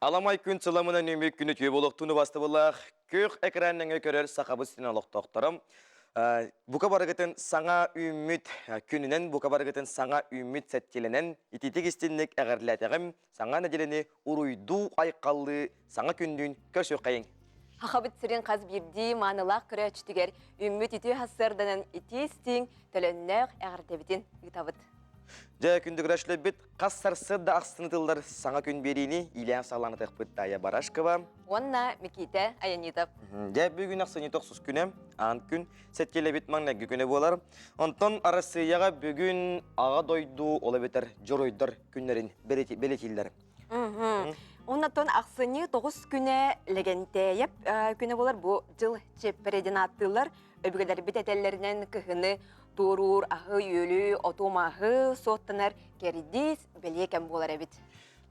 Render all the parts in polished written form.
Аламай күн сыламынан үмүк күнү түө болохтууну бастыбылаах күөх экраннан көрөр сахабыт сирин олохтоохторум. Бука барыгытын саҥа үүммүт күнүнэн, бука барыгытын саҥа үүммүт сэттилэнэн ититик истинник эҕэрлээтэҕим, саҥа нэдиэлэни уруйдуу айхаллыы саҥа күннүүн көрсүөххэйиҥ. Сахабыт сирин хас биирдии маанылаах көрөөччүтүгэр үүммүт үтүө сарсыарданан итии-истиҥ, төлөннөөх эҕэрдэбитин ыытабыт. Дьэ, күндү көрөөччүлэрбит, хас сарсыарда ахсын ытыллар саҥа күн биэриини иилээн саҕалаан Тая Барашкова. Уонна Микиитэ Аянитов. Дьэ, бүгүн ахсынньы тохсус күнэ, аан күн, сэттиэлэбит маҥнайгы күнэ буолар. Онтон Арассыыйаҕа бүгүн Аҕа дойду, ол эбэтэр дьоруойдар күннэрин бэлиэтииллэр. Оннотон ахсынньы тоҕус күнэ Лэгэнтээйэп күнэ буолар бу дьыл чиэппэрэ диэн ааттыыллар. Өбүгэлэрбит этэллэринэн кыһыны туоруур аһы-үөлү, оту-маһы суоттанар кэрдиис бэлиэ кэм буолар эбит.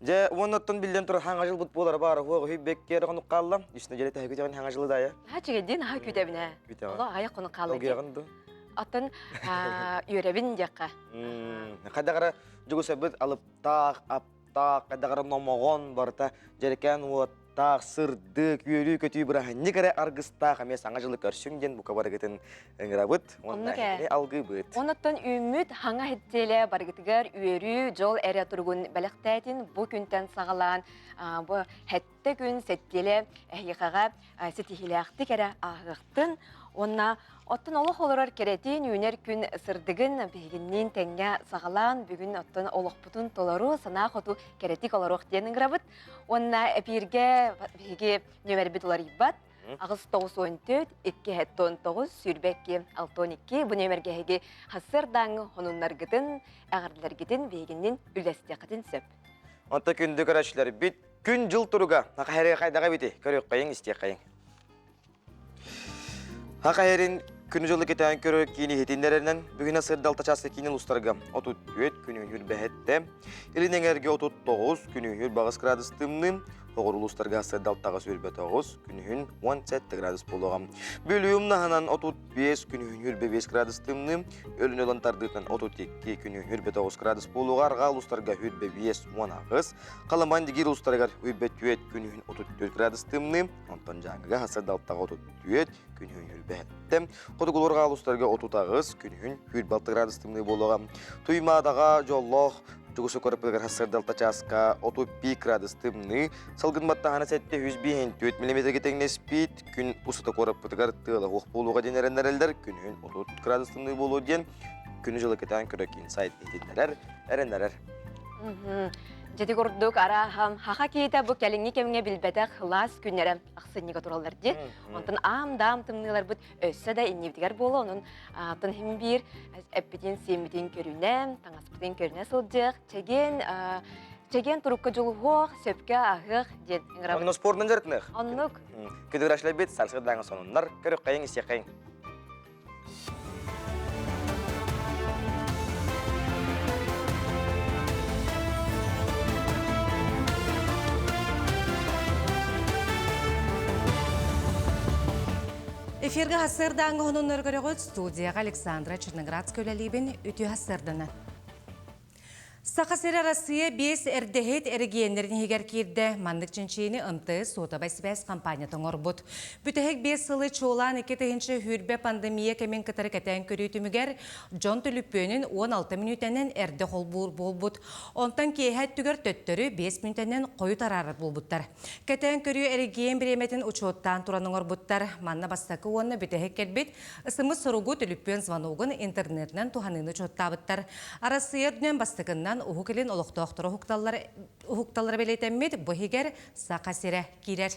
Дьэ, уоннаттан биллэн турар хаҥа жылбыт буолар баар уһуох үһүй бэккиэр хонук хаалла. Үс нэдиэлэ тэһэ күтэҕин хаҥа жылы даайа. Наһаа үчүгэйдиин наһаа күүтэбин ээ. Күтэҕин. Олох аҕыйах хонук хаалла. Долгуйаҕын дуу? Оттон үөрэбин диэххэ. Хайдах эрэ дьугусабыт алыптаах, аптаах, хайдах эрэ номоҕон барыта дьэрэкээн уот таах сырдык, үөрүү-көтүү бырааһынньык эрэ аргыстаах эмиэ саҥа дьылы көрсүҥ диэн бука барыгытын ыҥырабыт уонна эһигини алгыыбыт. Онуттан үүммүт хаҥа иһиттиэлэ барыгытыгар үөрүү, дьол эрэ туругун бэлэхтээтин бу күнтэн саҕалаан бу сэттэ күн сэттиэлэ эһиэхэҕэ ситиһиилээхтик эрэ ааһыахтын уонна оттон олох олорор кэрэтин үүнэр күн сырдыгын биһигинниин тэҥҥэ саҕалаан бүгүн оттон олохпутун толору санаа хоту кэрэтик олоруох диэн ыҥырабыт. Уонна эпииргэ биһиги нүөмэрбит уларыйбат. 894 219 22 62 бу нүөмэргэ эһиги сарсыардааҥҥы хонуннаргытын, эҕэрдэлэргитин биһигиннин үллэстиэххитин сөп. Онто күндү көрөөччүлэрбит күн-дьыл туруга хахаһэрэ хайдаҕа эбити көрүөххэйиҥ, истиэххэйиҥ. Хахаһэрин күнү-дьылы кэтээн көрөр киин иһитиннэрэринэн бүгүн сырдалта чааска киинин устарга 34 күнүһүр бэһэттэ, илин эҥэргэ 39 күнүһүр баҕыс градус тымныы, оҕор улуустарга сырдалтаҕа 29 күнүһүн 17 градус буолуоҕа. Бүлүү умнаһынан 35 күнүһүн 25 градус тымныы, Өлүн ылан тардыытынан 32 күнүһүн 29 градус буолуоҕа, арҕаа улуустарга 25 18, Халыман Дигир улуустарыгар 24 күнүһүн 34 градус тымныы, Онтон Дьааҥыга сарсыардалтаҕа 34, күнүһүн хүрбэһэттэ. Хотугулуурга улуустарга 38, күнүһүн 26 градус тымныы буолуоҕа. Туймаадаҕа дьоллоох Чугуса көрөппүтүгэр сарсыардалта чааска 35 градус тымныы, салгын баттаһана 754 миллиметргэ тэҥнэспит, күн устата куораппытыгар тыала суох буолуоҕа диэн эрэннэрэллэр, күнүһүн 30 градус тымныы буолуо диэн күнү-дьылы кэтээн көрө киин сайт иһитиннэрэр, эрэннэрэр. Дьити курдук арааһа хаха киһитэ бу кэлиҥҥи кэмҥэ билбэтэх лаас күннэрэ ахсынньыга тураллар дии. Онтон аам-даам тымныыларбыт өссө да иннибитигэр буола онон атын хим биир эппитин сиэммитин көрүнэ, таҥаспытын көрүнэ сылдьыах, чэгиэн чэгиэн турукка дьулуһуох, сөпкө аһыах диэн ыҥырабыт. Онно спордун дьарытыныах. Оннук. Күдүгүрәшләбит сарсыардаҥы сонуннар көрүөххэйиҥ истиэххэйиҥ. Эфиргэ сарсыардааҥҥы хонуннар көрөҕүт студияҕа Александра Черноградская үлэлиибин үтүө сарсыарданан. Саха сирэ Россия биэс эрдэһит эрэгийиэннэрин иһигэр киирдэ. Маннык чинчийиини МТС суотабай сибээс компанията оҥорбут. Бүтэһик биэс сылы чуолаан 2020 пандемия кэмин кытары кэтээн көрүү түмүгэр дьон түлүппүөнүн 16 мүнүүтэнэн эрдэ холбуур буолбут. Онтон киэһэ өттүгэр төттөрү 5 мүнүүтэнэн хойут араарар буолбуттар. Кэтээн көрүү эрэгийиэн бириэмэтин учуоттаан туран оҥорбуттар. Манна бастакы уонна бүтэһик кэлбит Ысыммыт соругу түлүппүөн звоногун интернетинэн туһаныыны учуоттаабыттар. Арассыыйа үрдүнэн бастакыннан Уһук Илин олохтоохторо уһукталлара бэлиэтэммит, бу иһигэр Саха сирэ киирэр.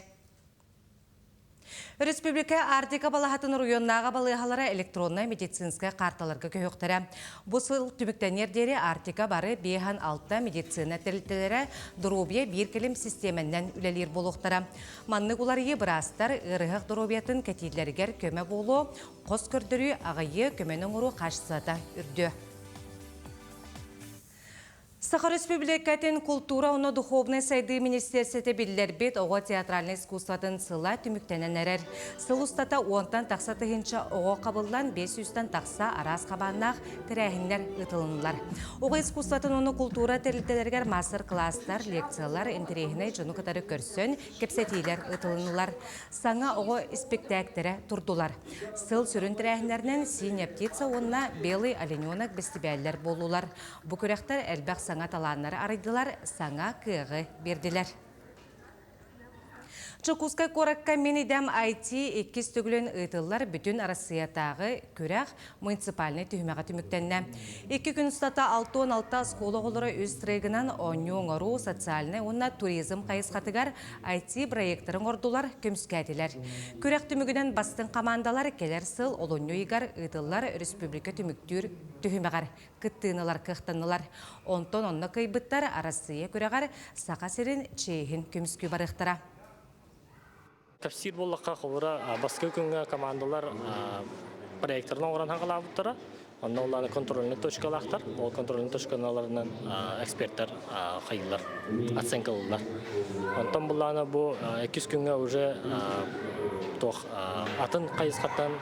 Өрөспүүбүлүкэ Арктика балаһатын оройуоннааҕы балыыһалара электроннай медицинскэй каарталарга көһүөхтэрэ. Бу сыл түмүктэниэр диэри Арктика бары 56 медицина тэрилтэлэрэ доруобуйа биир кэлим систиэмэннэн үлэлиир буолуохтара. Маннык уларыйыы быраастар ыарыһах доруобуйатын кэтииллэригэр көмө буолуо, хос көрдөрүү аҕыйыа, көмөнү оҥоруу хаачыстыбата үрдүө. Саха Республикатын култуура уонна духовнай сайдыы министиэрсэтэ биллэрбит оҕо театральнай искусствотын сыла түмүктэнэн эрэр. Сыл устата уонтан тахса тыһыынча оҕо хабыллан 500-тан тахса араас хабааннаах тэрээһиннэр ыытылыннылар. Оҕо искусствотын уонна култуура тэрилтэлэригэр маастар-кылаастар, лекциялар, интэриэһинэй дьону кытары көрсөн кэпсэтиилэр ыытылыннылар. Саҥа оҕо испиктээктэрэ турдулар. Сыл сүрүн тэрээһиннэринэн «Синяя птица» уонна «Белый олененок» бэстибээллэр буоллулар. Бу күрэхтэр элбэх саҥа талааннары арыйдылар, саҥа кыаҕы биэрдилэр. Дьокуускай куоракка Мин идэм IT иккис төгүлүн ыытыллар бүтүн Арассыыйатааҕы күрэх муниципальнай түһүмэҕэ түмүктэннэ. Икки күн устата 66 оскуола оҕолоро үс трегынан оонньуу оҥоруу, социальнай уонна туризм хайысхатыгар IT проектарын оҥордулар, көмүскээтилэр. Күрэх түмүгүнэн бастыҥ хамаандалар кэлэр сыл олунньу ыйыгар ыытыллар республика түмүктүүр түһүмэҕэр кыттыыны ылар кыахтаннылар. Онтон онно кыайбыттар Арассыыйа күрэҕэр Саха сирин чиэһин көмүскүү барыахтара. Кэпсиир буоллахха, холобура, бастакы күҥҥэ командалар проекторын оҥорон хаҥалаабыттара. Онно улаана контрольнай точкалаахтар. Ол контрольнай точкаларынан эксперттэр хайыылар, оценка ылыллар. Онтон буллаана бу иккис күҥҥэ уже туох атын хайысхаттан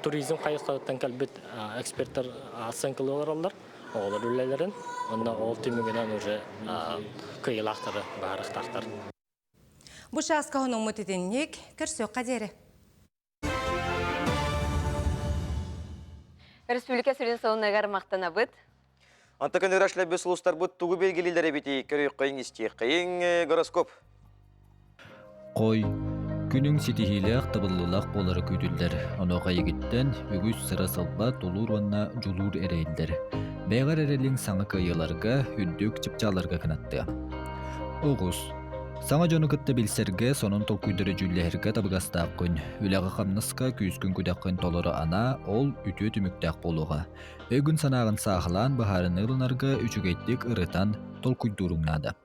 туризм хайысхатыттан кэлбит эксперттэр оценкалыы олороллор оҕолор үлэлэрин уонна ол түмүгүнэн уже кыайыылаахтары быһаарыахтаахтар. Бу чааска хонуммут итинник көрсүөххэ диэри. Республика сүрүн сонунагар махтанабыт. Антон Ирашлэбис улустарбыт тугу белгилилер эбити көрүөххэйиҥ истиэххэйиҥ гороскоп. Хой, күнүҥ ситиһиилээх, табыллыылаах буолара күүтүллэр. Онуоха эйигиттэн үгүс сыра-сылба, тулуур уонна дьулуур эрэйиллэр. Бэйэҕэр эрэлиҥ саҥа кыайыыларга, үрдүк чыпчаалларга кынаттыа. Оҕус. Саҥа дьону кытта билсэргэ, сонун толкуйдары дьүүллэһэргэ табыгастаах күн. Үлэҕэ-хамнаска күүскүн-күдэххин толору анаа, ол үтүө түмүктээх буолуоҕа. Өйгүн-санааҕын сааһылаан быһаарыныы ылынарга үчүгэйдик ырытан, толкуйдууруҥ наада.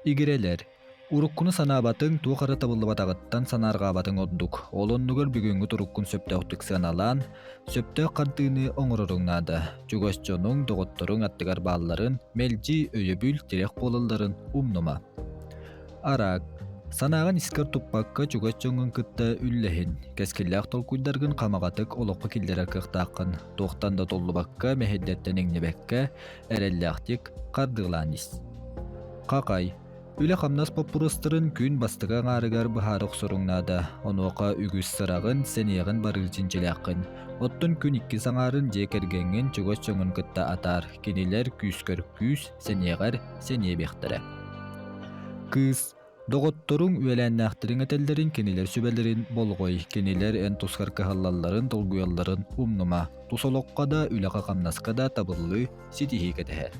Игирэлэр, уруккуну санаабатыҥ, туох эрэ табыллыбатаҕыттан санаарҕаабатыҥ ордук. Ол оннугар бүгүҥҥү туруккун сөптөөхтүк сыаналаан, сөптөөх хардыыны оҥороруҥ наада. Чугас дьонуҥ, доҕотторуҥ аттыгар баалларын, мэлдьи өйөбүл, тирэх буолалларын умнума. Араак, санааҕын искэр туппакка чугас дьоҥҥун кытта үллэһин, кэскиллээх толкуйдаргын хамаҕатык олоххо киллэрэр кыахтааххын. Туохтан да толлубакка, мэһэйдэртэн иҥнибэккэ, эрэллээхтик хардыылаан ис. Хахай, үлэ-хамнас боппуруостарын күн бастакы аҥаарыгар быһаара охсоруҥ наада. Онуоха үгүс сыраҕын, сэниэҕин барыыр чинчилээххин. Оттон күн иккис аҥаарын дьиэ кэргэҥҥин чугас дьоҥҥун кытта атаар. Кинилэр күүскэр күүс, сэниэҕэр сэниэ биэхтэрэ. Кыыс, Доҕотторуҥ, үөлээннээхтэриҥ этэллэрин, кинилэр сүбэлэрин болҕой, кинилэр эн тускар кыһаллалларын, долгуйалларын умнума. Тус олоххо да, үлэҕэ-хамнаска да табыллыы, ситиһии кэтэһэр.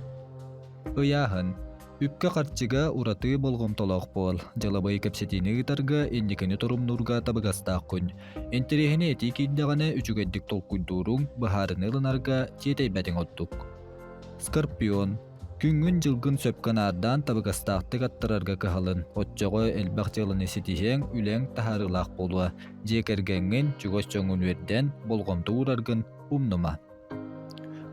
Ыйааһын. Үпкэ-харчыга ураты болҕомтолоох буол. Дьылабай кэпсэтиини ыытарга, инникини торумнуурга табыгастаах күн. Интэриэһинэй этии киирдэҕинэ, үчүгэйдик толкуйдууруҥ, быһаарыныы ылынарга тиэтэйбэтиҥ ордук. Скорпион. Күҥҥүн-дьылгын сөпкө наардаан табыгастаахтык аттарарга кыһалын, оччоҕо элбэх дьыаланы ситиһиэҥ, үлэҥ таһаарыылаах буолуо. Дьиэ кэргэҥҥин, чугас дьоҥҥун үөрдэн, болҕомто уураргын умнума.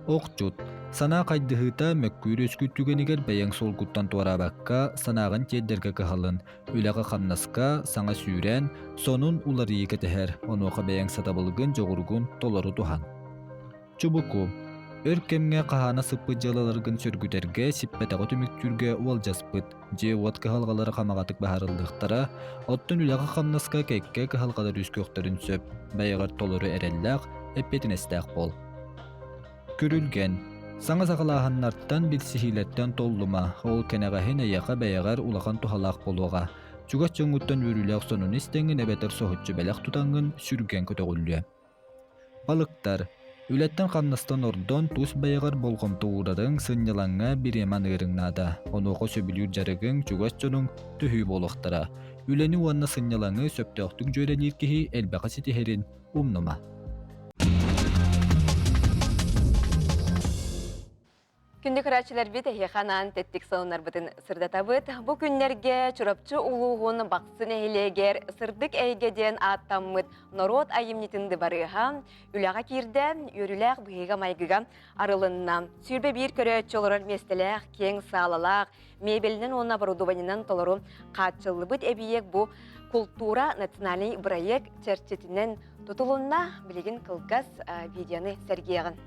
Охчут, санаа хайдыһыыта мөккүөр үөскүүр түгэнигэр бэйэҥ суолгуттан туораабакка, санааҕын тиэрдэргэ кыһалын. Үлэҕэ-хамнаска саҥа сүүрээн, сонун уларыйыы кэтэһэр, онуоха бэйэҥ сатабылгын, дьоҕургун толору туһан. Чубуку, өр кэмҥэ хаһаана сыппыт дьыалаларгын сөргүтэргэ, сиппэтэҕи түмүктүүргэ уолдьаспыт, дьиэ-уот кыһалҕалара хамаҕатык быһаарыллыахтара, оттон үлэҕэ-хамнаска кэккэ кыһалҕалар үөскүөхтэрин сөп, бэйэҕэр толору эрэллээх, эппиэтинэстээх буол. Күрүлгэн, саҥа саҕалааһыннартан, билсиһиилэртэн толлума, ол кэнэҕэһин эйиэхэ бэйэҕэр улахан туһалаах буолуоҕа. Чугас дьоҥҥуттан үөрүүлээх сонуну истэҥҥин эбэтэр соһуччу бэлэх тутаҥҥын сүргэҥ көтөҕүллүө. Балыктар, үлэттэн-хамнастан ордон, тус бэйэҕэр болҕомто уурарыҥ, сынньалаҥҥа бириэмэ аныырыҥ наада. Онуоха сөбүлүүр дьарыгыҥ, чугас дьонуҥ төһүү буолуохтара. Үлэни уонна сынньалаҥы сөптөөхтүк дьүөрэлиир киһи элбэҕи ситиһэрин умнума. Күндү көрөөччүлэрбит эһиэхэ анаан тэттик сонуннарбытын сырдатабыт. Бу күннэргэ Чурапчы улууһун Бахсы нэһилиэгэр Сырдык эйгэ диэн ааттаммыт норуот айымньытын дыбарыаһа үлэҕэ киирдэ, үөрүүлээх быһыыга-майгыга арылынна. 21 көрөөччү олорор миэстэлээх, киэҥ саалалаах, мебелинэн уонна оборудованиенан толору хааччыллыбыт эбийиэк бу култуура национальный бырайыак чэрчитинэн тутулунна. Билигин кылгас видеоны сэргиэҕин.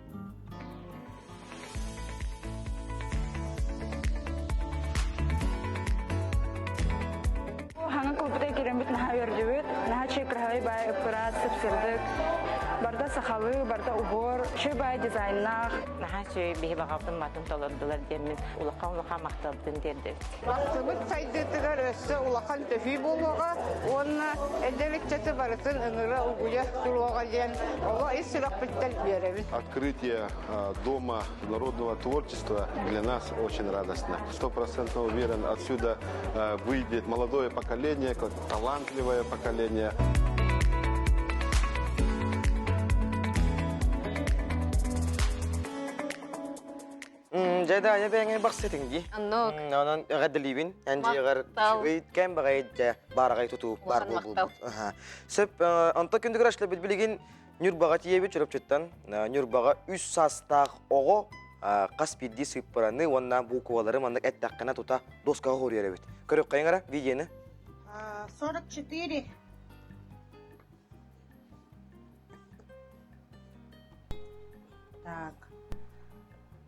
Хаҥа кулпута киирэммит наһаа үөрдүбүт. Наһаа чэй кыраһабай баай ыппыраат, сып-сырдык. Барда сахалыы, барда убор, чэй баай дизайннаах. Наһаа үчүгэй биһи баҕабытын матын толордулар диэммин улахан-улахан махталбытын тиэрдэбит. Бахсыбыт сайдыытыгар өссө улахан төһүү буолуоҕа уонна эдэр ыччаты барытын ыҥыра угуйа туруоҕа диэн олох ис сүрэхпиттэн үөрэбин. Открытие Дома народного творчества для нас очень радостно. Стопроцентно уверен, отсюда выйдет молодое поколение, талантливое поколение. Дьэ да, я бэйэҥ бахсытыҥ дии. Оннук. Онон эҕэрдэлиибин. Эн дьиэҕэр үчүгэй кэм баҕайы дьэ баараҕай тутуу баар буолбут. Сөп, онто күндүгэр ашлабыт билигин Ньурбаҕа тиийэбит Чурапчыттан. Ньурбаҕа үс саастаах оҕо хас биирдии сыыппараны уонна буквалары маннык эттэххинэ тута доскаҕа хоруйар эбит. Көрүөххэйиҥ эрэ видеоны. 44. Так.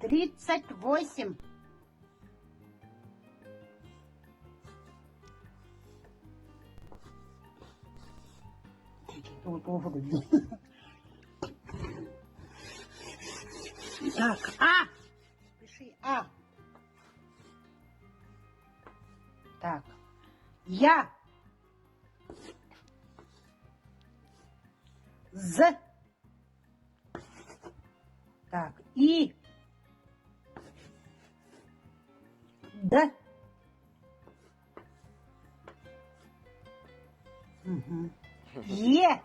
38. Так, А. Пиши А. Так. Я. З. Так, И. Д. Угу. Е.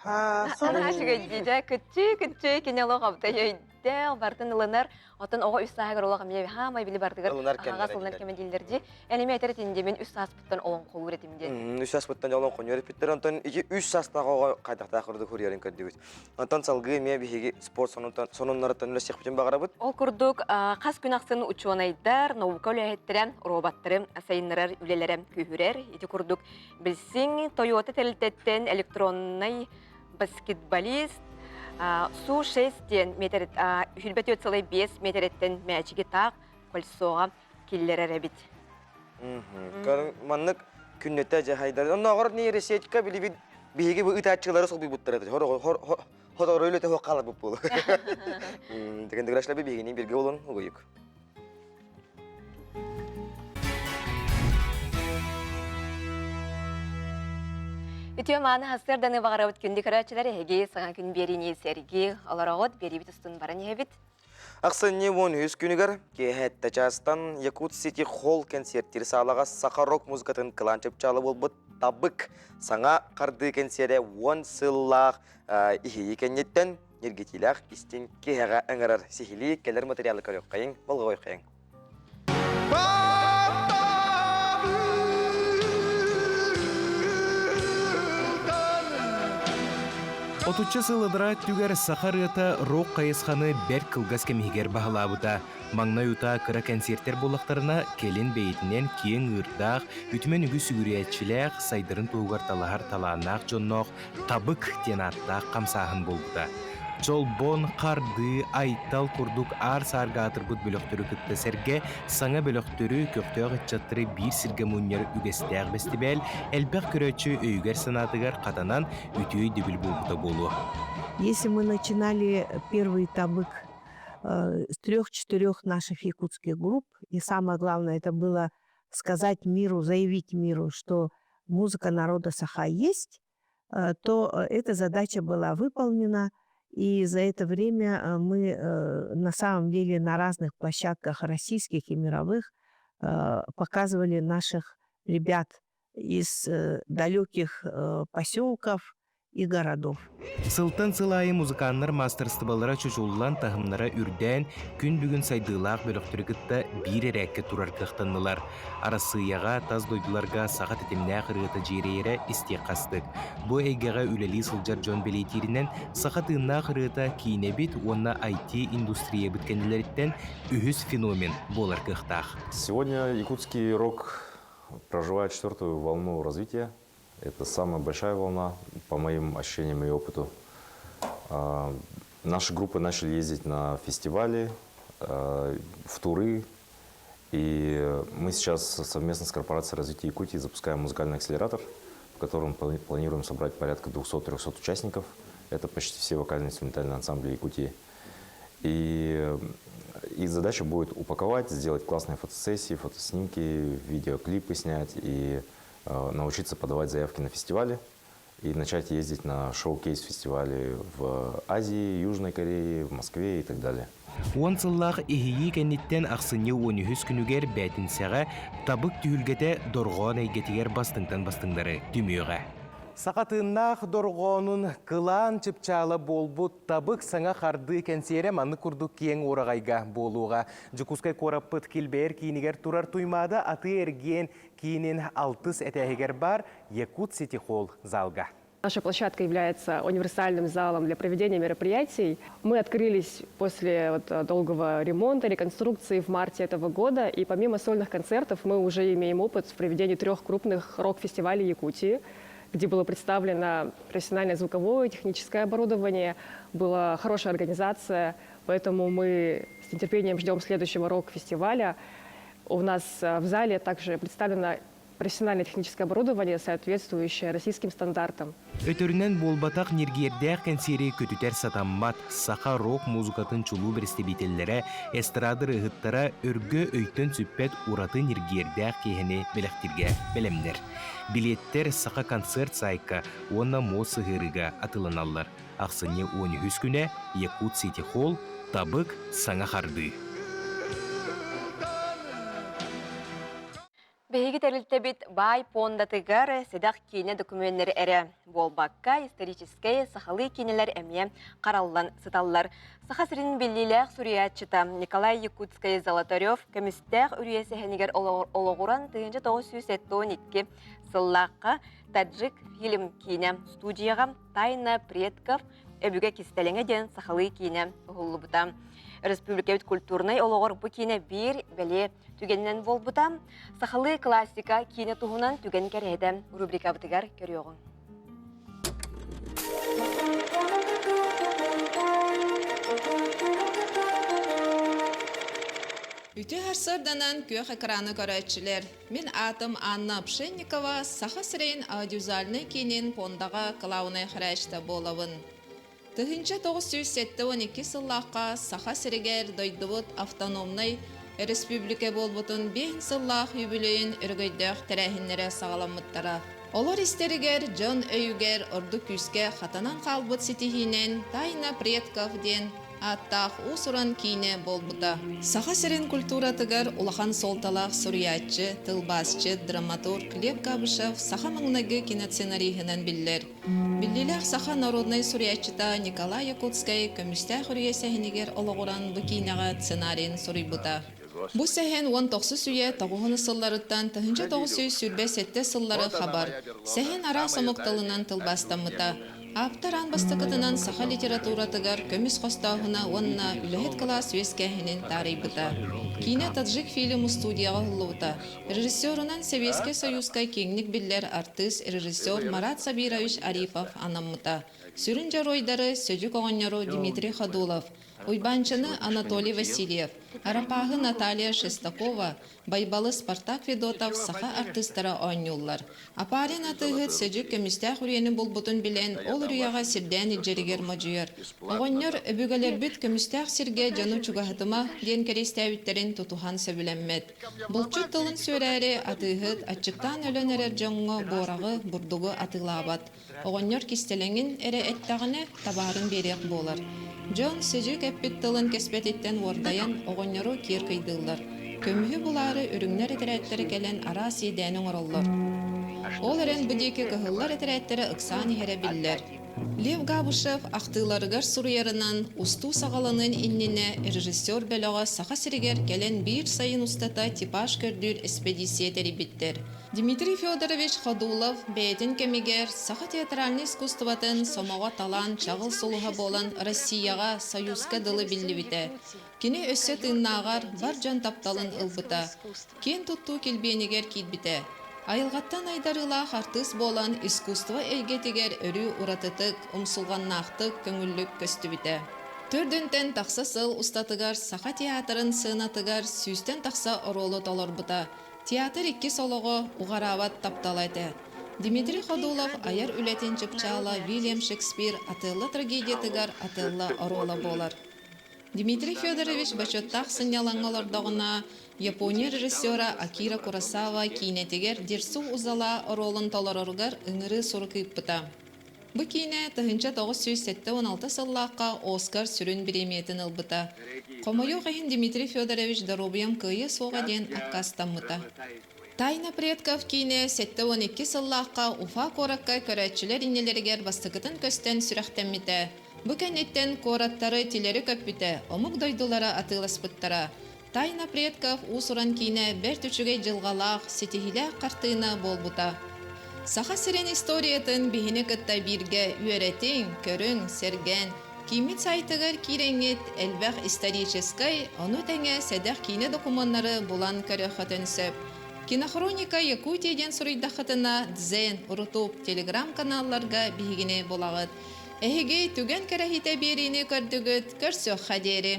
Анаа үчүгэйдиидэ кыччыы кыччыы кини олох абытай өйдөөх бартын ылынар оттон оҕо үс сааһыгар олох эмиэ хаамай били бардыгар Ылынар аһаҕас кэмнэрэ ылынар дииллэр. кэмэ дииллэр дии эн эмиэ этэр этин дии мин үс сааспыттан олоҥхолуур этим диэн Үс сааспыттан олоҥхону үөрэппиттэр онтон ити үс саастаах оҕо хайдахтаах курдук суруйарын көрдүбүт. Онтон салгыы эмиэ биһиги спорт сонуннарыттан үлэсиэхпитин баҕарабыт. Ол курдук, хас күн ахсын учуонайдар, наука үлэһиттэрэ роботтары сайыннарар үлэлэрэ күүһүрэр. Ити курдук, билсиҥ Toyota тэрилтэттэн электроннай баскетболист Су-6 диэн метр 24,5 метрэттэн мээчиги таах кольцоҕа киллэрэр эбит. Маннык күннэтэ дьаһайдар. Оннооҕор нейросетька билибит биһиги бу ытааччылары солбуйбуттар этэ. Хотору үлэтэ хуох хааларбыт буолу. Деген дыгырашлабы биһигини бирге болун угуйук. Үтүө мааны хасырданы баҕарабыт күндү көрөөччүлэр эһиги саҥа күн биэриини сэрги олороҕут биэриибит устун баран иһэбит. Ахсынньы 13 күнүгэр киэһэ чаастан Якут Сити Холл кэнсиэртиир саалаҕа саха рок музыкатын кылаан чыпчаала буолбут Табык саҥа хардыы кэнсиэрэ уон сыллаах иһийи кэнниттэн ньиргитиилээх истиҥ киэһэҕэ ыҥырар сиһилии кэлэр материалы көрүөххэйиҥ, болҕойуоххайыҥ. Отучча сыл ынараа өттүгэр саха ырыата рок хайысханы бэрт кылгас кэм иһигэр баһылаабыта. Маҥнай утаа кыра кэнсиэртэр буоллахтарына, кэлин бэйэтинэн киэҥ ыырдаах, үтүмэн үгүс сүгүрүйээччилээх, сайдарын туһугар талаһар талааннаах дьонноох Табык диэн ааттаах хамсааһын буолбута. Чолбон, Хардыы, Айтал курдук аар-саарга аатырбыт бөлөхтөрү кытта сэргэ саҥа бөлөхтөрү, көхтөөх ыччаттары биир сиргэ мунньар үгэстээх бэстибээл элбэх көрөөччү өйүгэр-санаатыгар хатанан үтүө өйдөбүл буолбута буолуо. Если мы начинали первый табык с трех-четырех наших якутских групп, и самое главное это было сказать миру, заявить миру, что музыка народа Саха есть, то эта задача была выполнена. И за это время мы на самом деле на разных площадках российских и мировых показывали наших ребят из далеких поселков, и городов. Сылтан сыл аайы музыканнар маастарыстыбалара чочуллан, таһымнара үрдээн, күн бүгүн сайдыылаах бөлөхтөрү кытта биир эрээккэ турар кыахтаннылар. Арассыыйаҕа, тас дойдуларга саха тэтимнээх ырыата дьиэрэйэрэ истиэххэ астык. Бу эйгэҕэ үлэлии сылдьар дьон бэлиэтииринэн, саха тыыннаах ырыата киинэбит уонна IT-индустриябыт кэннилэриттэн үһүс феномен буолар кыахтаах. Сегодня якутский рок проживает четвертую волну развития. Это самая большая волна, по моим ощущениям и опыту. Наши группы начали ездить на фестивали, в туры. И мы сейчас совместно с корпорацией развития Якутии запускаем музыкальный акселератор, в котором планируем собрать порядка 200-300 участников. Это почти все вокально-инструментальные ансамбли Якутии. И их задача будет упаковать, сделать классные фотосессии, фотоснимки, видеоклипы снять и научиться подавать заявки на фестивали и начать ездить на шоу-кейс-фестивали в Азии, Южной Корее, в Москве и так далее. Уон сыллаах иһийии кэнниттэн ахсынньы уон үһүс күнүгэр бээтинсэҕэ Табык түһүлгэтэ дорҕоон эйгэтигэр бастыҥтан бастыҥнары түмүөҕэ. Саха тыыннаах дорҕоонун кылаан чыпчаала буолбут Табык саҥа хардыы кэнсиэрэ маннык курдук киэҥ уораҕайга буолуоҕа. Дьокуускай куораппыт килбэйэр киинигэр турар Туймаада атыы-эргиэн киинин алтыс этээһигэр баар Якут Сити Холл залга. Наша площадка является универсальным залом для проведения мероприятий. Мы открылись после вот долгого ремонта, реконструкции в марте этого года. И помимо сольных концертов мы уже имеем опыт в проведении трех крупных рок-фестивалей Якутии, где было представлено профессиональное звуковое и техническое оборудование, была хорошая организация, поэтому мы с нетерпением ждем следующего рок-фестиваля. У нас в зале также представлено профессиональное техническое оборудование, соответствующее российским стандартам. Өтөрүнэн буолбатах ньиргиэрдээх кэнсиэри көтүтэр сатаммат саха рок-музыкатын чулуу бэрэстэбиитэллэрэ, эстрада ырыаһыттара өргө өйтөн сүппэт ураты ньиргиэрдээх киэһэни бэлэхтииргэ бэлэмнэр. Билиэттэр Саха концерт саайка уонна МОЗ сыһыарыыга атыыланаллар. Ахсынньы уон үһүс күнэ Якут Сити Холл Табык саҥа хардыы. Биһиги тэрилтэбит баай пуондатыгар сэдэх киинэ докумүөннэри эрэ буолбакка, историческай сахалыы киинэлэр эмиэ хараллан сыталлар. Саха сирин биллиилээх суруйааччыта Николай Якутскай Золотарев көмүстээх үрүйэ сэһэнигэр олоҕуран 1972 сыллаахха Таджик фильм киинэ студияҕа «Тайна предков» өбүгэ кистэлэҥэ диэн сахалыы киинэ уһуллубута. Республикабыт культурнай олоҕор бу киинэ биир бэлиэ түгэнинэн буолбута. Сахалыы классика киинэ туһунан түгэн кэрэһитэ рубрикабытыгар көрүөҕүҥ. Үтүө сарсыарданан күөх экраны көрөөччүлэр. Мин аатым Анна Пшенникова, Саха сирин аудиовизуальнай киинин пуондаҕа кылаабынай харайааччыта буолабын. 1972 сыллаахха Саха сиригэр дойдубут автономнай өрөспүүбүлүкэ буолбутун биэһин сыллаах үбүлүөйүн өрөгөйдөөх тэрээһиннэрэ саҕаламмыттара. Олор истэригэр дьон өйүгэр ордук күүскэ хатанан хаалбыт ситиһиинэн «Тайна предков» диэн ааттаах уус-уран киинэ буолбута. Саха сирин культуратыгар улахан суолталаах суруйааччы, тылбаасчыт, драматург Лев Габышев саха маҥнайгы киносценариһынан биллэр. Биллиилээх саха народнай суруйааччыта Николай Якутскай Көмүстээх үрүйэ сэһэнигэр олоҕуран бу киинэҕэ сценарийын суруйбута. Бу сэһэн уон тохсус үйэ тоҕуһун сылларыттан 1927 сыллары хабар. Сэһэн араас омук тылынан тылбаастаммыта. Ааптар аан бастакытынан саха литературатыгар көмүс хостооһуна уонна үлэһит кылаас үөскээһинин таарыйбыта. Киинэ таджик фильм устуудьуйаҕа уһуллубута. Режиссерунан Сэбиэскэй Сойууска киэҥник биллэр артыыс, режиссер Марат Сабирович Арипов анаммыта. Сүрүн дьоруойдары Сөдьүк оҕонньору Дмитрий Ходулов, Уйбаанчыны Анатолий Васильев, Арапааһы Наталья Шестакова, Байбалы Спартак Федотов саха артыыстара оонньууллар. Апарин атыыһыт Сөдьүк көмүстээх үрүйэни булбутун билэн, ол үрүйэҕэ сирдээн илдьэригэр модьуйар. Оҕонньор өбүгэлэрбит көмүстээх сиргэ дьону чугаһатыма диэн кэриэстээбиттэрин тутуһан сөбүлэммэт. Булчут тылын сүөрээри атыыһыт аччыктаан өлөн эрэр дьоҥҥо буораҕы, бурдугу атыылаабат. Оҕонньор кистэлэҥин эрэ эттэҕинэ, табаарын биэриэх буолар. Дьон сидьик эппит тылын кэспэтиттэн уордайан, оҕонньору киэр кыйдыыллар. Көмүһү булаары үрүҥнэр этэрээттэрэ кэлэн араас иэдээни оҥороллор. Ол эрэн бу диэки кыһыллар этэрээттэрэ ыксаан иһэрэ биллэр. Лев Габышев ахтыыларыгар суруйарынан, устуу саҕаланыан иннинэ режиссер бөлөҕө Саха сиригэр кэлэн биир сайын устата типаж көрдүүр эспэдииссийэ тэрийбиттэр. Дмитрий Федорович Ходулов бэйэтин кэмигэр саха театральнай искусствотын сомоҕо талаан чаҕыл сулуһа буолан Россияҕа, Союзка дылы биллибитэ. Кини өссө тыыннааҕар бар дьон тапталын ылбыта, киэн туттуу килбиэнигэр киирбитэ. Айылҕаттан айдарыылаах артыыс буолан искусство эйгэтигэр өрүү уратытык, умсулҕаннаахтык, көҥүллүк көстүбүтэ. Төрдүнтэн тахса сыл устатыгар Саха театрын сыанатыгар сүүстэн тахса оруолу толорбута. Театр иккис олоҕо уҕараабат таптала этэ. Дмитрий Ходулов айар үлэтин чыпчаала Вильям Шекспир Отелло трагедиятыгар Отелло оруола буолар. Дмитрий Федорович бочуоттаах сынньалаҥҥа олордоҕуна, Япония режиссера Акира Куросава киинэтигэр Дерсу Узала оруолун толороругар ыҥырыы сурук ыыппыта. Бу киинэ 1976 сыллаахха Оскар сүрүн бириэмийэтин ылбыта. Хомойуох иһин Дмитрий Федорович доруобуйам кыайыа суоҕа диэн аккаастаммыта. «Тайна предков» киинэ 72 сыллаахха Уфа куоракка көрөөччүлэр иннилэригэр бастакытын көстөн сүрэхтэммитэ. Бу кэнниттэн куораттары тилэри көппүтэ, омук дойдулара атыыласпыттара. «Тайна предков» уус-уран киинэ бэрт үчүгэй дьылҕалаах, ситиһиилээх хартыына буолбута. Саха сирин историятын биһини кытта бииргэ үөрэтиҥ, көрүҥ, сэргээн, кииммит сайтыгар киирэҥҥит элбэх историческай, ону тэҥэ сэдэх киинэ докумуоннары булан көрүөххүтүн сөп. Кинохроника Якутия диэн суруйдаххытына Дзен, Рутуб, телеграм-каналларга биһигини булаҕыт. Эһиги түгэн кэрэһитэ биэриини көрдүгүт, көрсүөххэ диэри.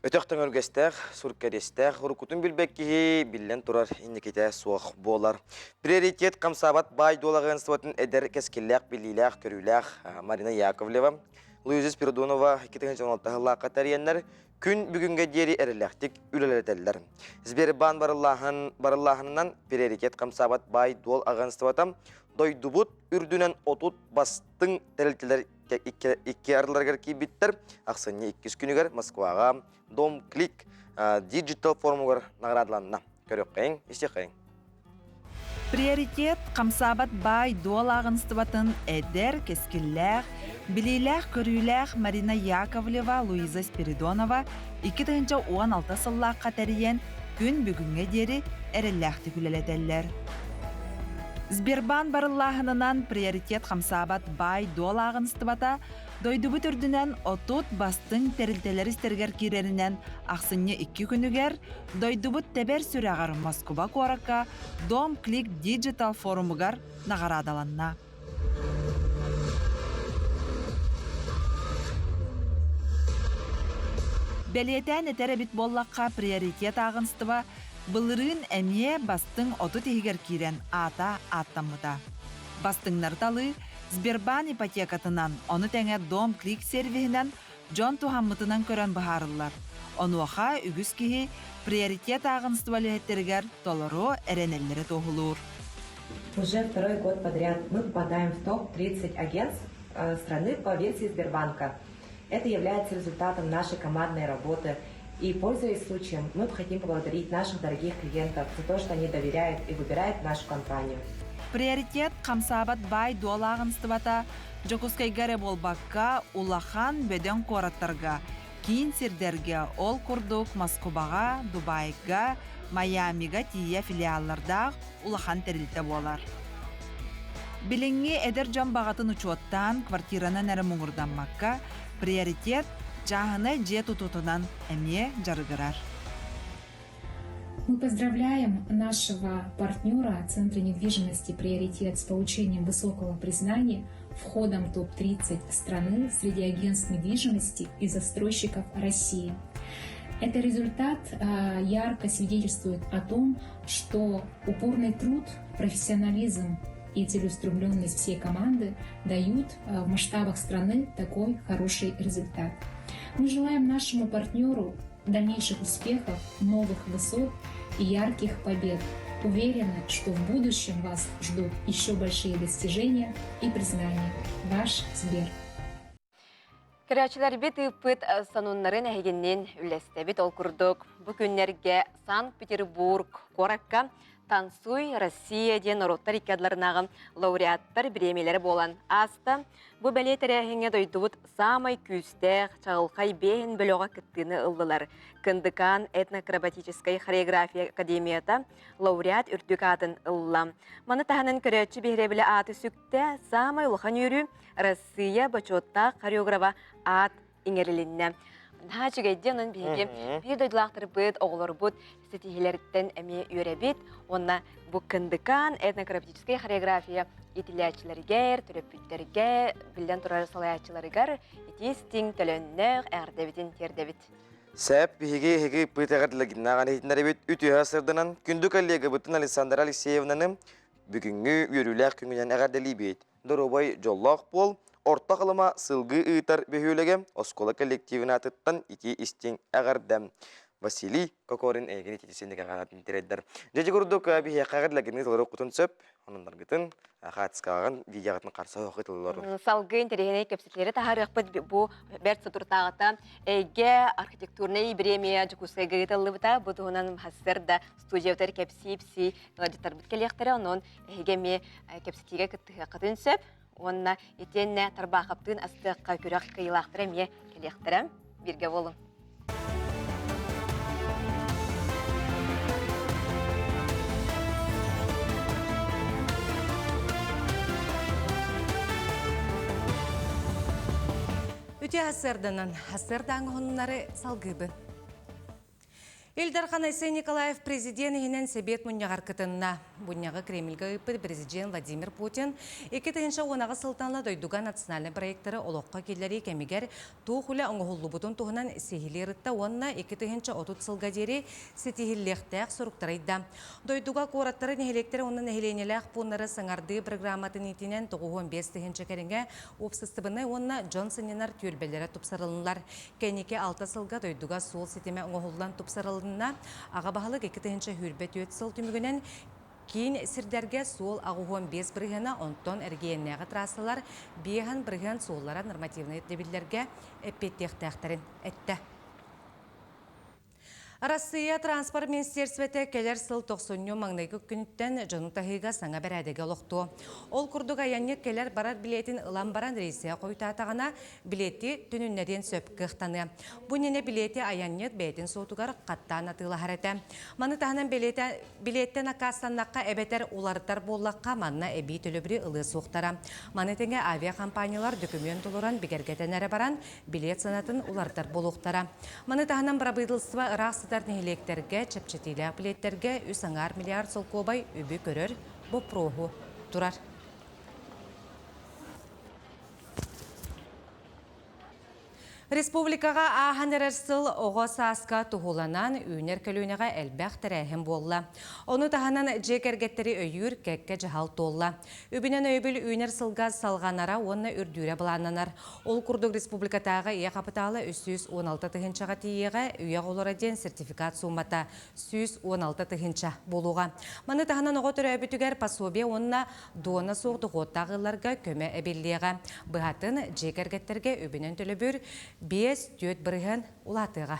Өтөх төҥөргэстээх, суркэриэстээх, уруккутун билбэт киһи биллэн турар инникитэ суох буолар. Приоритет хамсаабат баай дуолаҕыанствотын эдэр кэскиллээх, билиилээх, көрүүлээх Марина Яковлева, Луиза Спиридонова 2016 сыллаахха тэрийэннэр күн бүгүҥҥэ диэри эрэллээхтик үлэлэтэллэр. Сбербаан барыллааһын, барыллааһынынан приоритет хамсаабат баай-дуол агентствота дойдубут үрдүнэн 30 бастыҥ тэрилтэлэр икки ардыларыгар киирбиттэр. Ахсынньы иккис күнүгэр Москваҕа Дом Клик диджитал форумугар наҕараадаланна. Көрүөххэйиҥ, истиэххэйиҥ. Приоритет хамсаабат баай-дуол ааҕыныстыбатын эдэр, кэскиллээх, билиилээх-көрүүлээх Марина Яковлева, Луиза Спиридонова 2016 сыллаахха тэрийэн күн бүгүҥҥэ диэри эрэллээхтик үлэлэтэллэр. Сбербаан барыллааһынынан приоритет хамсаабат баай-дуол ааҕыныстыбата Дойдубут үрдүнэн 30 бастыҥ тэрилтэлэр истэригэр киирэринэн ахсынньы икки күнүгэр дойдубут тэбэр сүрэҕэр Москуба куоракка Дом Клик Digital форумугар наҕараадаланна. Бэлиэтээн этэр эбит буоллахха, приоритет ааҕынстыба былырыын эмиэ бастыҥ 30 иһигэр киирэн аата ааттаммыта. Бастыҥнары талыы Сбербаан ипотекатынан, ону тэҥэ Дом Клик сервиһинэн дьон туһаммытынан көрөн быһаарыллар. Онуоха үгүс киһи приоритет ааҕыныстыба үлэһиттэригэр толору эрэнэллэрэ туоһулуур. Уже второй год подряд мы попадаем в топ-30 агентств страны по версии Сбербанка. Это является результатом нашей командной работы. И, пользуясь случаем, мы хотим поблагодарить наших дорогих клиентов за то, что они доверяют и выбирают нашу компанию. Приоритет хамсаабат баай-дуол ааҕыныстыбата Дьокуускайга эрэ буолбакка, улахан бөдөҥ куораттарга, киин сирдэргэ, ол курдук Москубаҕа, Дубайга, Майамига тиийэ филиаллардаах улахан тэрилтэ буолар. Билиҥҥи эдэр дьон баҕатын учуоттаан, квартиранан эрэ муҥурдаммакка, приоритет чааһынай дьиэ тутуутунан эмиэ дьарыгырар. Мы поздравляем нашего партнера Центра недвижимости «Приоритет» с получением высокого признания входом в топ-30 страны среди агентств недвижимости и застройщиков России. Это результат ярко свидетельствует о том, что упорный труд, профессионализм и целеустремленность всей команды дают в масштабах страны такой хороший результат. Мы желаем нашему партнеру дальнейших успехов, новых высот и ярких побед. Уверены, что в будущем вас ждут еще большие достижения и признания. Ваш Сбер. Көрөөччүлэрбит ыыппыт сонуннарын эһигиннин үллэстэбит. Ол курдук, бу күннэргэ Санкт-Петербург куоракка Танцуй, Россия диэн норуоттар икки ардыларынааҕы лауреаттар бириэмийэлэрэ буолан ааста. Бу бэлиэ тэрээһиҥҥэ дойдубут саамай күүстээх, чаҕылхай биэһин бөлөҕө кыттыыны ыллылар. Кындыкаан этноакробатическай хореография академията лауреат үрдүк аатын ылла. Маны таһынан көрөөччү биһирэбилэ ааты сүктэ, саамай улахан үөрүү Россия бочуоттаах хореографа аат иҥэрилиннэ. Наһаа үчүгэйдии онон биһиги биир дойдулаахтарбыт, оҕолорбут ситиһиилэриттэн эмиэ үөрэбит уонна бу Кындыкаан этнографическай хореография иитиллээччилэригэр, төрөппүттэргэ, биллэн турар салайааччыларыгар итии-истиҥ, төлөннөөх эҕэрдэбитин тиэрдэбит. Сэп, биһиги эһиги ыппыт эҕэрдэлэргиннээҕин иһитиннэрэбит үтүө сырдынан күндү коллегабытын Александра Алексеевнаны бүгүҥҥү үөрүүлээх күҥүнэн эҕэрдэлиибит. Доруобай дьоллоох буол, Орто Халыма сылгы ыытар бөһүөлэгэ оскуола коллективын аатыттан итии истиҥ эҕэрдэм. Василий Кокорин эйигин ититисин эҕэрдин тирэйдэр. Дьэ курдук биһиэхэ эҕэрдэлэргин толоруоххутун сөп. Ононноргутун хаатыскаҕын видеоҕытын харса оһох ытыллорун. Салгыы интэриэһинэй кэпсэтиилэри таһаарыахпыт бу бэрт соторутааҕыта Эйгэ архитектурнай бириэмийэ Дьокуускайга ыытыллыбыта. Бу туһунан сарсыарда студиябытыгар кэпсии-ипсии ыалдьыттарбыт кэлиэхтэрэ. Онон эһиги эмиэ кэпсэтиигэ кыттыһыаххытын сөп. Уонна итиэннэ Тарбаахаптыын астыахха күрэх кыайыылаахтара эмиэ кэлиэхтэрэ. Бииргэ буолуҥ. Үтүө сарсыарданан, сарсыардааҥы уһуннары салгыыбын. Ил Дархан Айсен Николаев президент иһинэн Сэбиэт мунньаҕар кытынна. Мунньаҕы Кремльгэ ыыппыт президент Владимир Путин 2016 сылтан дойдуга национальнай проектары олоххо киллэрии кэмигэр туох үлэ оҥоһуллубутун туһунан сиһилии ырытта уонна 2030 сылга диэри ситиһиллиэхтээх соруктары ыйда. Дойдуга куораттары, нэһилиэктэри уонна нэһилиэнньэлээх пууннары саҥардыы программатын иитинэн 95 тыһыынча кэриҥэ уопсастыбаннай уонна дьон сынньанар түөлбэлэрэ тупсарылыннылар. Кэнники алта сылга дойдуга суол ситимэ оҥоһуллан тупсарылынна. Аҕа баһылык 2024 сыл түмүгүнэн киин сирдэргэ суол 85 бырыһыана, онтон эрэгийиэннээҕи трассалар 5 бырыһыан суоллара нормативнай ирдэбиллэргэ эппиэттиэхтээхтэрин эттэ. Арассыыйа транспорт министиэристибэтэ кэлэр сыл тохсунньу маҥнайгы күнүттэн дьону таһыыга саҥа бэрээдэги олохтуо. Ол курдук айанньыт кэлэр-барар билиэтин ылан баран рейсэ хойутаатаҕына, билиэти төнүннэриэн сөп кыахтаныа. Бу иннинэ билиэти айанньыт бэйэтин суотугар хаттаан атыылаһар этэ. Маны таһынан билиэттэн аккаастаннахха эбэтэр уларытар буоллахха, манна эбии төлөбүрү ылыа суохтара. Маны тэҥэ авиакомпаниялар дөкүмүөн толорон бигэргэтэн эрэ баран, билиэт сыанатын уларытар буолуохтара. Маны таһынан бырабыыталыстыба ыраах сытар нэһилиэктэргэ чэпчэтиилээх билиэттэргэ үс аҥаар миллиард солкуобай үбү көрөр боппуруоһу турар. Республикаҕа ааһан эрэр сыл оҕо сааска туһуланан үүнэр көлүөнэҕэ элбэх тэрээһин буолла. Ону таһынан дьиэ кэргэттэри өйүүр кэккэ дьаһал туолла. Үбүнэн өйөбүл үүнэр сылга салҕанара уонна үрдүүрэ былааннанар. Ол курдук республикатааҕы ийэ хапытаала 316 тыһыынчаҕа тиийиэҕэ, үйэ оҕолоро диэн сертификат суумата 116 тыһыынча буолуоҕа. Маны таһынан оҕо төрөөбүтүгэр пособие уонна дуона суох дохуоттаах ыалларга көмө эбиллиэҕэ. Быһатын, дьиэ кэргэттэргэ үбүнэн төлөбүр 5-4 бырыһыан улаатыаҕа.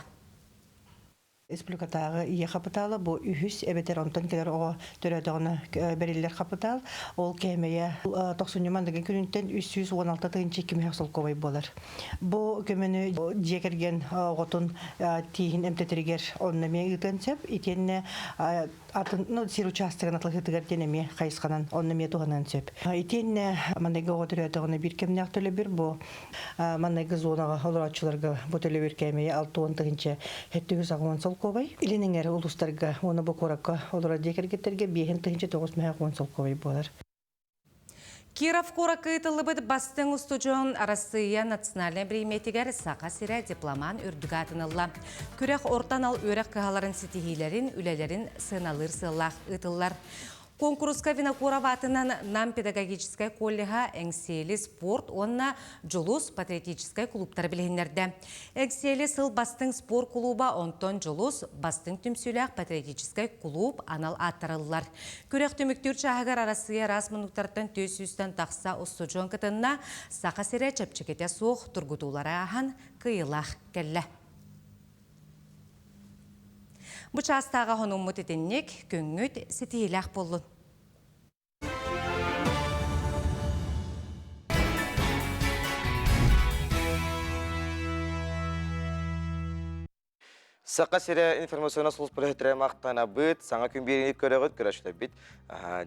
Республикатааҕы ийэ хапытаала бу үһүс эбэтэр онтон кэлэр оҕо төрөөтөҕүнэ бэриллэр хапытаал. Ол кээмэйэ тохсунньу мандыгын күнүнтэн 316 тыһыынча 2 солкуобай буолар. Бу көмөнү дьиэ кэргэн оҕотун тииһин эмтэтэригэр онно эмиэ ыытыан сөп. Итиэннэ атын ну, сир учаастагын атылыһыытыгар диэн эмиэ хайысханан онно эмиэ туһаныан сөп. Итиэннэ манныгы оҕо төрөөтөҕүнэ биир кэмнээх төлөбүр бу манныгы зонаҕа олорооччуларга бу төлөбүр кээмэйэ 60 тыһыынча 780 солкуобай. Илин эҥэр улуустарга уонна бу куоракка олорор дьиэ кэргэттэргэ 5 910 солкуобай буолар. Киров куоракка ыытыллыбыт бастыҥ устудьуон Арассыыйа национальнай бириэмийэтигэр Саха сирэ дипломан үрдүк аатын ылла. Күрэх орто анал үөрэх кыһаларын ситиһиилэрин, үлэлэрин сыаналыыр сыаллаах ыытыллар. Куонкуруска Винокуров аатынан Нам педагогическай коллеһа Эҥсиэли спорт уонна Дьулус патриотическай кулууптары билиһиннэрдэ. Эҥсиэли сыл бастыҥ спорт кулууба, онтон Дьулус бастыҥ түмсүүлээх патриотическай кулууп анал ааттарыллар. Күрэх түмүктүүр чааһыгар Арассыыйа араас муннуктартан 400-тэн тахса устудьуон кытынна, Саха сирэ чэпчэкитэ суох тургутуулары ааһан кыайыылаах кэллэ. Бу чаастааҕа хонуммут итинник күҥҥүт ситиһиилээх буоллун. Саха сирэ информационнай сулууспа үлэһиттэрэ махтанабыт, саҥа күн биэриини көрөҕүт, көрөөччүлэрбит.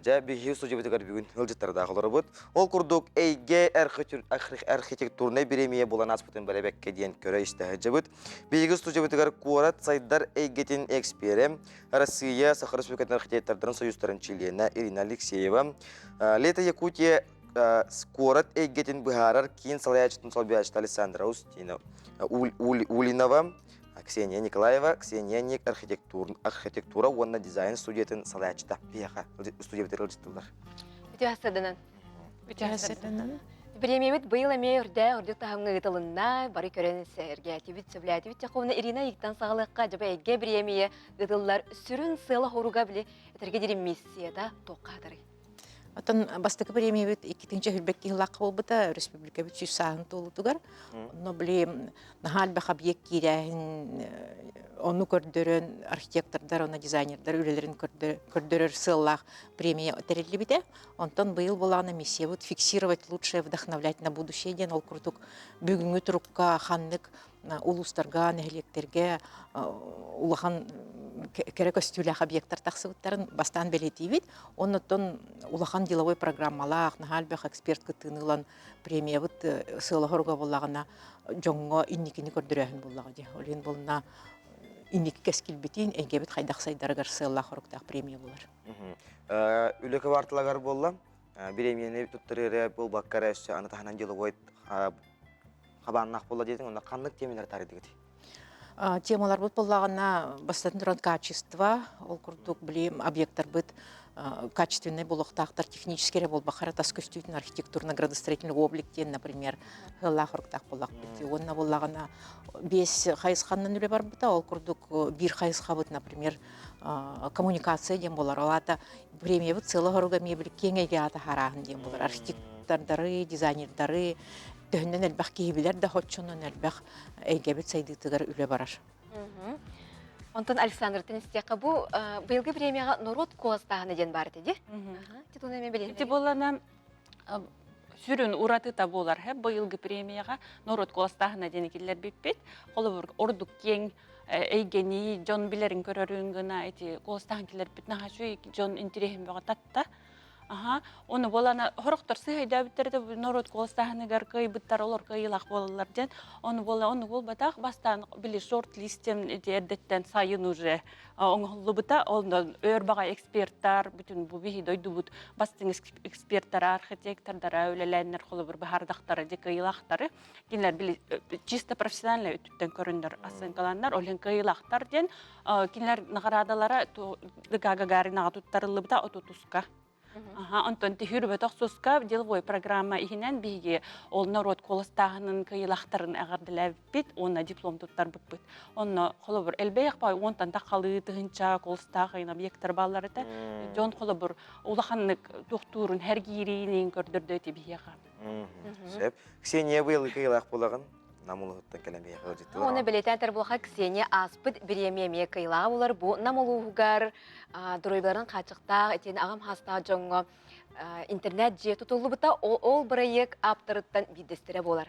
Дьэ, биһиги студиябытыгар бүгүн ыалдьыттардаах олоробут. Ол курдук, эйгэ архитектурнай бириэмийэ буолан ааспытын бэрэбэккэ диэн көрө-истэ сылдьабыт. Биһиги студиябытыгар куорат сайдар эйгэтин эксперэ, Россия Саха Республикатын архитектордарын союзтарын чилиэнэ Ирина Алексеева, Лето Якутия куорат эйгэтин быһаарар киин салайааччытын солбуйааччыта Александра Устинова, Улинова, Ксения Николаева, Ксения Ник архитектура уонна дизайн студиятын салайааччыта биһиэхэ студиябытыгар ыалдьыттылар. Үтүө сарсыарданан. Үтүө сарсыарданан. Бириэмийэбит быйыл эмиэ үрдээх үрдүк таһымҥа ыытылынна. Бары көрөн сэргээтибит, сөбүлээтибит. Чаховна Ирина ыйыктан саҕалыахха дьаба эйгэ бириэмийэ ыытыллар сүрүн сыала-хоруга били этэргэ дири миссията туохха хатарый? Оттон бастакы премиябыт иккитинчи хүлбэк киһилаахха буолбута республикабыт сүүс сааһын туолуутугар. Онно били наһаа элбэх объект киирээһин ону көрдөрөн архитектордар уонна дизайнердар үлэлэрин көрдөрөр сыаллаах премия тэриллибитэ. Онтон быйыл буолаҕына миссиябыт фиксировать лучшее, вдохновлять на будущее диэн ол курдук бүгүҥҥү турукка ханнык улуустарга, нэһилиэктэргэ улахан кэрэ көстүүлээх объектар тахсыбыттарын бастаан бэлиэтиибит. Оннуттан улахан деловой программалаах, наһаа элбэх эксперт кыттыыны ылан премиябыт сыала-соруга буоллаҕына дьоҥҥо инникини көрдөрөөһүн буоллаҕа дии. Ол иһин буолна инники кэскилбитин, эйгэбит хайдах сайдарыгар сыаллаах-соруктаах премия буолар. Үлэ кыбаарталагар буолла. Бириэмийэни туттарыыра буолбакка эрэ өссө аны таһынан деловой хабааннаах буолла диэтиҥ, онно ханнык темалары таарыйдыгыт? Темаларбыт буоллаҕына, бастатан туран качество, ол курдук били объекттарбыт качественный буолуохтаахтар, технически эрэ буолбахара тас көстүүтүн архитектурно-градостроительный облик диэн, например, ыаллаах-оруктаах буоллахпыт. Уонна буоллаҕына биэс хайысханан үлэ барбыта, ол курдук биир хайысхабыт, например, коммуникация диэн буолар. Ол аата премиябыт сыала-соруга эмиэ били киэҥ эйгэҕэ таһаарааһын диэн буолар. Архитектордары, дизайнердары, төһөннөн элбэх киһи билэр да хоччонон элбэх эйгэбит сайдыытыгар үлэ барар. Онтон Александртан истиэххэ бу быйылгы премияҕа норуот куоластааһына диэн баар этэ дии. Ити буоллана сүрүн уратыта буолар быйылгы премияҕа норуот куоластааһына диэн киллэрбиппит. Холобур, ордук киэҥ эйгэни дьон билэрин көрөрүн гына ити куоластааһын киллэрбит наһаа үчүгэй дьон интириэһин бөҕө татта. Аха, ону буолана хорохтор сыһайдаабыттар да норуот куоластааһыныгар кыайбыттар, олор кыайыылаах буолаллар диэн. Ону буола ону буолбатах, бастаан били шорт-листем ити эрдэттэн сайын уже оҥоһуллубута. Онон өр баҕай эксперттар, бүтүн бу биһи дойдубут бастыҥ эксперттара, архитектордара үлэлээннэр холобур быһаардахтара дии кыайыылаахтары. Кинилэр били чисто профессиональный өттүттэн көрөннөр оценкаланнар, ол иһин кыайыылаахтар диэн кинилэр наҕараадалара Гагаринаҕа туттарыллыбыта отутуска. Аха, онтон түһүрбэтэх суска деловой программа иһинэн биһиги ол норуот куоластааһынын кыайыылаахтарын эҕэрдэлээбиппит уонна диплом туттарбыппыт. Онно холобур элбэх бай уонтан таххалыы тыһынча куоластаах ыйын объектар бааллар этэ. Дьон холобур улаханнык туохтуурун хэргиириинин көрдөрдө ити биһиэхэ. Сөп. Ксения быйыл кыайыылаах буолаҕын. Нам улууһуттан кэлэн биһиэхэ ыалдьыттылар. Уонна бэлиэтээн этэр буоллахха, Ксения ааспыт бириэмийэ эмиэ кыайыылааҕа буолар. Бу Нам улууһугар доруобуйаларын хааччахтаах итиэннэ аҕам саастаах дьоҥҥо интернет дьиэ тутуллубута. Ол, ол бырайыак ааптарыттан биирдэстэрэ буолар.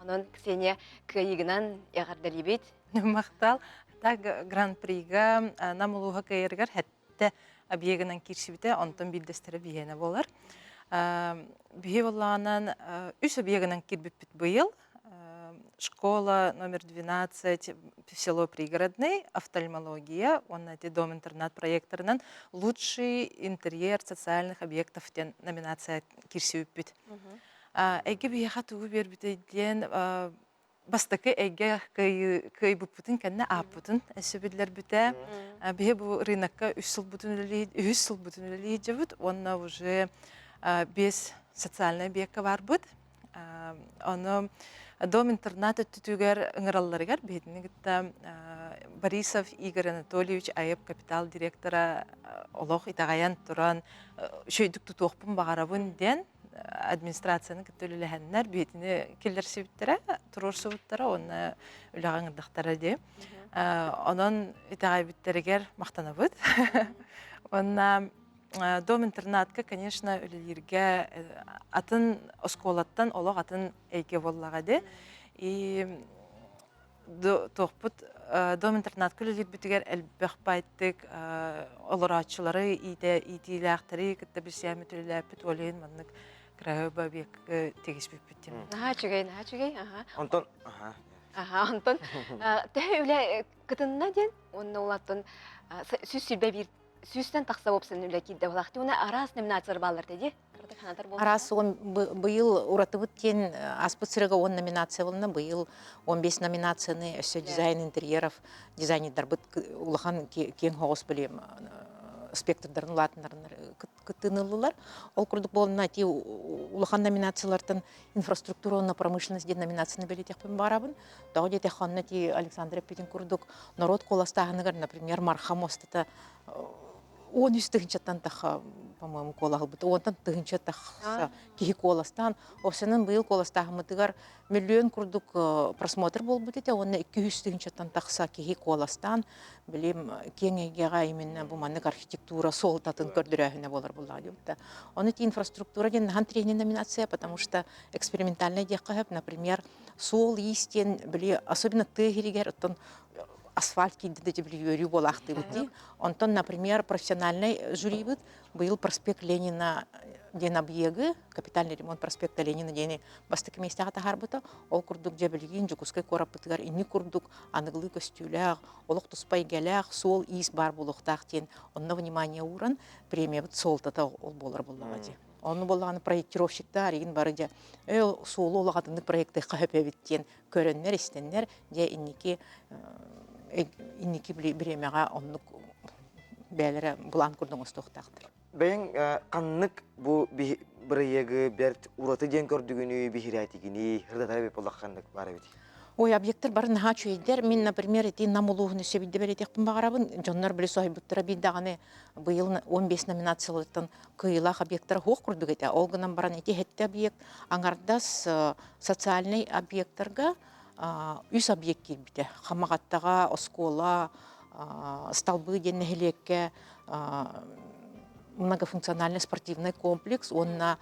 Онон Ксения кыайыыгынан эҕэрдэлиибит. Махтал. Так гран-прига Нам улууһа кыайарыгар сэттэ объегынан киирсибитэ, онтон биирдэстэрэ биһиэнэ буолар. Биһи буоллаҕынан үс объегынан киирбиппит быйыл. Школа номер 12, село Пригородный, офтальмология уонна эти дом-интернат проекторынан лучший интерьер социальных объектов диэн номинация киирсибиппит. Эйгэ биһиэхэ тугу биэрбитэй диэн бастакы эйгэ кыайбыппытын кэннэ ааппытын өссө биллэрбитэ. Биһи бу рынокка үс сылбытын үлэлии үһүс сылбытын үлэлии сылдьабыт уонна уже биэс социальнай объекка барбыт. Ону дом-интернат өттүтүгэр ыҥыралларыгар биһитини кытта Борисов Игорь Анатольевич АЭП капитал директора олох итэҕэйэн туран үчүгэйдик тутуохпун баҕарабын диэн администрацияны кытта үлэлэһэннэр биһитини киллэрсибиттэрэ, туруорсубуттара уонна үлэҕэ ыҥырдахтара дии. Онон итэҕэйбиттэригэр махтанабыт. Уонна дом-интернатка, конечно, үлэлииргэ атын оскуолаттан олох атын эйгэ буоллаҕа дии. И туохпут дом-интернатка үлэлиирбитигэр элбэх байтык олорооччулары иитиилээхтэри кытта билсиэммит үлэлээппит ол иһин маннык кыраһыба объекка тигиспиппит диэн. Наһаа үчүгэй, наһаа үчүгэй. Аха. Онтон аха. Аха, онтон төһө үлэ кытынна диэн уонна улаттан 121 сүүстэн тахса уопсан үлэ киирдэ булаахты уонна араас номинациялар бааллар дии. Араас быйыл уратыбыт диэн аспыт сырыга 10 номинация болна быйыл 15 номинацияны өссө дизайн интерьеров дизайнердарбыт улахан киэҥ хоҕус билим спектрдарын улаатыннарыннар кыттыыныллылар. Ол курдук буолна ити улахан номинациялартан инфраструктура уонна промышленность диэн номинацияны бэлиэтиэхпин баарабын. Тоҕо диэтэххэ онно ити Александр эппитин курдук норуот куоластааһыныгар, например, Марха муостата 13 тыһыынчаттан тахха, по-моему, куолаһылбыта. Уонтан тыһыынча тахса киһи куоластаан, осенын быйыл куоластааһыммытыгар миллион курдук просмотр буолбут этэ уонна 200 тыһыынчаттан тахса киһи куоластаан, билим киэҥ эйгэҕэ именно бу маннык архитектура суолтатын көрдөрөөһүнэ буолар буоллаҕа диэбитэ. Ону ити инфраструктура диэн наһан тренинг номинация, потому что экспериментальный диэххэ сөп, например, суол-иис диэн били особенно тыа иһигэр оттон асфальт киирдэ да били үөрүү буолаахтыыбыт дии. Онтон, например, профессиональный жюрибыт быйыл проспект Ленина диэн объегы, капитальный ремонт проспекта Ленина диэни бастакы миэстэҕэ таһаарбыта. Ол курдук дьэ билигин Дьокуускай куораппытыгар инник курдук аныгылыы көстүүлээх, олох туспа эйгэлээх суол-иис баар буолуохтаах диэн онно внимание ууран премиябыт суолтата ол буолар буоллаҕа дии. Онну буоллаҕына проектировщиктар игин бары дьэ ээ суолу олох атыннык проектыахха сөп эбит диэн көрөннөр истэннэр дьэ инники инники бириэмэҕэ оннук бэйэлэрэ былаан курдук оҥостуохтаахтар. Бэйэҥ ханнык бу бырайыагы бэрт ураты диэн көрдүгүнүй, биһирээтигиний, ырдатар эбит буоллахха ханнык баар эбит? Ой, объекттар бары наһаа үчүгэйдэр. Мин, например, ити Нам улууһун өссө биирдэ бэлиэтиэхпин баҕарабын. Дьоннор били соһуйбуттара биир даҕаны быйыл 15 номинациялартан кыайыылаах объектара суох курдук этэ. Ол гынан баран ити сэттэ объект аҥардас социальнай объектарга үс объект киирбитэ. Хамаҕаттаҕа оскуола, Столбы диэн нэһилиэккэ многофункциональный спортивный комплекс уонна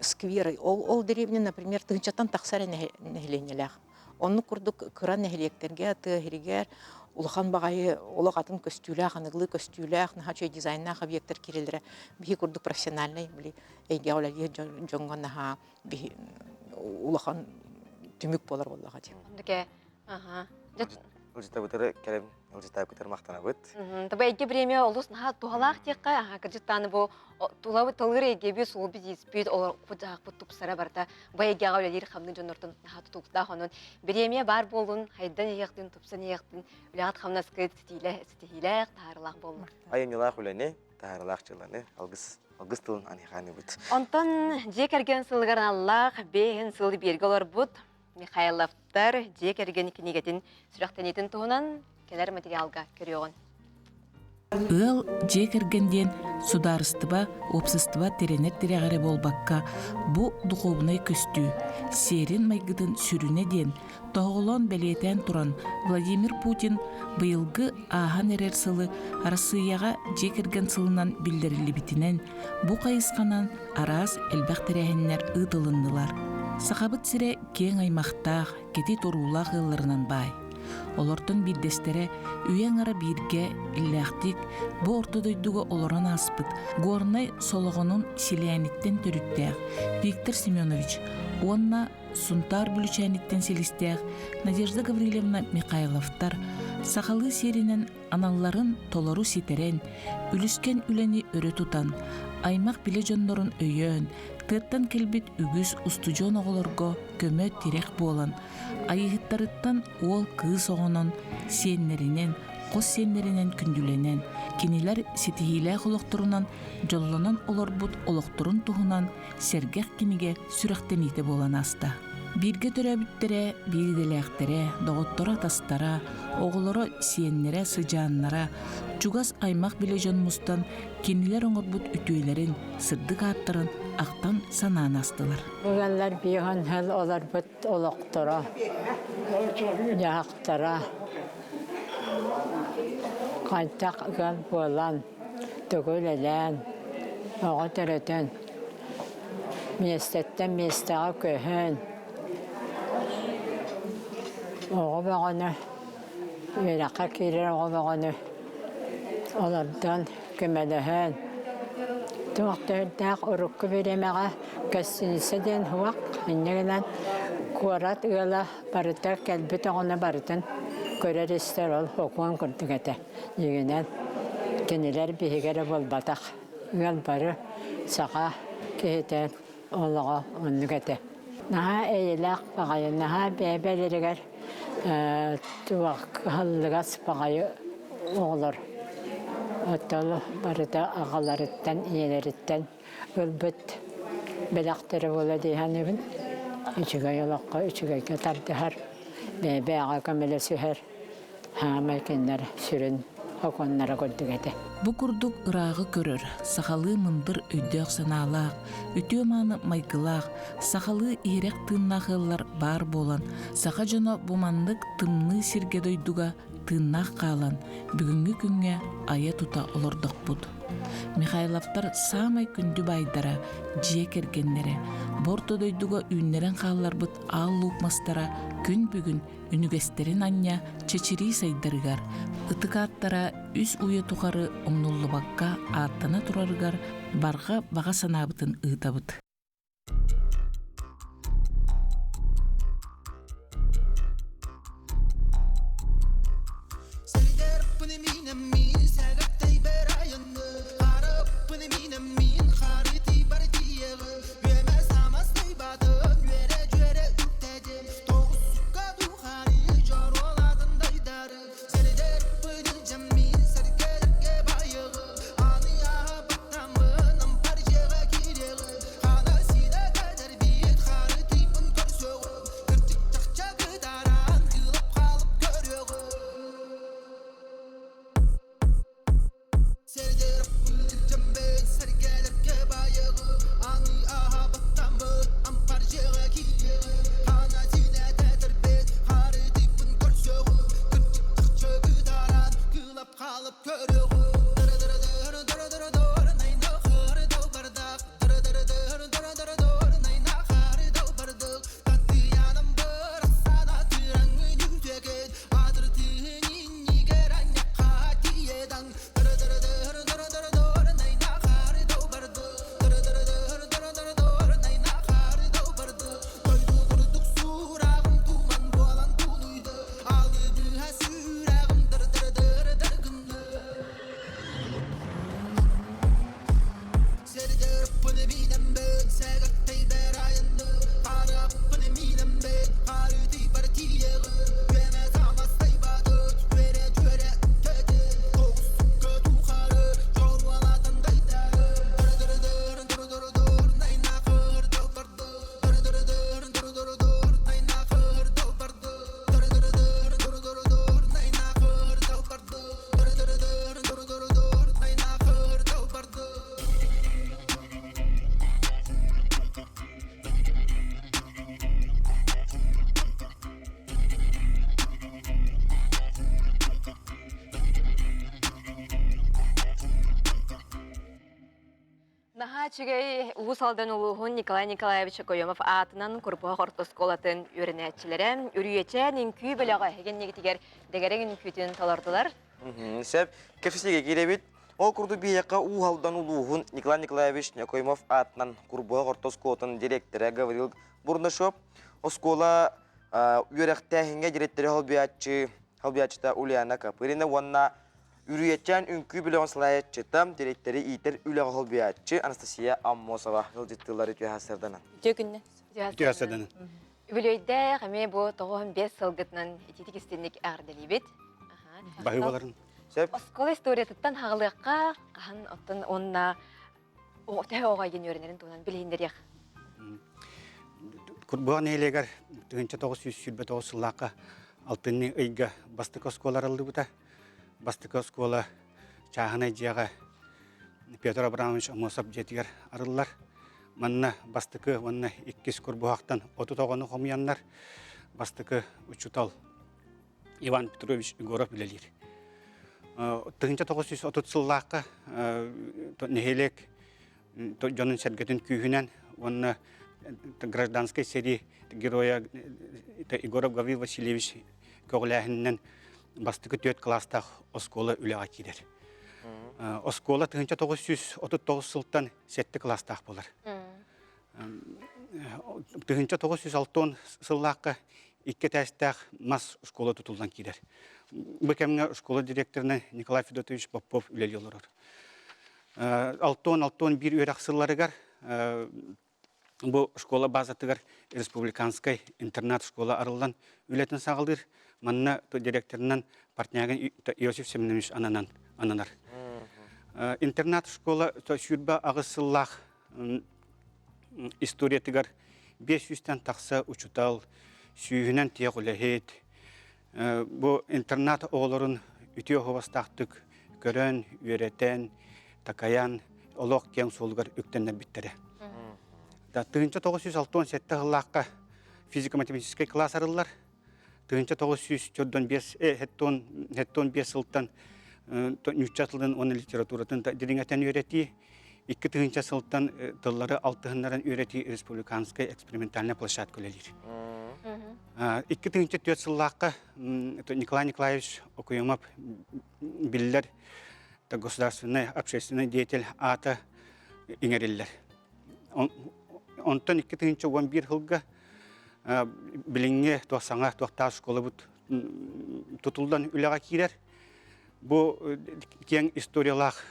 скверы. Ол, ол деревня, например, тыһыынчаттан тахсар нэһилиэнньэлээх. Оннук курдук кыра нэһилиэктэргэ, тыа иһигэр улахан баҕайы олох атын көстүүлээх, аныгылыы көстүүлээх, наһаа үчүгэй дизайннаах объектар киирэллэрэ биһи курдук профессиональнай били эйгэҕэ үлэлиир дьоҥҥо наһаа биһи улахан түмүк буолар буоллаҕа дии. Оннук Аха. Ылдьытабытары кэлэн ылдьытаабытыгар махтанабыт. Таба эйгэ премия олус наһаа туһалаах диэххэ, аха кырдьыктааны бу тулабыт талыыр эйгэби суолбут ииспит, олорпут дьаһахпыт тупсара барыта бу эйгэҕэ үлэлиир хамныы дьоннортон наһаа тутулуктаах онон бириэмийэ баар буоллун, хайдан иһиэхтин, тупсан иһиэхтин, үлэҕит хамнаскыт ситиилээх, таһаарылаах буоллун. Айымньылаах үлэни, таһаарылаах дьыаланы алгыс алгыс тылын аныхааныбыт. Онтон дьиэ кэргэн сылыгар аналлаах бэйэһин сыл биэргэ олорбут Михайловтар дьиэ кэргэн кинигэтин сүрэхтэниитин туһунан кэлэр материалга көрүөҕүн. Ыал дьиэ кэргэн диэн судаарыстыба, уопсастыба тирэнэр тирэҕэ эрэ буолбакка, бу духуобунай көстүү, сиэрин-майгытын сүрүнэ диэн тоһоҕолоон бэлиэтээн туран Владимир Путин быйылгы ааһан эрэр сылы Арассыыйаҕа дьиэ кэргэн сылынан биллэриллибитинэн Бу хайысханан араас элбэх тэрээһиннэр ыытылыннылар. Сахабыт сирэ киэҥ аймахтаах, кэтит уруулаах ыалларынан баай. Олортон биирдэстэрэ үйэ аҥара бииргэ иллээхтик бу орто дойдуга олорон ааспыт Горнай Солоҕонун Силээниттэн төрүттээх Виктор Семенович уонна Сунтаар Бүлүчээниттэн силистээх Надежда Гаврильевна Михайловтар сахалыы сиэринэн аналларын толору ситэрэн, үлүскэн үлэни өрө тутан, аймах-билэ дьоннорун өйөөн, тыаттан кэлбит үгүс устудьуон оҕолорго көмө-тирэх буолан, айыыһыттарыттан уол-кыыс оҕонон, сиэннэринэн, хос сиэннэринэн күндүлэнэн, кинилэр ситиһиилээх олохторунан дьоллонон олорбут олохторун туһунан сэргэх кинигэ сүрэхтэниитэ буолан ааста. Бииргэ төрөөбүттэрэ, биир идэлээхтэрэ, доҕотторо-атастара, оҕолоро, сиэннэрэ, сыдьааннара, чугас аймах-билэ дьон мустан кинилэр оҥорбут үтүөлэрин, сырдык ааттарын ахтан-санаан аастылар. Ыаллар биэһэн сыл олорбут олохторо, дьаһахтара. Хайдах ыал буолан, тугу үлэлээн, оҕо төрөтөн, миэстэттэн миэстэҕэ көһөн, оҕо бөҕөнү, үөрэххэ киирэр оҕо бөҕөнү олордон, көмөлөһөн, туох да үрдээх урукку бириэмэҕэ гостиница диэн суох, инньэ гынан куорат ыала барыта кэлбит оҕону барытын көрөр-истэр ол сокуон курдук этэ. Дьиҥинэн, кинилэр биһиги эрэ буолбатах, ыал бары саха киһитэ олоҕо оннук этэ. Наһаа эйэлээх баҕайы, наһаа бэйэ-бэйэлэригэр туох кыһаллыгас баҕайы оҕолор. Оттон барыта аҕаларыттан, ийэлэриттэн ылбыт бэлэхтэрэ буола дии саныыбын. Үчүгэй олоххо үчүгэйгэ тардыһар, бэйэ-бэйэҕэ көмөлөсүһэр хаамай кинилэр сүрүн окуоннара курдук этэ. Бу курдук ырааҕы көрөр, сахалыы мындыр өйдөөх-санаалаах, үтүө-мааны майгылаах, сахалыы иһирэх тыыннаах ыаллар баар буолан, саха дьоно бу маннык тымныы сиргэ-дойдуга тыыннаах хаалан, бүгүҥҥү күҥҥэ айа-тута олордохпут. Михайловтар саамай күндү баайдара, дьиэ кэргэннэрэ, бу орто дойдуга үүннэрэн хаалларбыт аал луук мастара күн бүгүн үнүгэстэрин анньа чэчирии сайдарыгар, ытык ааттара үс үйэ тухары умнуллубакка ааттана турарыгар барҕа баҕа санаабытын ыытабыт. Наһаа үчүгэй Уус Алдан улууһун Николай Николаевич Окоемов аатынан Курбуһах орто оскуолатын үөрэнээччилэрэ Үрүйэчээн үҥкүү бөлөҕө эһигиннигитигэр дэгэрэҥ үҥкүүтүн толордулар. Сөп. Кэпсэтиигэ киирэбит. Ол курдук биһиэхэ Уус Алдан улууһун Николай Николаевич Окоемов аатынан Курбуһах орто оскуолатын директора Гаврил Бурнашов, оскуола үөрэхтээһиҥҥэ дириэктэри холбуйааччы холбуйааччыта Ульяна Копырина уонна Үрүйэчээн үҥкүү бөлөҕүн салайааччыта, дириэктэри иитэр үлэҕэ холбуйааччы Анастасия Аммосова ыалдьыттыыллар үтүө сарданан. Үтүө күннэ. Үтүө сарданан. Үбүлүөйдээх эмиэ бу 95 сылгытынан итиитик истинник эҕэрдэлиибит. Баһыы боларын. Сөп. Оскуола историятыттан хаҕылыахха хаһан оттон уонна төһө оҕо диэн үөрэнэрин туһунан билиһиннэриэх. Курбуһах нэһилиэгэр 1929 сыллаахха алтынньы ыйга бастакы оскуола арыллыбыта. Бастакы оскуола чааһынай дьиэҕэ Петр Абрамович Амосов дьиэтигэр арыллар. Манна бастакы уонна иккис курбуһахтан 30 оҕону хомуйаннар бастакы учуутал Иван Петрович Егоров үлэлиир. 1930 сыллаахха нэһилиэк дьонун-сэргэтин күүһүнэн уонна гражданскай сэрии геройа Егоров Гаврил Васильевич көҕүлээһининэн бастакы түөрт кылаастаах оскуола үлэҕэ киирэр. Оскуола 1939 сылтан сэттэ кылаастаах буолар. 1960 сыллаахха икки этээстээх мас школа тутуллан киирэр. Бу кэмҥэ школа директорынан Николай Федотович Попов үлэлии олорор. 60-61 үөрэх сылларыгар бу школа базатыгар республиканскай интернат-школа арыллан үлэтин саҕалыыр. Манна директорынан Портнягин Иосиф Семенович ананан ананар. Интернат-школа 28 сыллаах историятыгар 500-тэн тахса учутал, сүүһүнэн тиэх үлэһит, бу интернат оҕолорун үтүө оһуобастаахтык көрөн, үөрэтэн, такайан, олох киэҥ суолугар үктэннэрбиттэрэ. 1967 сыллаахха физико-математическай класс арыллар. 1945 75 сылтан нуучча тылын уонна литературатын дириҥэтэн үөрэтии, 2000 сылтан тыллары алтыһыннаран үөрэтии республиканскай экспериментальная площадка үлэлиир. 2004 сыллаахха Николай Николаевич Окуемов биллэр государственный общественный деятель аата иҥэриллэр. Онтон 2011 сылга билиҥҥи туох саҥа туохтаах школабыт тутуллан үлэҕэ киирэр. Бу киэҥ историялаах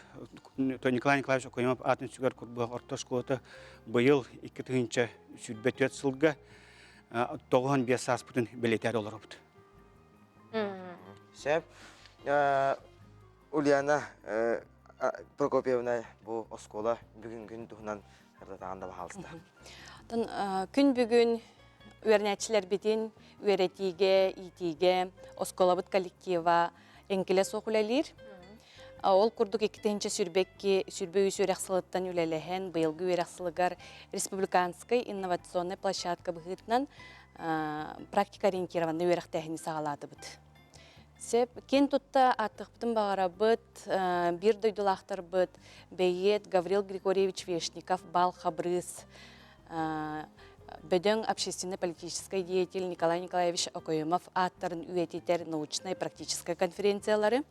Николай Николаевич Окоемов аатын сүгэр Курбуһах орто оскуолата быйыл 2024 сылга 95 сааспытын бэлиэтээр олоробут. Сөп. Ульяна Прокопьевна бу оскуола бүгүнгүн туһунан ырытаан да баһаалыста. Күн бүгүн үөрэнээччилэрбитин үөрэтиигэ, иитиигэ оскуолабыт коллектива эҥкилэ суох үлэлиир. Ол курдук 2022 сүрбэ үс үөрэх сылыттан үлэлэһэн, быйылгы үөрэх сылыгар республиканскай инновационнай площадка быһыытынан практика ориентированный үөрэхтээһини саҕалаатыбыт. Сөп. Киэн тутта ааттыахпытын баҕарабыт биир дойдулаахтарбыт бэйиэт Гаврил Григорьевич Вешников Бал Хабрыыс бөдөҥ общественно-политическай деятель Николай Николаевич Окоемов ааттарын үйэтитэр научнай-практическай конференциялары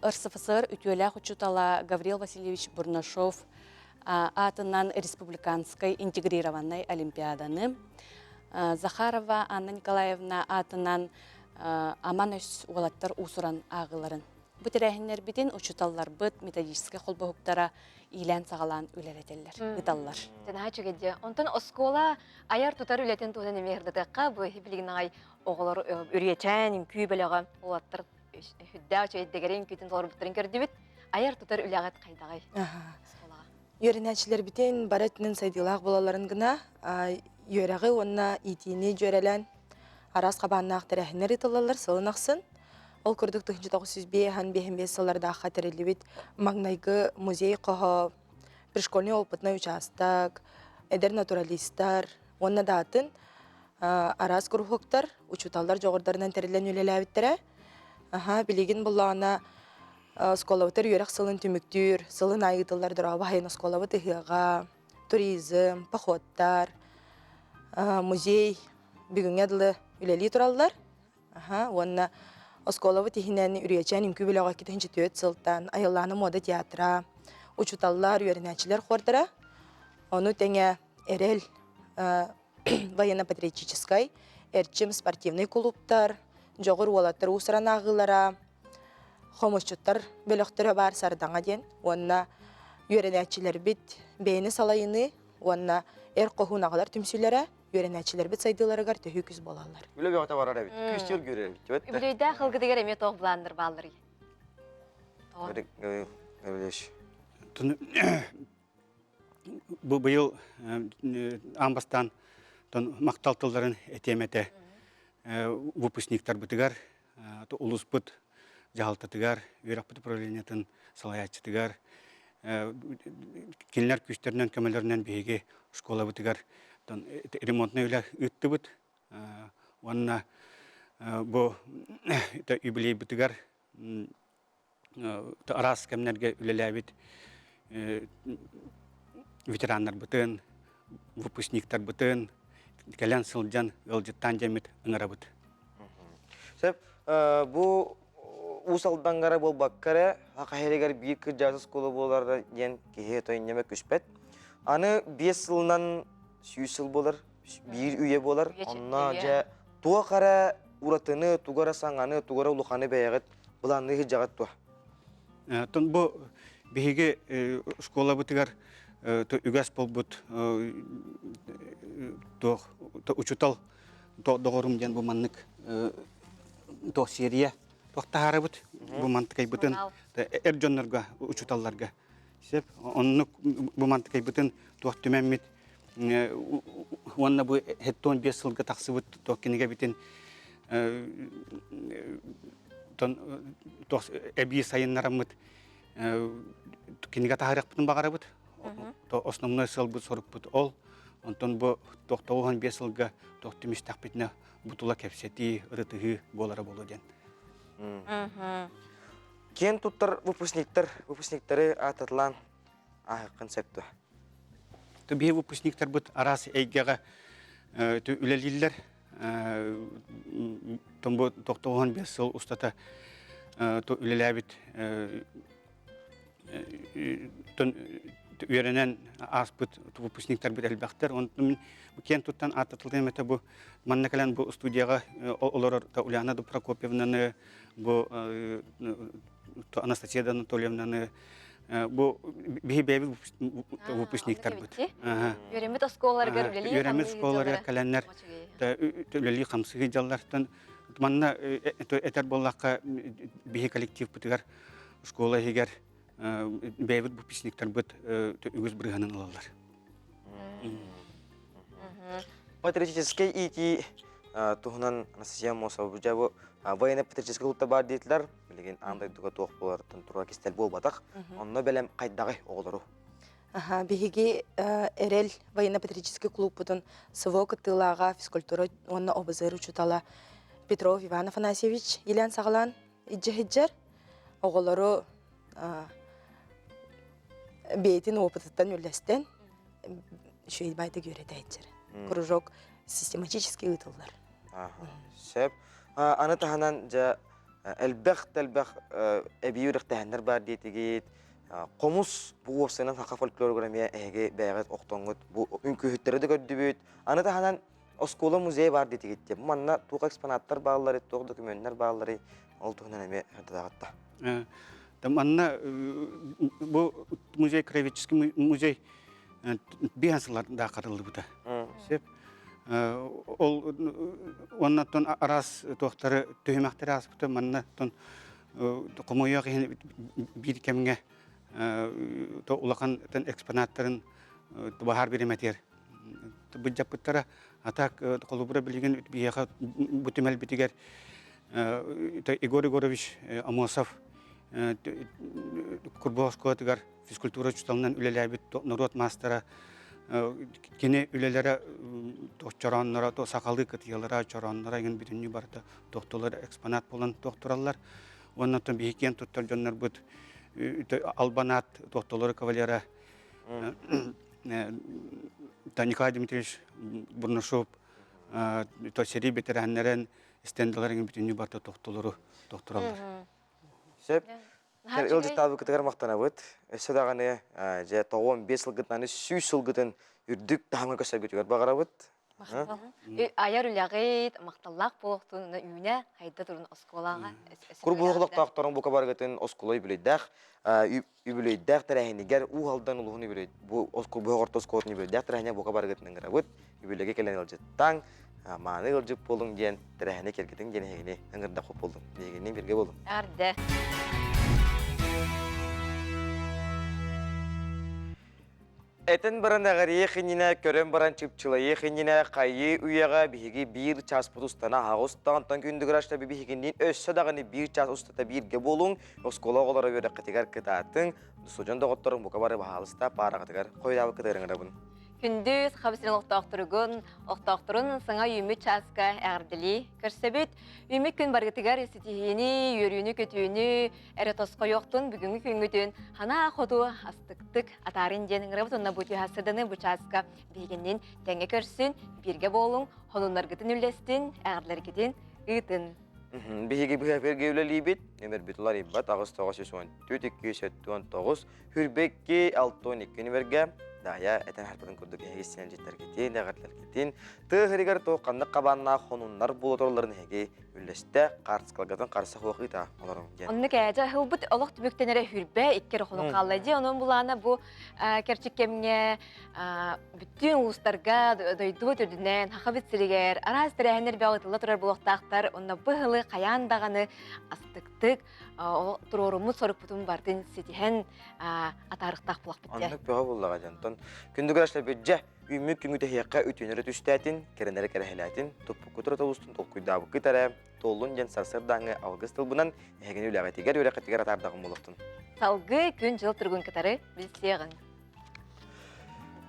РСФСР үтүөлээх учуутала Гаврил Васильевич Бурнашов аатынан республиканскай интегрированнай олимпиаданы Захарова Анна Николаевна аатынан Аман өс уолаттар уусуран ааҕыыларын. Бу тэрээһиннэрбитин учууталларбыт методическай холбоһуктара иилээн-саҕалаан үлэлэтэллэр, ыыталлар. Наһаа үчүгэй Онтон оскуола айар-тутар үлэтин туһунан эмиэ ырдатыахха. Бу билигин аҕай оҕолор үрүйэчээн, үҥкүү бөлөҕө уолаттар үрдээх үчүгэйдэгэрин үҥкүүтүн толорбуттарын көрдүбүт. Айар-тутар үлэҕит хайдаҕай? Үөрэнээччилэрбитин бары өттүнэн сайдыылаах буолалларын гына үөрэҕи уонна иитиини дьүөрэлээн араас хабааннаах тэрээһиннэр ыытыллаллар сылын ахсын. Ол курдук 1905 сыллардаахха тэриллибит маҥнайгы музей хоһо, пришкольный опытный участок, эдэр натуралистар уонна да атын араас куруһуоктар учууталлар дьоҕурдарынан тэриллэн үлэлээбиттэрэ. Аха, билигин буллаҕына оскуолабытыгар үөрэх сылын түмүктүүр, сылын аайы ыытыллар дорообо аһайын оскуолабыт ыһыаҕа, туризм, походтар, музей бүгүҥҥэ дылы үлэлии тураллар. Аха, уонна оскуолабыт иһинэн Үрүйэчээн үҥкүү бөлөҕө 2004 сылтан Айыллаана муода театра, учууталлар, үөрэнээччилэр хуордара, ону тэҥэ Эрэл военно-патриотическай, Эрчим спортивнай кулууптар, Дьоҕур уолаттар уус-уран ааҕыылара, хомусчуттар бөлөхтөрө баар Сардаҥа диэн уонна үөрэнээччилэрбит бэйэни салайыныы уонна эр хоһуун аҕалар түмсүүлэрэ үөрэнээччилэрбит сайдыыларыгар төһүү күүс буолаллар. Үлэ бөҕөтө барар эбит. Күүс сүргүрэр эбит. Үбүлүөйдээх ылгытыгар эмиэ туох былааннар баалларый? Бу быйыл аан бастаан махтал тылларын этиэм этэ выпускниктарбытыгар улууспут дьаһалтатыгар, үөрэхпит управлениетын салайааччытыгар кинилэр күүстэринэн көмөлөрүнэн биһиги школабытыгар ремонтнай үлэ ыыттыбыт уонна бу юбилейбытыгар. Араас кэмнэргэ үлэлээбит ветераннарбытын, выпускниктарбытын кэлэн сылдьан ыалдьыттаан дьэммит ыҥырабыт. Сөп. Бу Уус Алдангара буолбакка эрэ, Саха сиригэр биир кырдьаҕас оскуола буолар диэн киһи тойонньомо күспэт. Аны 5 сылынан 100 сыл буолар, биир үйэ буолар. Онно дьэ туох эрэ уратыны, тугу эрэ саҥаны, тугу эрэ улаханы бэйэҕит былаанныы сылдьаҕыт дуо? Оттон бу биһиги школабытыгар үгэс буолбут туох учутал доҕорум диэн бу маннык туох серия туох таһаарабыт бу мантыкайбытын эр дьоннорго учуталларга сөп оннук бу мантыкайбытын туох түмэммит уонна бу хеттон 5 сылга тахсыбыт туох кинигэбитин туох эбии сайыннараммыт кинигэ таһаарыахпытын баҕарабыт. Основной сыалбыт сорукпут ол. Онтон бу 95 сылга туох түмүстэхпитинэ бу тула кэпсэтии, ырытыһыы буолара буолуо диэн. Киэн туттар выпускниктар, выпускниктары аататылаан ааһыаххын сөп дуо? Биһи выпускниктарбыт араас эйгэҕэ үлэлииллэр. Бу 95 сыл устата үлэлээбит үөрэнэн ааспыт выпускниктарбыт элбэхтэр. Онтон киэн туттан ааттатылыам этэ бу манна кэлэн бу студияҕа олорор Ульяна Прокопьевнаны, бу Анастасия Анатольевнаны бу биһи бэйэбит выпускниктарбыт. Үөрэммит оскуолаларыгар үлэлии Үөрэммит оскуолаларыгар кэлэннэр үлэлии хамсыы дьаллартан манна этэр буоллахха биһи коллективпытыгар школа иһигэр бэйэбит выпускниктарбыт үгүс бырыһанын ылаллар. Патриотическай иитии туһунан Анастасия Аммосова дьэ бу военно-патриотическай клубта баар диэтилэр. Билигин аан дойдуга туох буоларыттан туруга кистэл буолбатах. Онно бэлэм хайдаҕый оҕолору? Аха, биһиги Эрэл военно-патриотическай клубпутун СВО кыттыылааҕа физкультура уонна ОБЗР учуутала Петров Иван Афанасьевич илээн саҕалаан илдьэ сылдьар. Оҕолору бэйэтин опытыттан үллэстэн үчүгэй баайдык үөрэтээччэр. Кружок систематически ыытыллар. Сөп. Аны таһынан дьэ элбэх да элбэх эбии үрэхтэһэннэр баар диэтигит. Хомус бу уопсайынан саха фольклоругар эмиэ эһиги бэйэҕит охтоҥҥут бу үҥкүүһүттэри да көрдүбүт. Аны таһынан оскуола музейа баар диэтигит диye. Манна туох экспонаттар баалларый, туох докуменнар баалларый, ол туһунан эмиэ сырдатаҕытта. Манна бу музей краеведческий музей биһан сылларда харыллыбыта. Сөп. Ол оннаттан араас туохтары түһүмэхтэри ааспыта манна хомойуох иһин биир кэмҥэ улахан экспонаттарын баһаар бириэмэтигэр былдьаппыттара. А так холобура билигин биһиэхэ бу түмэлбитигэр Егор Егорович Амосов Курбуһах оскуолатыгар физкультура учууталынан үлэлээбит норуот маастара кини үлэлэрэ чороонноро сахалыы кытыйалара чороонноро иҥин бүтүннүү барыта тохтулар экспонат буолан тохтураллар уонна оттон биһи киэн туттар дьоннорбут албанаат тохтолору кавалера Николай Дмитриевич Бурнашов сэрии бэтэрээннэрин стендаларын бүтүннүү барыта тохтолору тохтураллар. Сөп. Ыалдьыттаабыккытыгар махтанабыт. Өссө даҕаны дьэ 95 сылгытынан 100 сылгытын үрдүк таһымҥа көрсөргүтүгэр баҕарабыт. Айар үлэҕит, махталлаах буолуохтун үүнэ хайда турун оскуолаҕа. Курбуһах олохтоохторун бука барыгытын оскуола үбүлүөйдээх үбүлүөйдээх тэрээһинигэр Уу Алдан улууһун үбүлүөй бу Курбуһах орто оскуолатын үбүлүөйдээх тэрээһинэ бука барыгытын ыҥырабыт. Үбүлүөйгэ кэлэн ыалдьыттаҥ, мааны ыалдьыт буолуҥ диэн тэрээһини кэргэтиҥ диэн эһигини ыҥырдах буоллум. Биһигини бииргэ буолуҥ. Арда. Этэн баран эҕэрийиэх иннинэ, көрөн баран чыпчылайыах иннинэ, хайыы үйэҕэ биһиги биир чааспыт устана аһаҕас устаҕантан күндүгүрашта биһигинниин өссө даҕаны биир чаас устата бииргэ буолуҥ, оскуола оҕолоро үөрэххитигэр кытаатыҥ, судьон доҕотторум бука бары баһаалыста паараҕытыгар хойутаабыккытыгар ыҥырабын. Күндү Саха сирин олохтоохторугун, олохтоохторун саҥа үүммүт чааска эҕэрдэлии көрсөбүт. Үүммүт күн баргытыгар ситиһиини, үөрүүнү-көтүүнү эрэ тосхойуохтун бүгүҥҥү күҥҥүтүн ханаа хоту астыктык атаарын диэн ыҥырабыт уонна бу түһассыданы бу чааска биһигиннин тэҥҥэ көрсүн, бииргэ буолуҥ, хонуннаргытын үллэстин, эҕэрдэлэргитин ыытын. Биһиги быһа үлэлиибит. Нөмербит уларыйбат 8914 279 Хүрбэкки 62 нүмергэ Даайа этэн харпытын курдук эһиги сиэнчиттэргитин, эҕэрдэлэргитин, тыа сиригэр туох ханнык хабааннаах хонуннар буола туралларын эһиги үллэстэ, хаартыскаларгытын харса суох ыыта олоруҥ диэн. Оннук ээ, дьэ ылбыт олох түмүктэнэрэ хүрбэ икки эрэ хонук хаалла дии. Онон булаана бу кэрчик кэмҥэ бүттүүн улуустарга, дойдубут үрдүнэн, Сахабыт сиригэр араас тэрээһиннэр бөҕө ыытылла турар буолуохтаахтар. Онно бу ыһылы хайаан даҕаны астыктык туруоруммут сорукпутун барытын ситиһэн атаарыктаах буолахпыт дьэ. Оннук бөҕө буоллаҕа дьэ. Онтон күндүгэр ашларбыт дьэ үүммүт күҥҥү тэһиэххэ үтүөнөрө түстээтин, кэрэнэрэ кэрэһэлээтин, туппуккут ырата устун толкуйдаабыккыт эрэ, туоллун диэн сарсыардааҥҥы алгыс тылбынан эһигини үлэҕитигэр, үөрэххитигэр атаардаҕым буолуохтун. Салгыы күн-дьыл туругун кытары билсиэҕиҥ.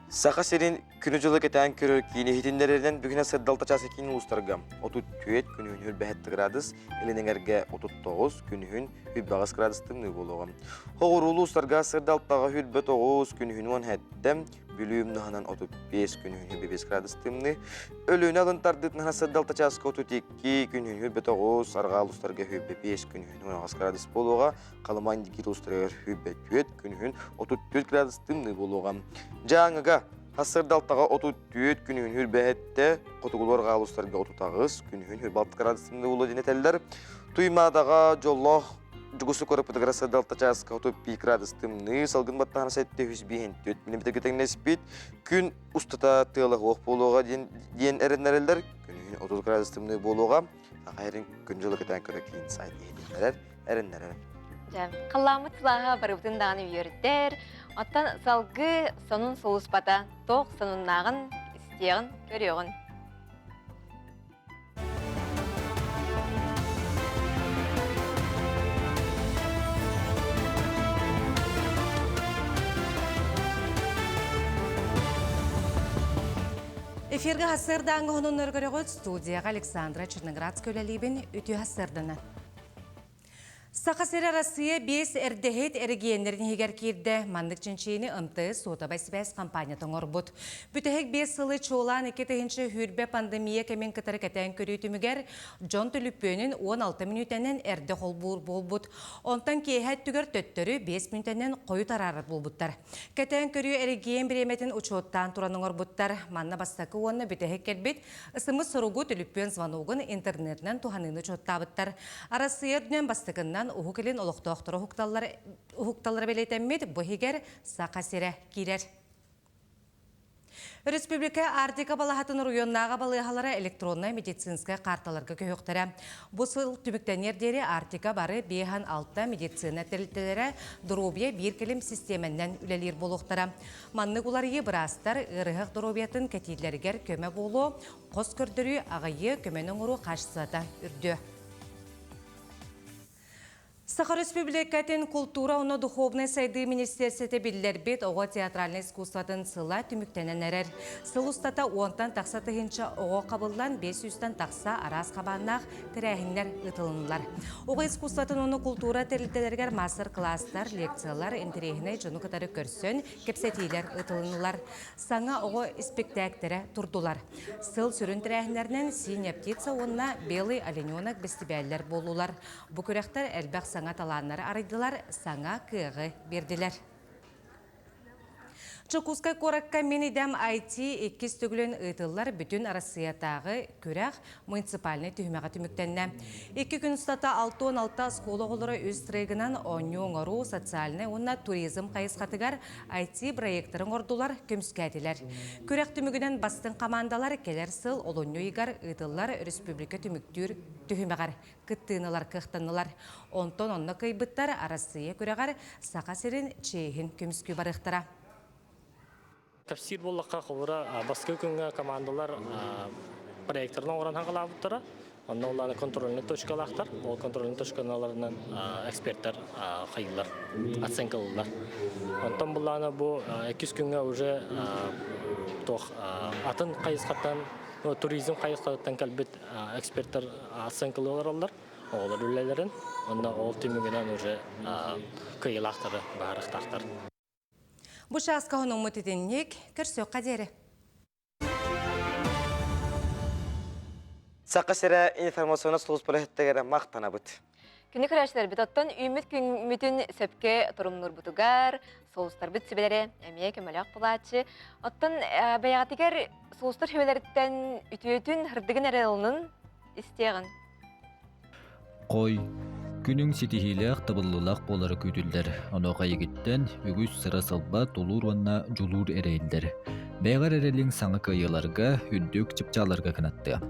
Саха сирин күнү-дьылы кэтээн көрөр киин иһитиннэрэринэн бүгүн сырдалта чаас киин улуустарга 34 күнүһүн хүрбэһэт градус, Илин эҥэргэ 39 күнүһүн 28 градус тымныы буолуоҕа. Хоҕуруу улуустарга сырдалтаҕа 29 күнүһүн 17, Бүлүү умнаһынан 35 күнүһүн 25 градус тымныы, Өлүөнэ алын тардыытынан сырдалта чааска 32 күнүһүн 29, Арҕаа улуустарга 25 күнүһүн 18 градус буолуоҕа. Халыма Индигир улуустарыгар 24, күнүһүн 34 градус тымныы буолуоҕа. Дьааҥыга сарсыардалтаҕа 34, күнүһүн хүрбэһэттэ, хотугулуу арҕаа улуустарга 38, күнүһүн хүрбалт градус тымныы буолуо диэн этэллэр. Туймаадаҕа дьоллоох Дьугусу куораппытыгар сарсыардалта чааска 35 градус тымныы, салгын баттаһана 754 миллиметргэ тэҥнэспит. Күн устата тыала суох буолуоҕа диэн, диэн эрэннэрэллэр. Күнүһүн 30 градус тымныы буолуоҕа. Саха сирин күн дьылы кэтээн көрө киин сайт иһитиннэрэр. Эрэннэрэр. Дьэ, халлааммыт сылааһа барыбытын даҕаны үөрдэр. Оттон салгыы сонун сулууспата туох сонуннааҕын истиэҕин, көрүөҕүн. Эфиргэ сарсыардааҥҥы хонуннар көрөҕүт студияҕа Александра Черноградская үлэлиибин үтүө сарсыарданан. Саха сирэ Россия биэс эрдэһит эрэгийиэннэрин иһигэр киирдэ. Маннык чинчийиини МТС суотабай сибээс компанията оҥорбут. Бүтэһик биэс сылы чуолаан 2020 пандемия кэмин кытары кэтээн көрүү түмүгэр дьон түлүппүөнүн 16 мүнүүтэнэн эрдэ холбуур буолбут. Онтон киэһэ өттүгэр төттөрү 5 мүнүүтэнэн хойут араарар буолбуттар. Кэтээн көрүү эрэгийиэн бириэмэтин учуоттаан туран оҥорбуттар. Манна бастакы уонна бүтэһик кэлбит Ысыммыт соругу түлүппүөн звоногун интернетинэн туһаныыны учуоттаабыттар. Арассыыйа үрдүнэн бастакыннан Уһук Илин олохтоохторо уһукталлара бэлиэтэммит, бу иһигэр Саха сирэ киирэр. Өрөспүүбүлүкэ Арктика балаһатын оройуоннааҕы балыыһалара электроннай медицинскэй карталарга көһүөхтэрэ. Бу сыл түмүктэниэр диэри Арктика бары 56 медицина тэрилтэлэрэ доруобуйа биир кэлим систиэмэннэн үлэлиир буолуохтара. Маннык уларыйыы быраастар ыарыһах доруобуйатын кэтииллэригэр көмө буолуо, хос көрдөрүү аҕыйыа, көмөнү оҥоруу хаачыстыбата үрдүө. Саха Өрөспүүбүлүкэтин култуура уонна духовнай сайдыы министиэрсэтэ биллэрбит оҕо театральнай искусствотын сыла түмүктэнэн эрэр. Сыл устата уонтан тахса тыһыынча оҕо хабыллан 500-тэн тахса араас хабааннаах тэрээһиннэр ыытылыннылар. Оҕо искусствотын уонна култуура тэрилтэлэригэр маастар-кылаастар, лекциялар, интэриэһинэй дьону кытары көрсөн, кэпсэтиилэр ыытылыннылар. Саҥа оҕо испиктээктэрэ турдулар. Сыл сүрүн тэрээһиннэринэн «Синяя птица» уонна «Белый олененок» бэстибээллэр буоллулар. Бу күрэхтэр элбэх саҥа талааннары арыйдылар, саҥа кыаҕы биэрдилэр. Дьокуускай куоракка Мин идэм IT иккис төгүлүн ыытыллар бүтүн Арассыыйатааҕы күрэх муниципальнай түһүмэҕэ түмүктэннэ. Икки күн устата 66 оскуола оҕолоро үс трегынан оонньуу оҥоруу, социальнай уонна туризм хайысхатыгар IT-проектары оҥордулар, көмүскээтилэр. Күрэх түмүгүнэн бастыҥ хамаандалар кэлэр сыл олунньу ыйыгар ыытыллар республика түмүктүүр түһүмэҕэр кыттыыны ылар кыахтаннылар. Онтон онно кыайбыттар Арассыыйа күрэҕэр Саха сирин чиэһин көмүскүү барыахтара. Кэпсиир буоллахха, холобура, бастакы күҥҥэ командалар проекторын оҥорон хаҥалаабыттара. Онно улаана контрольнай точкалаахтар. Ол контрольнай точкаларынан эксперттэр хайыылар, оценка ылыллар. Онтон буллаана бу иккис күҥҥэ уже Туох атын хайысхаттан туризм хайысхатыттан кэлбит эксперттэр оценкалыы олороллор оҕолор үлэлэрин. Онно ол түмүгүнэн уже кыайыылаахтары быһаарыахтаахтар. Бу чааска хонуммут итинник көрсүөххэ диэри. Саха сирэ информационнай сулууспа үлэһиттэригэр махтанабыт. Күнү көрөөччүлэрбит оттон үүммүт күммүтүн сөпкө торумнуурбутугар сулустарбыт сүбэлэрэ эмиэ көмөлөөх булааччы. Оттон бэйэҕитигэр сулустар сүбэлэриттэн үтүөтүн, һырдыгын эрэ ылынын истиэҕин. Хой, күнүҥ ситиһиилээх, табыллыылаах буолара күүтүллэр. Онуоха эйигиттэн үгүс сыра-сылба, тулуур уонна дьулуур эрэйиллэр. Бэйэҕэр эрэлиҥ саҥа кыайыыларга, үрдүк чыпчаалларга кынаттыа.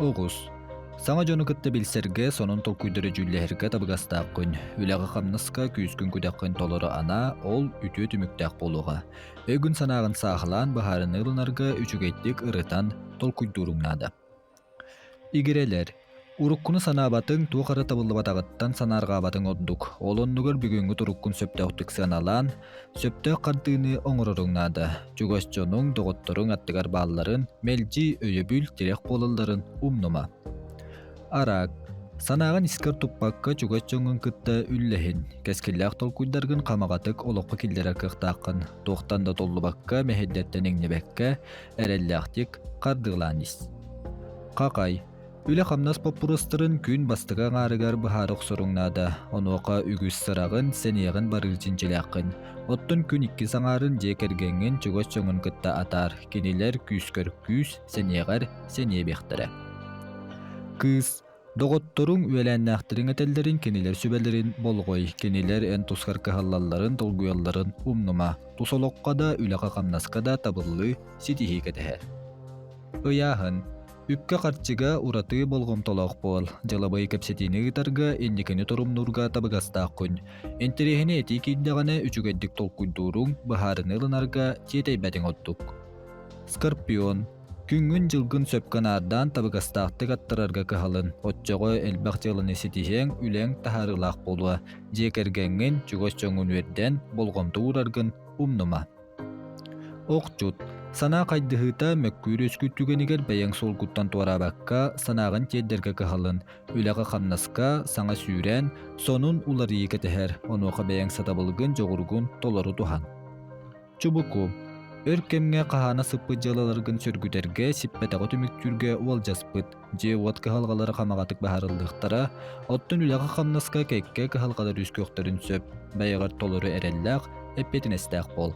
Оҕус. Саҥа дьону кытта билсэргэ, сонун толкуйдары дьүүллэһэргэ табыгастаах күн. Үлэҕэ-хамнаска күүскүн-күдэххин толору анаа, ол үтүө түмүктээх буолуоҕа. Өйгүн-санааҕын сааһылаан быһаарыныы ылынарга үчүгэйдик ырытан, толкуйдууруҥ наада. Игирэлэр, уруккуну санаабатыҥ, туох эрэ табыллыбатаҕыттан санаарҕаабатыҥ ордук. Ол оннугар бүгүҥҥү туруккун сөптөөхтүк сыаналаан, сөптөөх хардыыны оҥороруҥ наада. Чугас дьонуҥ, доҕотторуҥ аттыгар баалларын, мэлдьи өйөбүл, тирэх буолалларын умнума. Араак, санааҕын искэр туппакка чугас дьоҥҥун кытта үллэһин. Кэскиллээх толкуйдаргын хамаҕатык олоххо киллэрэр кыахтааххын. Туохтан да толлубакка, мэһэйдэртэн иҥнибэккэ, эрэллээхтик хардыылаан ис. Хахай, үлэ-хамнас боппуруостарын күн бастакы аҥаарыгар быһаара охсоруҥ наада. Онуоха үгүс сыраҕын, сэниэҕин барыыр чинчилээххин. Оттон күн иккис аҥаарын дьиэ кэргэҥҥин чугас дьоҥҥун кытта атаар. Кинилэр күүскэр күүс, сэниэҕэр сэниэ биэхтэрэ. Кыыс, Доҕотторуҥ, үөлээннээхтэриҥ этэллэрин, кинилэр сүбэлэрин болҕой, кинилэр эн тускар кыһаллалларын, долгуйалларын умнума. Тус олоххо да, үлэҕэ-хамнаска да табыллыы, ситиһии кэтэһэр. Ыйааһын. Үпкэ-харчыга ураты болҕомтолоох буол. Дьылабыай кэпсэтиини ыытарга, инникини торумнуурга табыгастаах күн. Интэриэһинэй этии киирдэҕинэ, үчүгэйдик толкуйдууруҥ, быһаарыныы ылынарга тиэтэйбэтиҥ ордук. Скорпион. Күҥҥүн-дьылгын сөпкө наардаан табыгастаахтык аттарарга кыһалын, оччоҕо элбэх дьыаланы ситиһиэҥ, үлэҥ таһаарыылаах буолуо. Дьиэ кэргэҥҥин, чугас дьоҥҥун үөрдэн, болҕомто уураргын умнума. Охчут. Санаа хайдыһыыта мөккүөр үөскүүр түгэнигэр бэйэҥ суолгуттан туораабакка, санааҕын тиэрдэргэ кыһалын. Үлэҕэ-хамнаска саҥа сүүрээн, сонун уларыйыы кэтэһэр, онуоха бэйэҥ сатабылгын, дьоҕургун толору туһан. Чубуку, өр кэмҥэ хаһаана сыппыт дьыалаларгын сөргүтэргэ, сиппэтэҕи түмүктүүргэ уолдьаспыт, дьиэ-уот кыһалҕалара хамаҕатык быһаарыллыахтара, оттон үлэҕэ-хамнаска кэккэ кыһалҕалар үөскүөхтэрин сөп, бэйэҕэр толору эрэллээх, эппиэтинэстээх буол.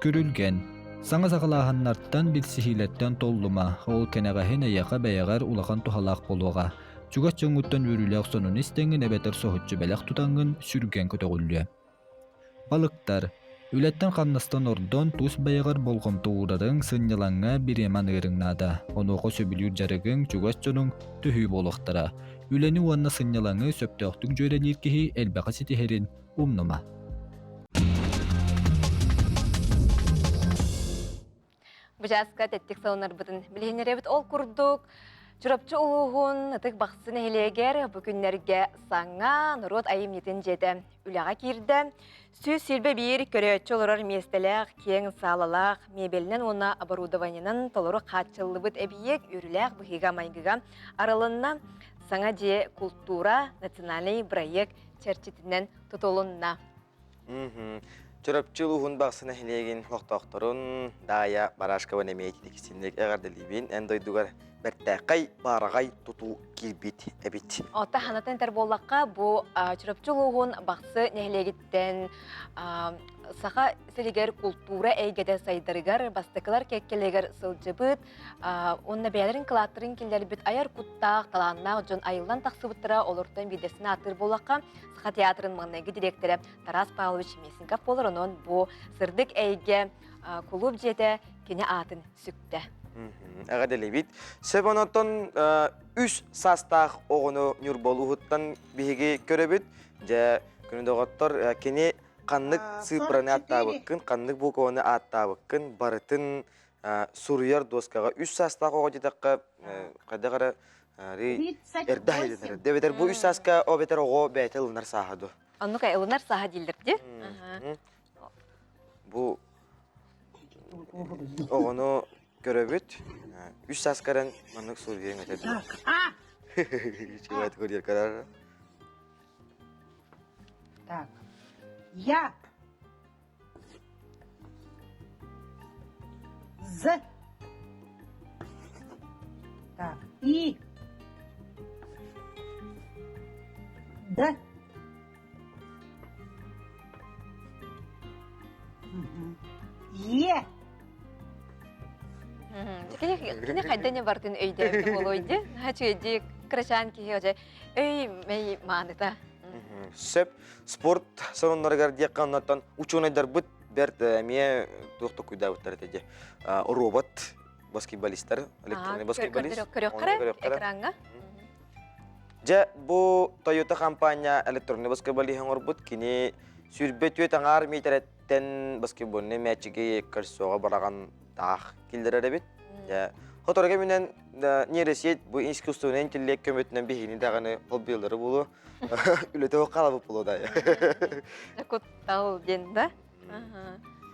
Күрүлгэн. Саҥа саҕалааһыннартан, билсиһиилэртэн толлума, ол кэнэҕэһин эйиэхэ бэйэҕэр улахан туһалаах буолуоҕа. Чугас дьоҥҥуттан үөрүүлээх сонуну истэҥҥин эбэтэр соһуччу бэлэх тутаҥҥын сүргэҥ көтөҕүллүө. Балыктар. Үлэттэн-хамнастан ордон, тус бэйэҕэр болҕомто уурарыҥ, сынньалаҥҥа бириэмэ аныырыҥ наада. Онуоха сөбүлүүр дьарыгыҥ, чугас дьонуҥ төһүү буолуохтара. Үлэни уонна сынньалаҥы сөптөөхтүк дьүөрэлиир киһи элбэҕи ситиһэрин умнума. Бу чааска тэттик салоннарбытын билиһиннэрэбит. Ол курдук, Чурапчы улууһун Ытык Бахсы нэһилиэгэр бу күннэргэ саҥа норуот айымньытын дьиэтэ үлэҕэ киирдэ. 121 көрөөччү олорор миэстэлээх, киэҥ саалалаах, мебелинэн уонна оборудованиенан толору хааччыллыбыт эбийиэк үөрүүлээх быһыыга-майгыга арылынна. Саҥа дьиэ култуура национальный проект чэрчитинэн тутулунна. Чурапчы улууһун Бахсы нэһилиэгин олохтоохторун Даайа Барашкова эмиэ ититиксинник эҕэрдэлиибин. Эн дойдугар бэртээхэй баараҕай тутуу киирбит эбит. Ота ханатын этэр буоллахха, бу Чурапчы улууһун Бахсы нэһилиэгиттэн саха сиригэр култуура эйгэтэ сайдарыгар бастакылар кэккэлэригэр сылдьыбыт уонна бэйэлэрин кылааттарын киллэрбит айар куттаах, талааннаах дьон айыллан тахсыбыттара олортон биирдэстэрин ааттыыр буоллахха, Саха театрын маҥнайгы дириэктэрэ Тарас Павлович Местников буолар, онон бу сырдык эйгэ кулууп дьиэтэ кини аатын сүктэ. Эҕэрдэлиибит. Сөп онотон үс саастаах оҕону Ньурба улууһуттан биһиги көрөбүт. Дьэ, күнү доҕоттор, кини ханнык сыыппараны ааттаабыккын, ханнык букваны ааттаабыккын барытын суруйар дуоскаҕа үс саастаах оҕо диэтэххэ хайдах эрэ эрдэ айылынар. Эбэтэр бу үс сааска эбэтэр оҕо бэйэтэ ылынар сааһа дуо? Оннук ылынар сааһа дииллэр дии. Бу. Оҕону көрөбүт. Үс саас көрөн маннык суруйан этэ дуо? Чугайт курьер карар. Так. Я. З. Так. И. Д. Е. Кини хайдане бартын өйдөөбүтэ буолуой ди. Хачуйди кырачаан киһи оже өй мэй мааныта. Сөп спорт сонуннарыгар диэххэ оннортон учуонайдарбыт бэрт эмиэ туох токуйдаабыттар этэ дии. Робот баскетболисттар, электронный баскетболист. Көрөххөрө экраҥҥа. Дьэ, бу Toyota компания электронный баскетболиһы оҥорбут. Кини 24 аҥаар миэтэрэттэн баскетбольнай мээчиги кольцоҕа быраҕан таах киллэрэр эбит. Дьэ, сотору кэминэн нейросеть бу искусственный интеллект көмөтүнэн биһигини даҕаны холбуйаллара буолуо. Үлэтэ суох хаалабыт буолуо да. Куттал диэн да.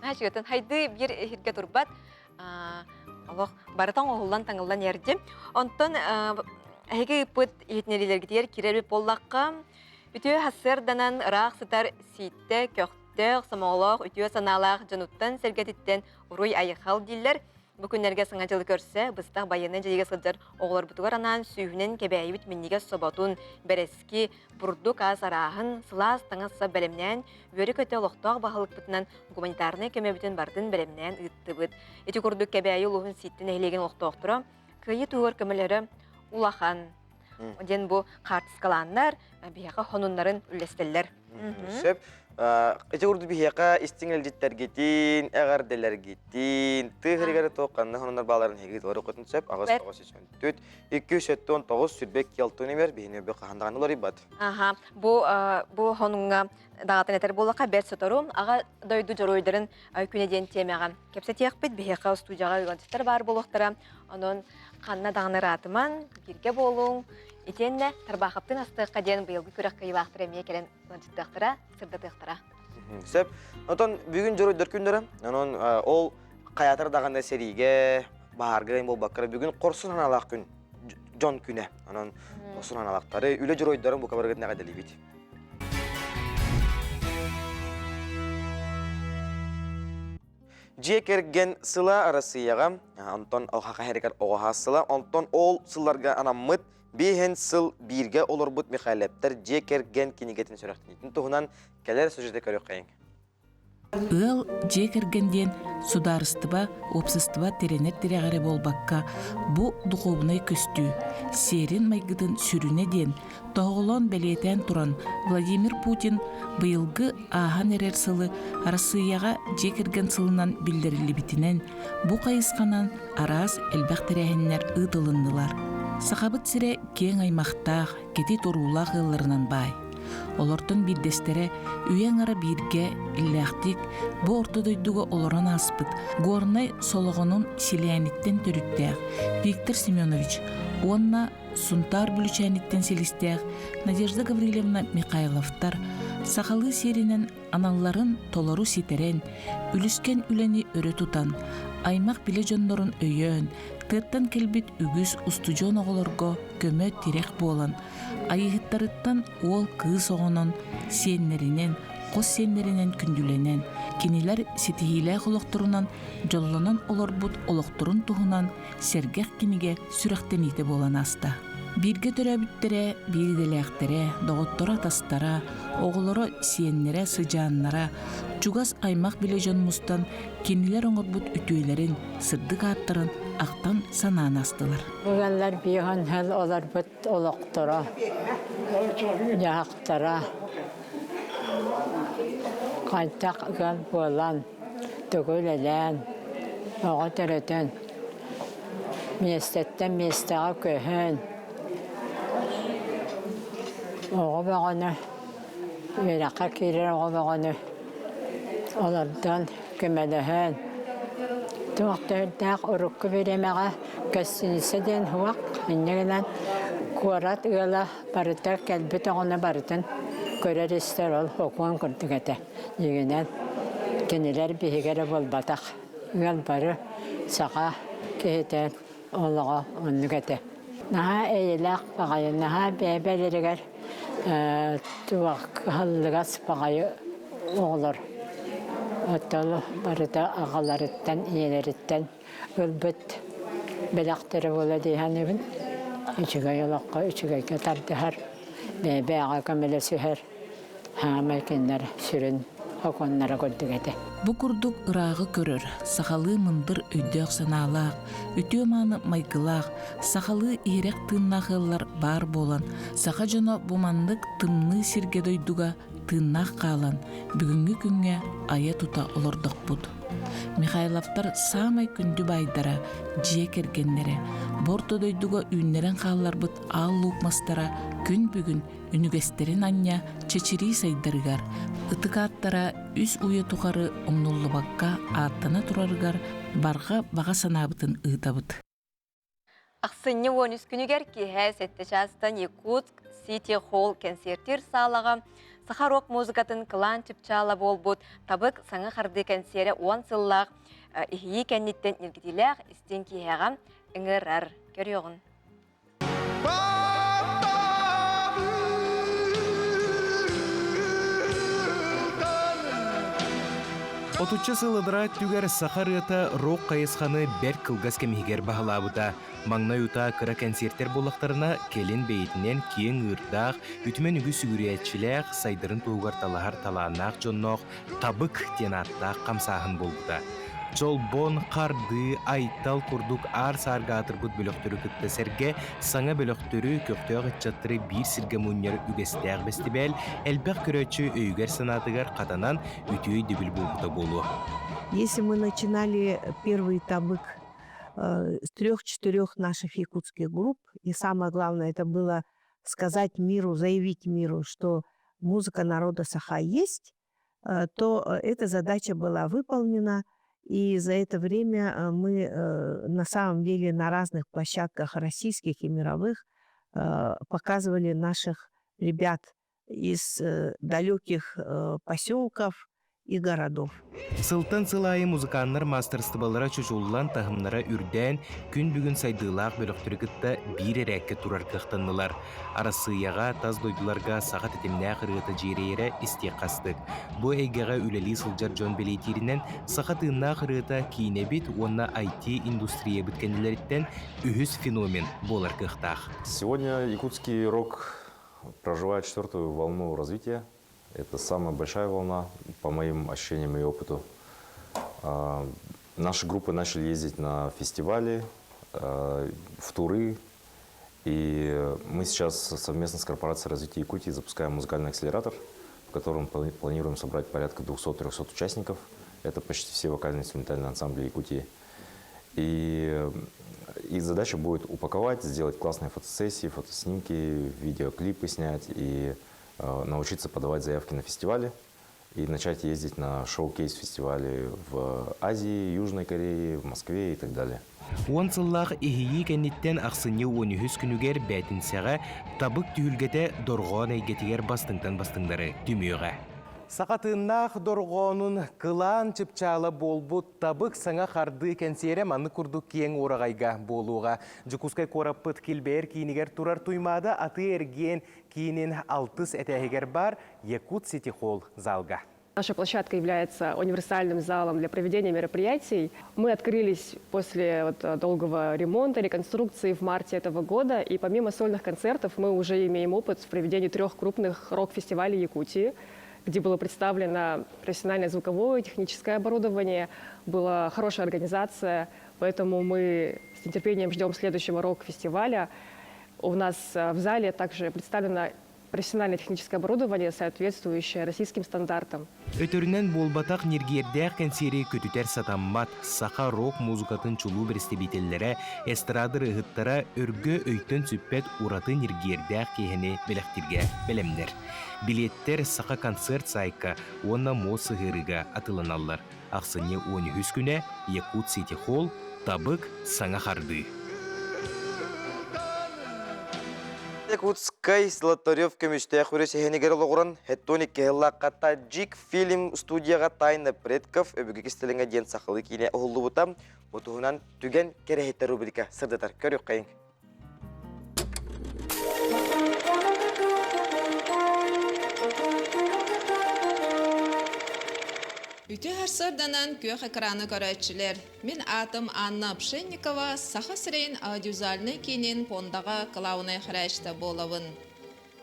Наачыгытын хайды биир иһиргэ турбат. Олох барытан оһуллан таҥыллан эрдим. Онтон эһиги ыыппыт иһитиннэриилэргитигэр киирэр буоллахха, үтүө хассыарданан ыраах сытар сииттэ, көхтөөх, сомоҕолоох, үтүө санаалаах дьонуттан сэргэтиттэн уруй айхал дииллэр. Бу күннэргэ Саҥа дьылы көрсө, быстах байыаннай дьайыыга сылдьар оҕолорбутугар анаан сүүһүнэн кэбээйибит минньигэс соботун, бэрэски, бурдук ас арааһын, сылаас таҥас-сап бэлэмнээн, үөрэ-көтө олохтоох баһылыкпытынан гуманитарнай көмөбүтүн барытын бэлэмнээн ыыттыбыт. Ити курдук Кэбээйи улууһун Сииттэ нэһилиэгин олохтоохторо Кыайыы туһугар көмөлөрө улахан диэн бу хаартыскалааннар биһиэхэ сонуннарын үллэстэллэр. Сөп. Ити курдук биһиэхэ истиҥ илдьиттэргитин, эҕэрдэлэргитин, тыа сиригэр туох ханна сонуннар бааларын эһиги толоруоххутун сөп. Аҕыс тоҕус сүүс 279 22 нүмер биһини өбө хаһан даҕаны уларыйбат. Аха, бу бу хонуҥҥа даҕатан этэр буоллахха бэрт сотору аҕа дойду дьоруойдарын күнэ диэн тиэмэҕэ кэпсэтиэхпит. Биһиэхэ студияҕа ыалдьыттар баар буолуохтара. Онон ханна даҕаны ыраатыман, бииргэ буолуҥ. Итиэннэ Тарбаахаптын астыахха диэн быйылгы күрэх кыайыылаахтара эмиэ кэлэн ыалдьыттыахтара, сырдатыахтара. Сөп. Онтон бүгүн дьоруойдар күннэрэ. Онон ол хайаатар даҕаны сэриигэ, баһаарга буолбакка бүгүн хорсун санаалаах күн дьон күнэ. Онон хорсун санаалаахтары, үлэ дьоруойдарын бука барыгытын эҕэрдэлиибит. Дьиэ кэргэн сыла Арассыыйаҕа, онтон Саха сиригэр оҕо саас сыла, онтон ол сылларга анаммыт биэһин сыл бииргэ олорбут Михайловтар дьиэ кэргэн кинигэтин сүрэхтэниитин туһунан кэлэр сюжеты көрүөххэйиҥ. Ыал, дьиэ кэргэн диэн судаарыстыба, уопсастыба тирэнэр тирэҕэ эрэ буолбакка, бу духуобунай көстүү, сиэрин-майгытын сүрүнэ диэн тоһоҕолоон бэлиэтээн туран, Владимир Путин быйылгы ааһан эрэр сылы Арассыыйаҕа дьиэ кэргэн сылынан биллэриллибитинэн, бу хайысханан араас элбэх тэрээһиннэр ыытылыннылар. Сахабыт сирэ киэҥ аймахтаах, кэтит уруулаах ыалларынан баай. Олортон биирдэстэрэ үйэ аҥара бииргэ иллээхтик бу орто дойдуга олорон ааспыт Горнай Солоҕонун Силээниттэн төрүттээх Виктор Семенович уонна Сунтаар Бүлүчээниттэн силистээх Надежда Гаврильевна Михайловтар сахалыы сиэринэн аналларын толору ситэрэн, үлүскэн үлэни өрө тутан, аймах-билэ дьоннорун өйөөн, тыаттан кэлбит үгүс устудьуон оҕолорго көмө-тирэх буолан, айыыһыттарыттан уол-кыыс оҕонон, сиэннэринэн, хос сиэннэринэн күндүлэнэн, кинилэр ситиһиилээх олохторунан дьоллонон олорбут олохторун туһунан сэргэх кинигэ сүрэхтэниитэ буолан ааста. Бииргэ төрөөбүттэрэ, биир идэлээхтэрэ, доҕотторо-атастара, оҕолоро, сиэннэрэ, сыдьааннара, чугас аймах-билэ дьон мустан кинилэр оҥорбут үтүөлэрин, сырдык ааттарын ахтан санаан аастылар. Ыаллар биэһэн хэл олорбут олохторо, дьаһахтара хайдах ыал буолан, тугу үлэлээн, оҕо төрөтөн, миэстэттэн миэстэҕэ көһөн, оҕо бөҕөнү, үөрэххэ киирэр оҕо бөҕөнү олордон, көмөлөһөн, туох да үрдээх урукку бириэмэҕэ гостиница диэн суох, инньэ гынан куорат ыала барыта кэлбит оҕону барытын көрөр-истэр ол сокуон курдук этэ. Дьиҥинэн, кинилэр биһиги эрэ буолбатах. Ыал бары саха киһитэ олоҕо оннук этэ. Наһаа эйэлээх баҕайы, наһаа бэйэ-бэйэлэригэр туох кыһаллыгас баҕайы оҕолор. Оттон барыта аҕаларыттан, ийэлэриттэн ылбыт бэлэхтэрэ буола дии саныыбын. Үчүгэй олоххо үчүгэйгэ тардыһар, бэйэ-бэйэҕэ көмөлөсүһэр Хаамай кинилэр сүрүн окуоннара курдук этэ. Бу курдук ырааҕы көрөр, сахалыы мындыр өйдөөх-санаалаах, үтүө-мааны майгылаах, сахалыы иһирэх тыыннаах ыаллар баар буолан, саха дьоно бу маннык тымныы сиргэ-дойдуга тыыннаах хаалан, бүгүҥҥү күҥҥэ айа-тута олордохпут. Михайловтар саамай күндү баайдара, дьиэ кэргэннэрэ, бу орто дойдуга үүннэрэн хаалларбыт аал луук мастара күн бүгүн үнүгэстэрин анньа чэчирии сайдарыгар, ытык ааттара үс уйа тухары умнуллубакка ааттана турарыгар барҕа баҕа санаабытын ыытабыт. Ахсынньы 13 күнүгэр киэһэ 7 чаастан Якутск Сити Холл кэнсиэртиир саалаҕа саха рок музыкатын кылаан чыпчаала буолбут Табык саҥа хардыы кэнсиэрэ уон сыллаах иһийии кэнниттэн ньиргитиилээх истиҥ киэһэҕэ ыҥырар. Көрүөҕүн. Отучча сыл ынараа өттүгэр саха ырыата рок хайысханы бэрт кылгас кэм иһигэр баһылаабыта. Маҥнай утаа кыра кэнсиэртэр буоллахтарына, кэлин бэйэтинэн киэҥ ыырдаах, үтүмэн үгүс сүгүрүйээччилээх, сайдарын туһугар талаһар талааннаах дьонноох Табык диэн ааттаах хамсааһын буолбута. Чолбон, Хардыы, Айтал курдук аар-саарга аатырбыт бөлөхтөрү кытта сэргэ саҥа бөлөхтөрү, көхтөөх ыччаттары биир сиргэ мунньар үгэстээх бэстибээл элбэх көрөөччү өйүгэр-санаатыгар хатанан үтүө өйдөбүл буолбута буолуо. Если мы начинали первый табык с трех-четырех наших якутских групп, и самое главное это было сказать миру, заявить миру, что музыка народа Саха есть, то эта задача была выполнена. И за это время мы на самом деле на разных площадках российских и мировых показывали наших ребят из далеких поселков и городов. Сылтан сыл аайы музыканнар маастарыстыбалара чочуллан, таһымнара үрдээн, күн бүгүн сайдыылаах бөлөхтөрү кытта биир эрээккэ турар кыахтаннылар. Арассыыйаҕа, тас дойдуларга саха тэтимнээх ырыата дьиэрэйэрэ истиэххэ астык. Бу эйгэҕэ үлэлии сылдьар дьон бэлиэтииринэн, саха тыыннаах ырыата киинэбит уонна IT-индустриябыт кэннилэриттэн үһүс феномен буолар кыахтаах. Сегодня якутский рок проживает четвертую волну развития. Это самая большая волна, по моим ощущениям и опыту. Наши группы начали ездить на фестивали, в туры. И мы сейчас совместно с корпорацией развития Якутии запускаем музыкальный акселератор, в котором планируем собрать порядка 200-300 участников. Это почти все вокально-инструментальные ансамбли Якутии. И их задача будет упаковать, сделать классные фотосессии, фотоснимки, видеоклипы снять и научиться подавать заявки на фестивали и начать ездить на шоу-кейс-фестивали в Азии, Южной Корее, в Москве и так далее. Уон сыллаах иһийии кэнниттэн ахсынньы уон үһүс күнүгэр бээтинсэҕэ табык түһүлгэтэ дорҕоон эйгэтигэр бастыҥтан бастыҥнары түмүөҕэ. Саха тыыннаах дорҕоонун кылаан чыпчаала буолбут табык саҥа хардыы кэнсиэрэ маннык курдук киэҥ уораҕайга буолуоҕа. Дьокуускай куораппыт килбэйэр киинигэр турар Туймаада атыы-эргиэн киинин алтыс этээһигэр баар Якут Сити Холл залга. Наша площадка является универсальным залом для проведения мероприятий. Мы открылись после вот долгого ремонта, реконструкции в марте этого года. И помимо сольных концертов мы уже имеем опыт в проведении трех крупных рок-фестивалей Якутии, где было представлено профессиональное звуковое и техническое оборудование, была хорошая организация, поэтому мы с нетерпением ждем следующего рок-фестиваля. У нас в зале также представлено профессиональное техническое оборудование, соответствующее российским стандартам. Өтөрүнэн буолбатах ньиргиэрдээх кэнсиэри көтүтэр сатаммат саха рок-музыкатын чулуу бэрэстэбиитэллэрэ, эстрада ырыаһыттара өргө өйтөн сүппэт ураты ньиргиэрдээх киэһэни бэлэхтииргэ бэлэмнэр. Билиэттэр Саха концерт саайка уонна МОЗ сыһыарыыга атыыланаллар. Ахсынньы уон үһүс күнэ Якут Сити Холл Табык саҥа хардыы. Якутскай Золотарев көмүстээх үрүсэһинигэр олоҕуран, Хеттон икки Таджик фильм студияҕа «Тайна предков» өбүгэ кистэлэҥэ диэн сахалыы киинэ уһуллубута. Бу туһунан Түгэн кэрэһиттэр рубрика сырдатар. Көрүөххэйиҥ. Үтүө сарсыарданан күөх экраны көрөөччүлэр. Мин аатым Анна Пшенникова, Саха сирин аудиовизуальнай киинин пуондаҕа кылаабынай харайааччыта буолабын.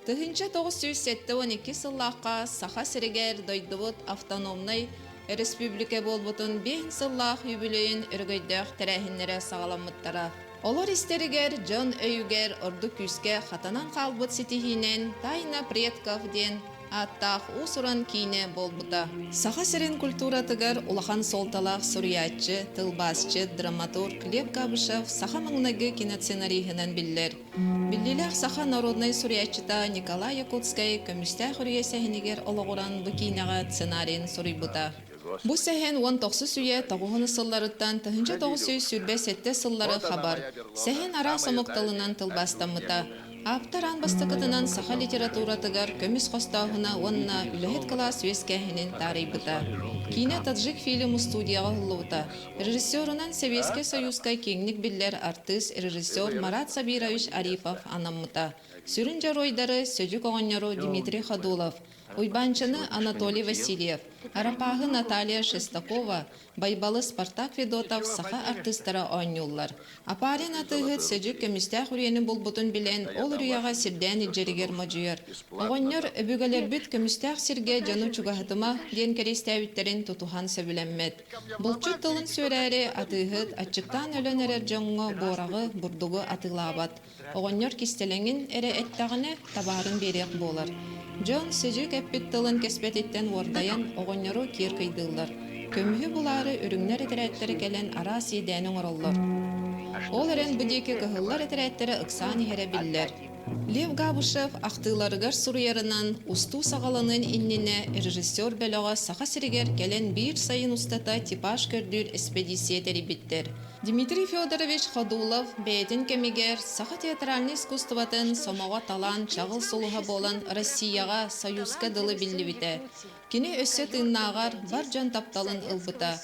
1972 сыллаахха Саха сиригэр дойдубут автономнай өрөспүүбүлүкэ буолбутун биэһин сыллаах үбүлүөйүн өрөгөйдөөх тэрээһиннэрэ саҕаламмыттара. Олор истэригэр дьон өйүгэр ордук күүскэ хатанан хаалбыт ситиһиинэн «Тайна предков» диэн ааттаах уус-уран киинэ буолбута. Саха сирин культуратыгар улахан суолталаах суруйааччы, тылбаасчыт, драматург Лев Габышев саха маҥнайгы киносценариһынан биллэр. Биллиилээх саха народнай суруйааччыта Николай Якутскай Көмүстээх үрүйэ сэһэнигэр олоҕуран бу киинэҕэ сценарийын суруйбута. Бу сэһэн 19 үйэ тоҕуһун сылларыттан 1927 сыллары хабар. Сэһэн араас омук тылынан тылбаастаммыта. Ааптар аан бастакытынан саха литературатыгар көмүс хостооһуна уонна үлэһит кылаас үөскээһинин таарыйбыта. Киинэ таджик фильм устуудьуйаҕа уһуллубута. Режиссерунан Сэбиэскэй Сойууска киэҥник биллэр артыыс, режиссер Марат Сабирович Арипов анаммыта. Сүрүн дьоруойдары Сөдьүк оҕонньору Дмитрий Ходулов, Уйбаанчыны Анатолий Васильев, Арапааһы Наталья Шестакова, Байбалы Спартак Федотов саха артыыстара оонньууллар. Апарин атыыһыт Сөдьүк көмүстээх үрүйэни булбутун билэн, ол үрүйэҕэ сирдээн илдьэригэр модьуйар. Оҕонньор өбүгэлэрбит көмүстээх сиргэ дьону чугаһатыма диэн кэриэстээбиттэрин тутуһан сөбүлэммэт. Булчут тылын сүөрээри атыыһыт аччыктаан өлөн эрэр дьоҥҥо буораҕы, бурдугу атыылаабат. Оҕонньор кистэлэҥин эрэ эттэҕинэ, табаарын биэриэх буолар. Дьон сидьик эппит тылын кэспэтиттэн уордайан, оҕонньору киэр кыйдыыллар. Көмүһү булаары үрүҥнэр этэрээттэрэ кэлэн араас иэдээни оҥороллор. Ол эрэн бу диэки кыһыллар этэрээттэрэ ыксаан иһэрэ биллэр. Лев Габышев ахтыыларыгар суруйарынан, устуу саҕаланыан иннинэ режиссер бөлөҕө Саха сиригэр кэлэн биир сайын устата типаж көрдүүр эспэдииссийэ тэрийбиттэр. Дмитрий Федорович Ходулов бэйэтин кэмигэр саха театральнай искусствотын сомоҕо талаан чаҕыл сулуһа буолан Россияҕа, Союзка дылы биллибитэ. Кини өссө тыыннааҕар бар дьон тапталын ылбыта,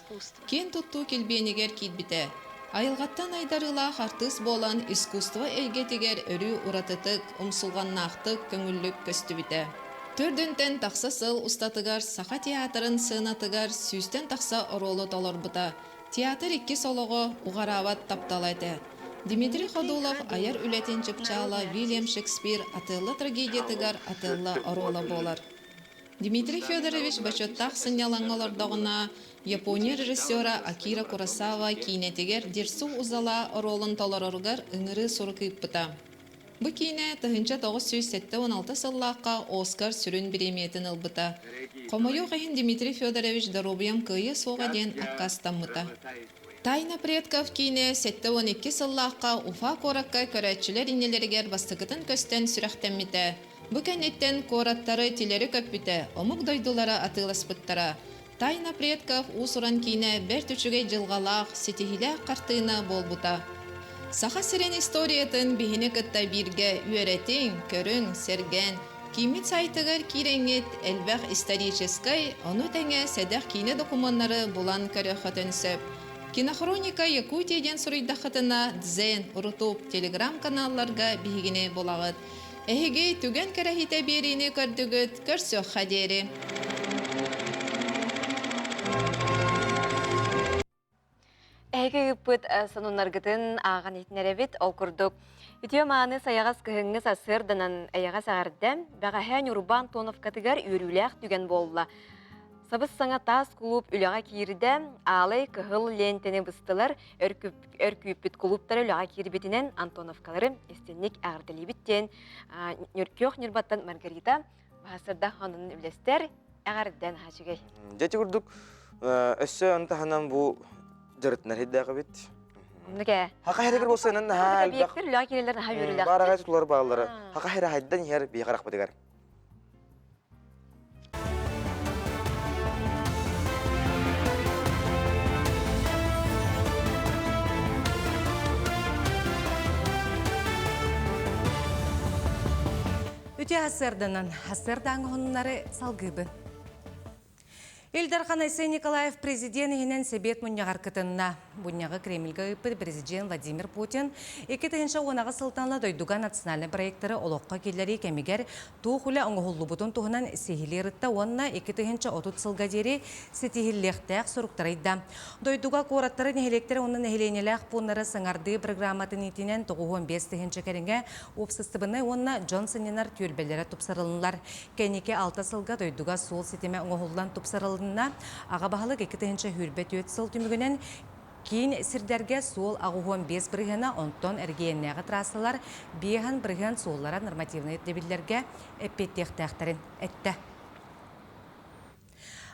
киэн туттуу килбиэнигэр киирбитэ. Айылҕаттан айдарыылаах артыыс буолан искусство эйгэтигэр өрүү уратытык, умсулҕаннаахтык, көҥүллүк көстүбүтэ. Төрдүнтэн тахса сыл устатыгар Саха театрын сыанатыгар сүүстэн тахса оруолу толорбута. Театр иккис олоҕо уҕараабат таптала этэ. Дмитрий Ходулов айар үлэтин чыпчаала Вильям Шекспир Отелло трагедиятыгар Отелло оруола буолар. Дмитрий Федорович бочуоттаах сынньалаҥҥа олордоҕуна, Япония режиссера Акира Куросава киинэтигэр Дерсу Узала оруолун толороругар ыҥырыы сурук ыыппыта. Бу киинэ 1976 сыллаахха Оскар сүрүн бириэмийэтин ылбыта. Хомойуох иһин Дмитрий Федорович доруобуйам кыайыа суоҕа диэн аккаастаммыта. «Тайна предков» киинэ 72 сыллаахха Уфа куоракка көрөөччүлэр иннилэригэр бастакытын көстөн сүрэхтэммитэ. Бу кэнниттэн куораттары тилэри көппүтэ, омук дойдулара атыыласпыттара. «Тайна предков» уус-уран киинэ бэрт үчүгэй дьылҕалаах, ситиһиилээх хартыына буолбута. Саха сирин историятын биһини кытта бииргэ үөрэтиҥ, көрүҥ, сэргээн, кииммит сайтыгар киирэҥҥит элбэх историческай, ону тэҥэ сэдэх киинэ докумуоннары булан көрүөххүтүн сөп. Кинохроника Якутия диэн суруйдаххытына Дзен, Рутуб, телеграм-каналларга биһигини булаҕыт. Эһиги түгэн кэрэһитэ биэриини көрдүгүт, көрсүөххэ диэри. Эһиги ыыппыт сонуннаргытын ааҕан иһитинэрэбит. Ол курдук, үтүө мааны сайаҕас кыһыҥҥы сарсыарданан эйэҕэс эҕэрдэ бэҕэһээ Ньурба Антоновкатыгар үөрүүлээх түгэн буолла. Сабыс-саҥа таас кулууп үлэҕэ киирдэ, аалай кыһыл лиэнтэни быстылар, өр күүппүт кулууптара үлэҕэ киирбитинэн Антоновкалары истинник эҕэрдэлиибит диэн Нүркүөх Ньурбаттан Маргарита Баһасырда онун үлэстэр эҕэрдэн хаачыгай. Дьэ ити курдук өссө ону таһынан бу дьарытынар хиддээҕибит. Оннук ээ. Хака хэригэр болсайынан наһаа элбэх. Объекттэр үлэҕэ киирэллэр наһаа үөрүүлээх. Баараҕай тутулар бааллара. Хака хэрэ хайдан иһэр биһиэхэ рахпытыгар. Үтүө сарсыарданан, сарсыардааҥы хонуннары салгыыбын. Ил Дархан Айсен Николаев президент иһинэн Сэбиэт мунньаҕар кытынна. Мунньаҕы Кремльгэ ыыппыт президент Владимир Путин 2016 сылтан ыла дойдуга национальнай проектары олоххо киллэрии кэмигэр туох үлэ оҥоһуллубутун туһунан сиһилии ырытта уонна 2030 сылга диэри ситиһиллиэхтээх соруктары ыйда. Дойдуга куораттары, нэһилиэктэри уонна нэһилиэнньэлээх пууннары саҥардыы программатын иитинэн 95 тыһыынча кэриҥэ уопсастыбаннай уонна дьон сынньанар түөлбэлэрэ тупсарылыннылар. Кэнники алта сылга дойдуга суол ситимэ оҥоһуллан тупсарылынна. Аҕа баһылык 2024 сыл түмүгүнэн киин сирдэргэ суол 85 бырыһыана, онтон эрэгийиэннээҕи трассалар 5 бырыһыан суоллара нормативнай ирдэбиллэргэ эппиэттиэхтээхтэрин эттэ.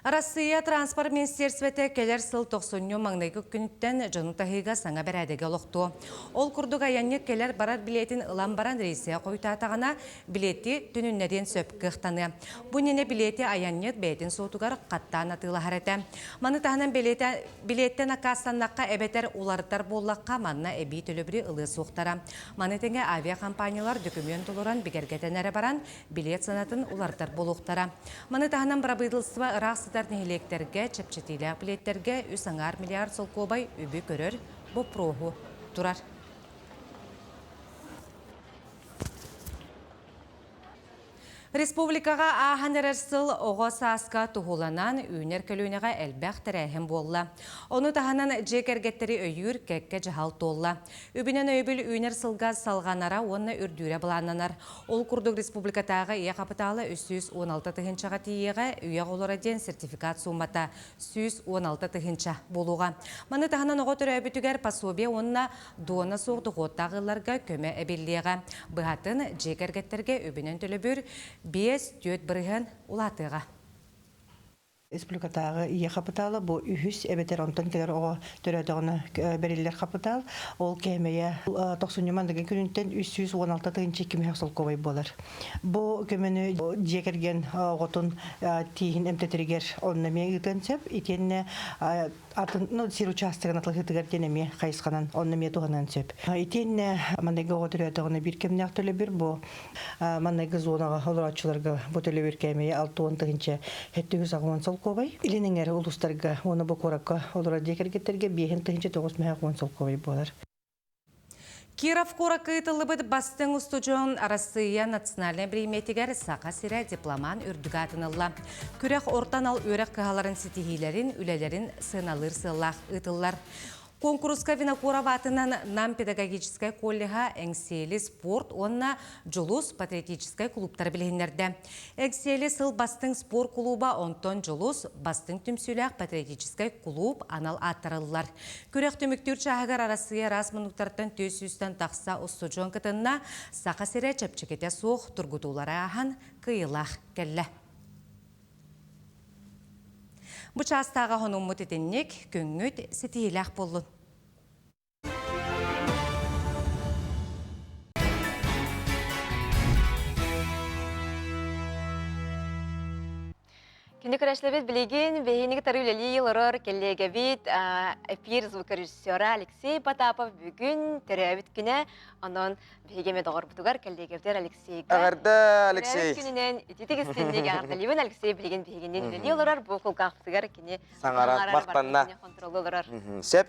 Арассыыйа транспорт министиэристибэтэ кэлэр сыл тохсунньу маҥнайгы күнүттэн дьону таһыыга саҥа бэрээдэги олохтуо. Ол курдук айанньыт кэлэр-барар билиэтин ылан баран рейсэ хойутаатаҕына, билиэти түнүннэриэн сөп кыахтаныа. Бу иннинэ билиэти айанньыт бэйэтин суотугар хаттаан атыылаһар этэ. Маны таһынан билиэттэн аккаастаннахха эбэтэр уларытар буоллахха, манна эбии төлөбүрү ылыа суохтара. Маны тэҥэ авиакомпаниялар дөкүмүөн толорон бигэргэтэн эрэ баран, билиэт сыанатын уларытар буолуохтара. Маны таһынан бырабыыталыстыба ыраах сытар нэһилиэктэргэ чэпчэтиилээх билиэттэргэ үс аҥаар миллиард солкуобай үбү көрөр боппуруоһу турар. Республикаҕа ааһан эрэр сыл оҕо сааска туһуланан үүнэр көлүөнэҕэ элбэх тэрээһин буолла. Ону таһынан дьиэ кэргэттэри өйүүр кэккэ дьаһал туолла. Үбүнэн өйөбүл үүнэр сылга салҕанара уонна үрдүүрэ былааннанар. Ол курдук республикатааҕы ийэ хапытаала 316 тыһыынчаҕа тиийиэҕэ, үйэ оҕолоро диэн сертификат суумата 116 тыһыынча буолуоҕа. Маны таһынан оҕо төрөөбүтүгэр пособие уонна дуона суох дохуоттаах ыалларга көмө эбиллиэҕэ. Быһатын, дьиэ кэргэттэргэ үбүнэн төлөбүр 5-4 бырыһыан улаатыаҕа. Республикатааҕы ийэ хапытаала бу үһүс эбэтэр онтон кэлэр оҕо төрөөтөҕүнэ бэриллэр хапытаал. Ол кээмэйэ тохсунньу мандыгы күнүнтэн 316 тыһыынча 2 солкуобай буолар. Бу көмөнү дьиэ кэргэн оҕотун тииһин эмтэтэригэр онно эмиэ ыытыан сөп. Итиэннэ атын ну, сир учаастагын атлаһыытыгар диэн эмиэ хайысханан онно эмиэ туһаныан сөп. Итиэннэ манныгы оҕо төрөөтөҕүнэ биир кэмнээх төлөбүр бу манныгы зонаҕа олорооччуларга бу төлөбүр кээмэйэ 60 тыһыынча 780 солкуобай. Илин эҥэр улуустарга уонна бу куоракка олорор дьиэ кэргэттэргэ 5 910 солкуобай буолар. Киров куоракка ыытыллыбыт бастыҥ устудьуон Арассыыйа национальнай бириэмийэтигэр Саха сирэ дипломан үрдүк аатын ылла. Күрэх орто анал үөрэх кыһаларын ситиһиилэрин, үлэлэрин сыаналыыр сыаллаах ыытыллар. Куонкуруска Винокуров аатынан Нам педагогическай коллеһа Эҥсиэли спорт уонна Дьулус патриотическай кулууптары билиһиннэрдэ. Эҥсиэли сыл бастыҥ спорт кулууба, онтон Дьулус бастыҥ түмсүүлээх патриотическай кулууп анал ааттарыллар. Күрэх түмүктүүр чааһыгар Арассыыйа араас муннуктарыттан 400-тэн тахса устудьуон кытынна, Саха сирэ чэпчэкитэ суох тургутуулары ааһан кыайыылаах кэллэ. Бу чаастааҕы хонуммут итинник, күҥҥүт ситиһиилээх буоллун. Күндү көрөөччүлэрбит билигин биһигини кытары үлэлии олорор кэллиэгэбит эфир звукорежиссера Алексей Потапов бүгүн төрөөбүт күнэ. Онон биһиги эмиэ доҕорбутугар кэллиэгэбитигэр Алексейга Эҕэрдэ, Алексей! төрөөбүт күнүнэн ититик истинник эҕэрдэлиибин. Алексей билигин биһигинниин үлэлии олорор. Бу кулгаахпытыгар кини Саҥарар, махтанна. хонтуруоллуу олорор. Сөп.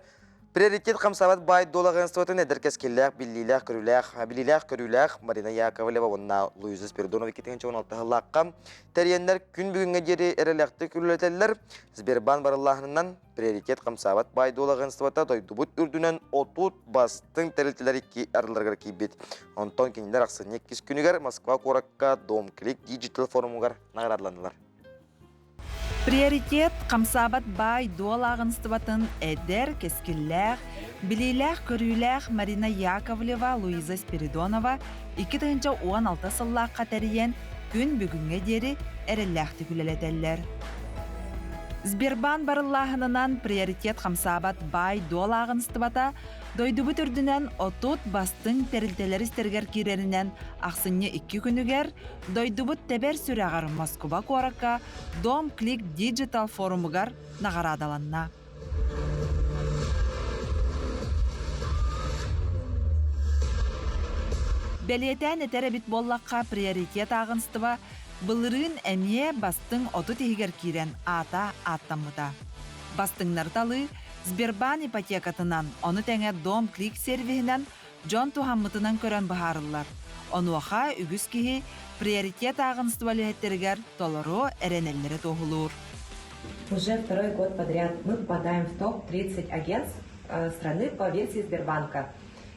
Приоритет хамсаабат баай дуол агентствотын эдэр кэскиллээх, биллиилээх-көрүүлээх, билиилээх-көрүүлээх Марина Яковлева уонна Луиза Спиридонова 2016 сыллаахха тэрийэннэр күн бүгүҥҥэ диэри эрэлээхтик үлэлэтэллэр. Сбербаан барыллааһынынан Приоритет хамсаабат баай дуол агентствота дойдубут үрдүнэн 30 бастыҥ тэрилтэлэр икки арыларыгар киирбит. Онтон кинилэр ахсынньы иккис күнүгэр Москва куоракка Домклик Digital форумугар наҕараадаланнылар. Приоритет хамсаабат баай-дуол ааҕыныстыбатын эдэр, кэскиллээх, билиилээх-көрүүлээх Марина Яковлева, Луиза Спиридонова 2016 сыллаахха тэрийэн, күн бүгүҥҥэ диэри эрэллээхтик үлэлэтэллэр. Сбербаан барыллааһынынан приоритет хамсаабат баай-дуол ааҕыныстыбата Дойдубут үрдүнэн 30 бастыҥ тэрилтэлэр истэригэр киирэринэн ахсынньы икки күнүгэр дойдубут тэбэр сүрэҕэр Москуба куоракка Дом Клик Digital форумугар наҕараадаланна. Бэлиэтээн этэр эбит буоллахха, приоритет ааҕынстыба былырыын эмиэ бастыҥ 30 иһигэр киирэн аата ааттаммыта. Бастыҥнары талыы Сбербаан ипотекатынан, ону тэҥэ Дом Клик сервиһинэн дьон туһаммытынан көрөн быһаарыллар. Онуоха үгүс киһи приоритет ааҕыныстыба үлэһиттэригэр толору эрэнэллэрэ туоһулуур. Уже второй год подряд мы попадаем в топ-30 агентств страны по версии Сбербанка.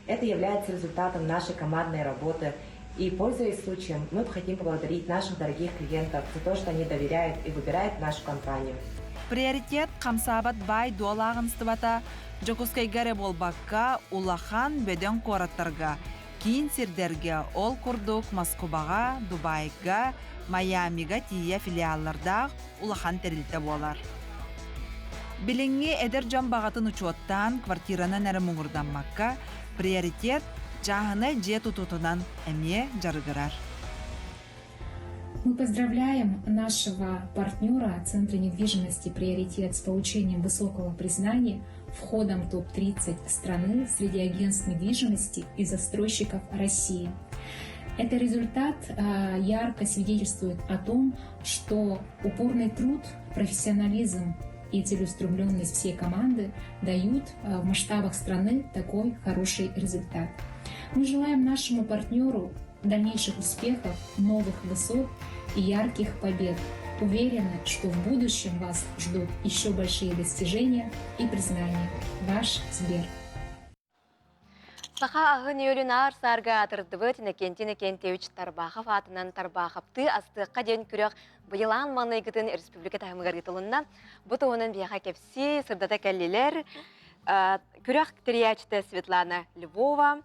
Это является результатом нашей командной работы. И, пользуясь случаем, мы хотим поблагодарить наших дорогих клиентов за то, что они доверяют и выбирают нашу компанию. Приоритет хамсаабат баай-дуол ааҕыныстыбата Дьокуускайга эрэ буолбакка, улахан бөдөҥ куораттарга, киин сирдэргэ, ол курдук Москубаҕа, Дубайга, Майамига тиийэ филиаллардаах улахан тэрилтэ буолар. Билиҥҥи эдэр дьон баҕатын учуоттаан, квартиранан эрэ муҥурдаммакка, приоритет чааһынай дьиэ тутуутунан эмиэ дьарыгырар. Мы поздравляем нашего партнера Центра недвижимости «Приоритет» с получением высокого признания входом в топ-30 страны среди агентств недвижимости и застройщиков России. Это результат ярко свидетельствует о том, что упорный труд, профессионализм и целеустремленность всей команды дают в масштабах страны такой хороший результат. Мы желаем нашему партнеру дальнейших успехов, новых высот и ярких побед. Уверены, что в будущем вас ждут еще большие достижения и признания. Ваш Сбер. Саха аһын үөлүн аар саарга аатырдыбыт Иннокентий Иннокентьевич Тарбахов аатынан Тарбаховтыы астыахха диэн күрэх быйылаан маҥнайгытын республика таһымыгар ыытылынна. Бу туһунан биһиэхэ кэпсии, сырдата кэллилэр. Күрэх тэрийээччитэ Светлана Львова,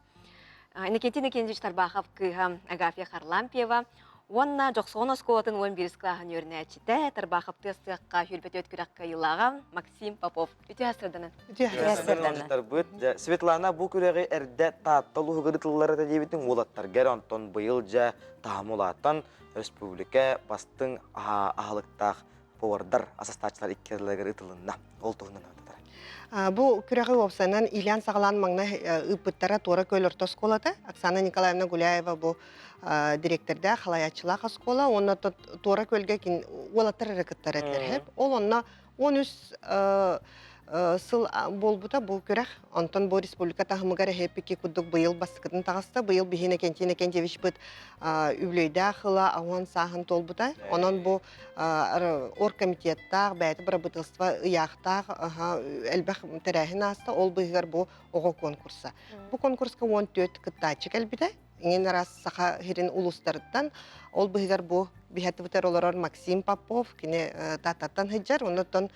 Иннокентий Иннокентьевич Тарбахов кыыһа Агафья Харлампьева уонна Дьохсоҕон оскуолатын 11 кылааһын үөрэнээччитэ Тарбаховтыы астыахха сүүрбэтиэт күрэх кыайыылааҕа Максим Попов. Үтүө сырданан. Үтүө сырданан. Светлана бу күрэҕи эрдэ Таатта улууһугар ыытыллар этэ диэбитин уолаттарга эрэ онтон быйыл дьэ таһым улаатан республика бастыҥ аһылыктаах повардар асастааччылар икки ардыларыгар ыытылынна. Ол туһунан ырытар. Бу күрэҕи уопсайынан иилээн саҕалаан маҥнай ыыппыттара Туора Күөл орто оскуолата. Оксана Николаевна Гуляева бу дириэктэрдээх халайааччылаах оскуола уонна Туора Күөлгэ уолаттар эрэ кыттар этилэр. Ол онно 13 сыл буолбута бу күрэх. Онтон бу республика таһымыгар эһэпики курдук быйыл бастакытын таҕыста. Быйыл биһиги Иннокентий Иннокентьевичпыт үбүлүөйдээх ыла ауан сааһын туолбута. Онон бу оргкомитеттаах, бэйэтэ бырабыыталыстыба ыйаахтаах элбэх тэрээһин ааста. Ол быыһыгар бу оҕо конкурса. Бу конкурска 14 кыттааччы кэлбитэ. Иҥин араас Саха сирин улуустарыттан. Ол быһыгар бу биһэтибитэр олорор Максим Попов, кини Тааттаттан сылдьар. Оннуттан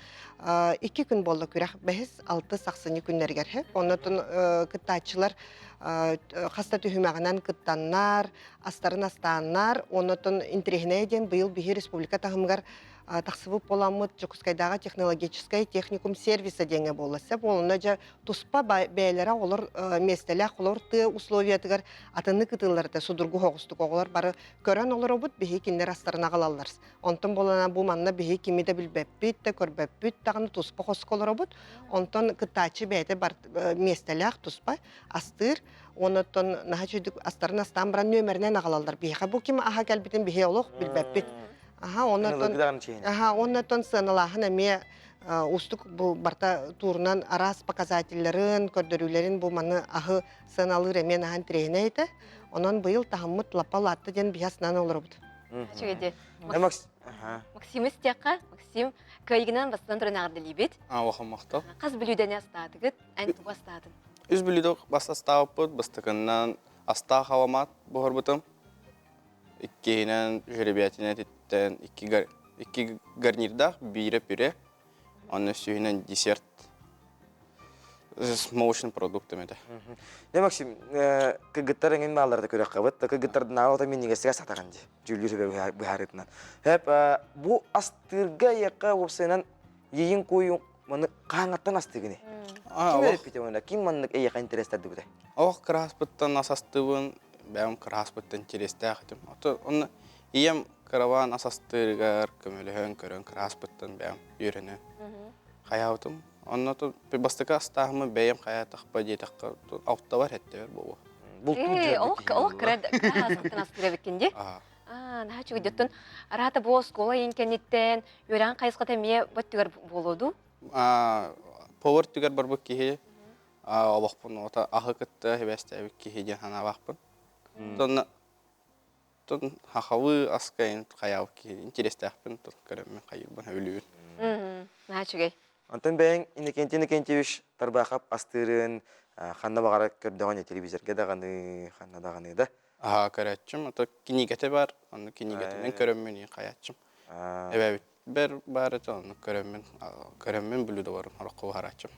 икки күн буолла күрэх бэһис, алты сахсынньы күннэригэр. Оннуттан кыттааччылар хаста түһүмэҕинэн кыттаннар, астарын астааннар, оннуттан интэриэһинэй диэн быйыл биһи республика таһымыгар тахсыбыт буоламмыт Дьокуускайдааҕы технологическай техникум сервиса диэҥҥэ буолла. Сөп онно дьэ туспа бэйэлэрэ оҕолор миэстэлээх олор тыа условиятыгар атыннык ытыылларыта судургу соҕустук оҕолор бары көрөн олоробут биһи кинилэр астарын аҕалаллар. Онтон буолана бу манна биһи кими да билбэппит да көрбөппүт даҕаны туспа хоско олоробут. Онтон кыттааччы бэйэтэ бар миэстэлээх туспа астыыр. Оннуттан наһаа үчүгдүк астарын астаан баран нүөмэринэн аҕалаллар биһиэхэ. Бу ким аһа кэлбитин биһи олох билбэппит. Аха, оннуттан аха, оннуттан сыаналааһын эмиэ уустук бу барта туурунан араас показателларын, көрдөрүүлэрин бу маны аһы сыаналыыр эмиэ наһаа интэриэһинэй этэ. Онон быйыл таһыммыт лаппа улаатта диэн биһи астынан олоробут. Үчүгэй Максим истиэххэ, Максим кыайыгынан бастан туран эҕэрдэлиибит. Улахан махтал. Хас бүлүүдэни астаатыгыт? Эн тугу астаатын? Үс бүлүүдэ бас астаабыппыт, бастакыннан астаах аламаат буһарбытым. Иккиһинэн жеребятина этиттэн икки, гар... икки гарнирдаах, биирэ пюре, онно үсүһүнэн десерт с молочным продуктом этэ. Не, Максим, кыргыттар эҥин баалларда көрөххөбүт. Кыргыттардынааҕы ото минньигэстигэ сатаҕын дии. Дьүүллүүр быһаарыытынан. Хэп, бу астыырга эйиэхэ уопсайынан Иин куйун маны хааңаттан астыгыны. Ким өрөппүтэ уонна ким маннык эйиэхэ интерестардыбыта? Ох кырааспыттан ас астыбын, бэйэм кырааспыттан интерестээх этим. Ото онно ийэм кырабаан ас астыырыгар көмөлөһөн көрөн кырааспыттан бэйэм үөрэнэн хайаабытым. Онно бастакы астааһыммын бэйэм хайаатахпа диэтэххэ алтабар хэттебер буолуо. Бултуур Ээ, дьон олох олох кыра кыра астыктан астыыр эбиккин дии. Аа, наһаа үчүгэй дьоттон араата бу оскуола иин кэнниттэн үөрэҕин хайысхата эмиэ бөттүгэр буолуо дуу? Повар түгэр барбыт киһи олохпун ота аһы кытта хибэстээбит киһи диэн санаабахпын. Тонна тон хахалы аскайын хайаабыт киһи интерестээхпин тон көрөммүн хайырбын сөбүлүүбүн. Наһаа үчүгэй. Онтон бэйэҥ Иннокентий Иннокентьевич Тарбаахап астыырын ханна баҕара көрдөҕүн телевизорга даҕаны, ханна даҕаны да. Аһаа көрөөччүм, ото кинигэтэ бар, онно кинигэтинэн көрөммүн хайааччым. Эбэбит бэр баар этэ, онно көрөммүн, көрөммүн блюдолорун ороххо буһарааччым.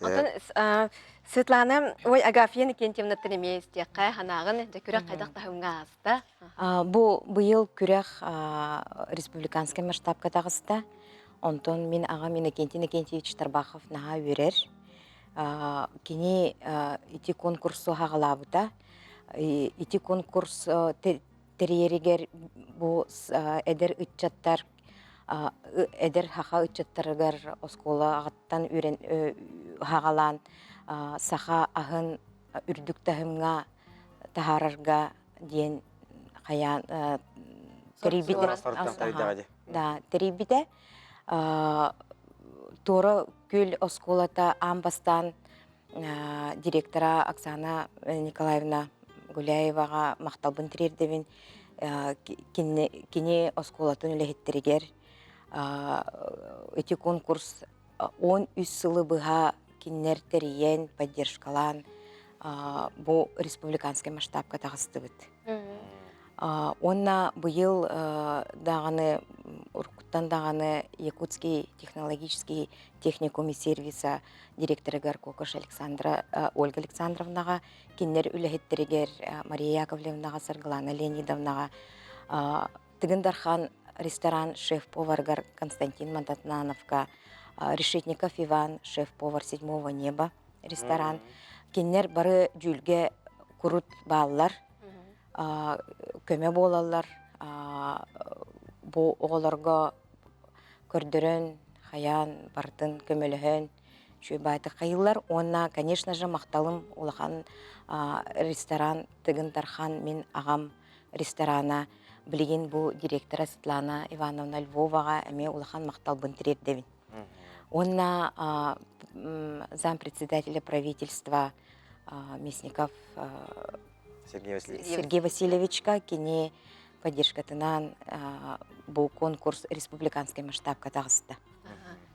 Онтон Светлана, ой, Агафья Иннокентьевнаттан эмиэ истиэххэ, санааҕын, дьэ күрэх хайдах таһымҥа ааста? Бу быйыл күрэх республиканскай масштабка таҕыста. Онтон мин аҕам Иннокентий Иннокентьевич Тарбахов наһаа үөрэр. Кини ити конкурсу хаҕалаабыта. Ити конкурс тэрийэригэр бу эдэр ыччаттар эдэр саха ыччаттарыгар оскуола аҕаттан үөрэн хаҕалаан саха аһын үрдүк таһымҥа таһаарарга диэн хайаан тэрийбитэ да тэрийбитэ Туора Күл оскуолата аан бастаан директора Оксана Николаевна Гуляеваҕа махталбын тириэрдэбин кини оскуолатын үлэһиттэригэр ити конкурс 13 сылы быһа кинилэр тэрийэн, поддержкалаан бу республиканскай масштабка таҕыстыбыт. Уонна быйыл даҕаны уруккуттан даҕаны Якутский технологический техникум и сервиса директорыгар Кокош Александра Ольга Александровнаҕа кинилэр үлэһиттэригэр Мария Яковлевнаҕа Саргылана Леонидовнаҕа Тыгын Дархан ресторан шеф-поварыгар Константин Мандатнановка, Решетников Иван шеф-повар Седьмого неба ресторан. Кинилэр бары дьүүлгэ курут бааллар, көмө буолаллар. Бу оҕолорго көрдөрөн, хайаан, барытын көмөлөһөн, үчүгэй баайтык хайыыллар. Уонна, конечно же, махталым улахан ресторан Тыгын Дархан мин аҕам ресторана билигин бу директора Светлана Ивановна Львоваҕа эмиэ улахан махталбын тириэрдэбин. Уонна зампредседателя правительства Мясников Сергей Васильевичка кини поддержкатынан бу конкурс республиканскай масштабка таҕыста.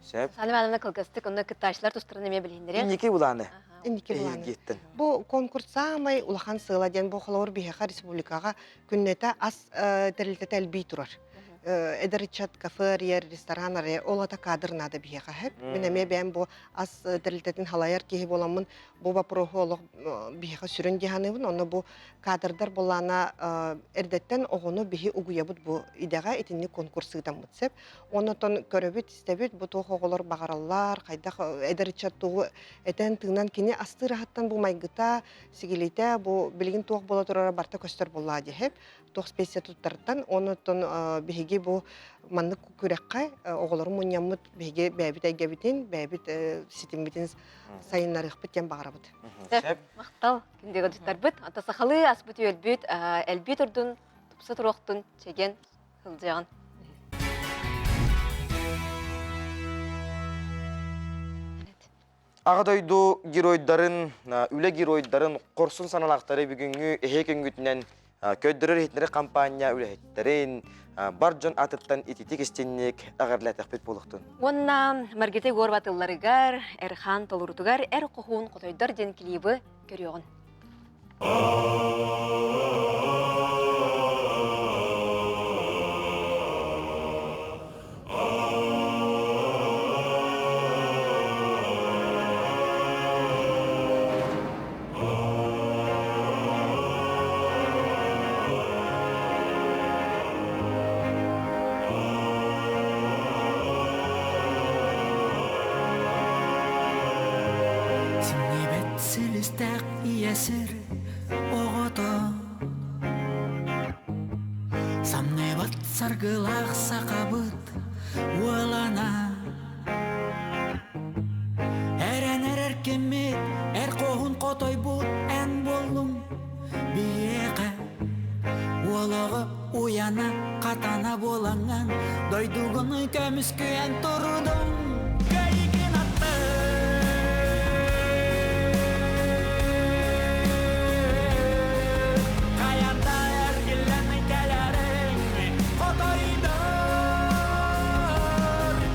Сөп. Сана Ивановна кылгастык онно кыттааччылар тустарын эмиэ билиһиннэриэн. Инники улааны. Инники улааны. Бу конкурс саамай улахан сыала диэн бу холобур биһиэхэ республикаҕа күннэтэ ас тэрилтэтэ элбии турар. Эдэр ыччат кафе арыйар, ресторан арыйар, ол ата кадр наада биһиэхэ сөп. Мин эмиэ бэйэм бу ас тэрилтэтин халайар киһи буоламмын бу вопроһу олох биһиэхэ сүрүн дии саныыбын. Онно бу кадрдар буоллаана эрдэттэн оҕону биһи угуйабыт бу идэҕэ итинник конкурс ыытаммыт сөп. Оннотон көрөбүт, истэбит, бу туох оҕолор баҕараллар, хайдах эдэр ыччат тугу этэн-тыынан кини астыыр аһыттан бу майгыта, сигилитэ, бу билигин туох буола турара барыта көстөр буоллаа диэһэп, туох специя туттарыттан. Оннотон биһиги бу маннык күрэххэ оҕолору мунньаммыт биһиги бэйэбит эйгэбитин, бэйэбит ситиммитин сайыннарыахпыт диэн баҕарабыт. Сөп. Махтал күндү ыалдьыттарбыт. Ата сахалыы аспыт үөлбүт, элбии турдун, тупса туруохтун, чэгиэн сылдьыаҕын. Аҕа дойду геройдарын, үлэ геройдарын хорсун саналаахтары бүгүҥҥү эһэ күҥҥүтүнэн көрдөрөр иһитиннэрэр хампаанньа үлэһиттэрин бар дьон атыттан ититик истинник эҕэрдэлээтэхпит буолуохтун. Уонна Маргарита Егорова тылларыгар, Эрхан толорутугар Эр хоһуун хотойдор диэн клибы көрүөҕүн. Синнибэт силистээх ийэ сир оҕото Самныбат саргылаах сахабыт уолана Эрэнэр эркиммит эр хоһун. Хотойбут эн буоллуҥ биһиэхэ Уолаҕы уйана хатана буолаҥҥын Дойдугун көмүскүйэн турдуҥ Кэйикин Хайанда эргиллэн кэлэриҥ Хотойдор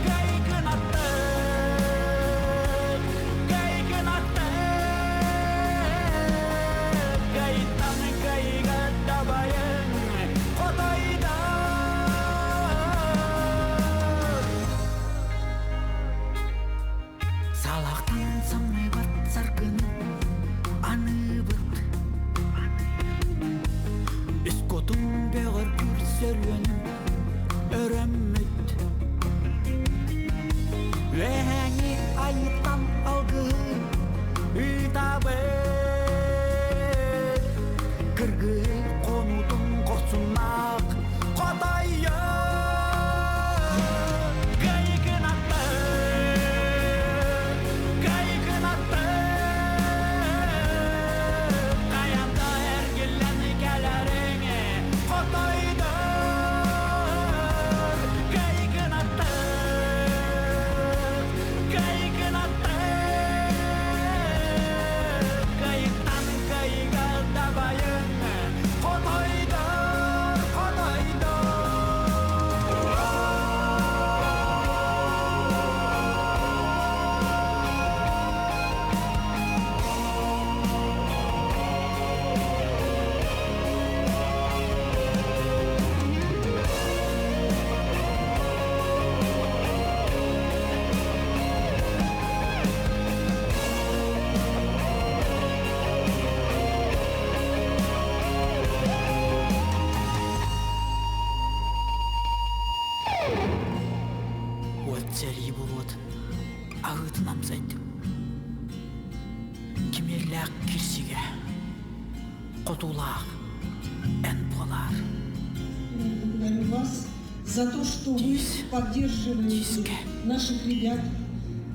Кэйикин Кэйикин Кайыттан кайыга дабайын Хотойдор Салахтан самныбат саргыны аныыбыт Үс кутун бөҕөргүүр сөрүөнүн өрөммүт Үөһээҥи айыттан алгыһы ыытабыт Кыргыһы хонуутун хорсуннаах хотойо Кайыкын атты Кайыкын атты Хаянда эргиллэн кэлэриҥ Хотойдор Кайыкын атты Кайыкын атты Кайыктан кайыга дабайын Хотойдор, хотойдор Уот сэрии буруотун аһыытын амсайдым. Кимиэллээх кирсигэ, хотуулаах эн буолаар. Благодарю вас за то, что вы поддерживаете наших ребят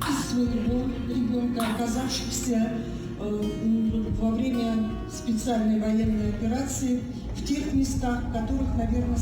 и своего ребенка, оказавшихся во время специальной военной операции в тех местах, в которых, наверное,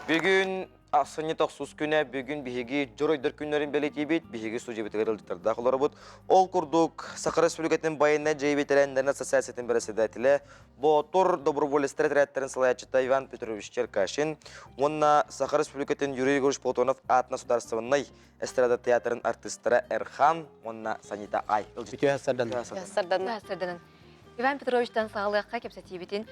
Бүгүн ахсынньы тохсус күнэ, бүгүн биһиги дьоруойдар күннэрин бэлиэтиибит, биһиги судьябытыгар ыалдьыттардаах олоробут. Ол курдук, Саха Республикатын байыаннай дьайыы бэтэрээннэрин ассоциациятын бэрэссэдээтэлэ Боотур доброволецтар этэрээттэрин салайааччыта Иван Петрович Черкашин уонна Саха Республикатын Юрий Егорович Платонов аатынан судаарыстыбаннай эстрада театрын артыыстара Эрхан уонна Санита Ай. Үтүө сарданан. Сарданан. Иван Петровичтан саҕалыахха кэпсэтиибитин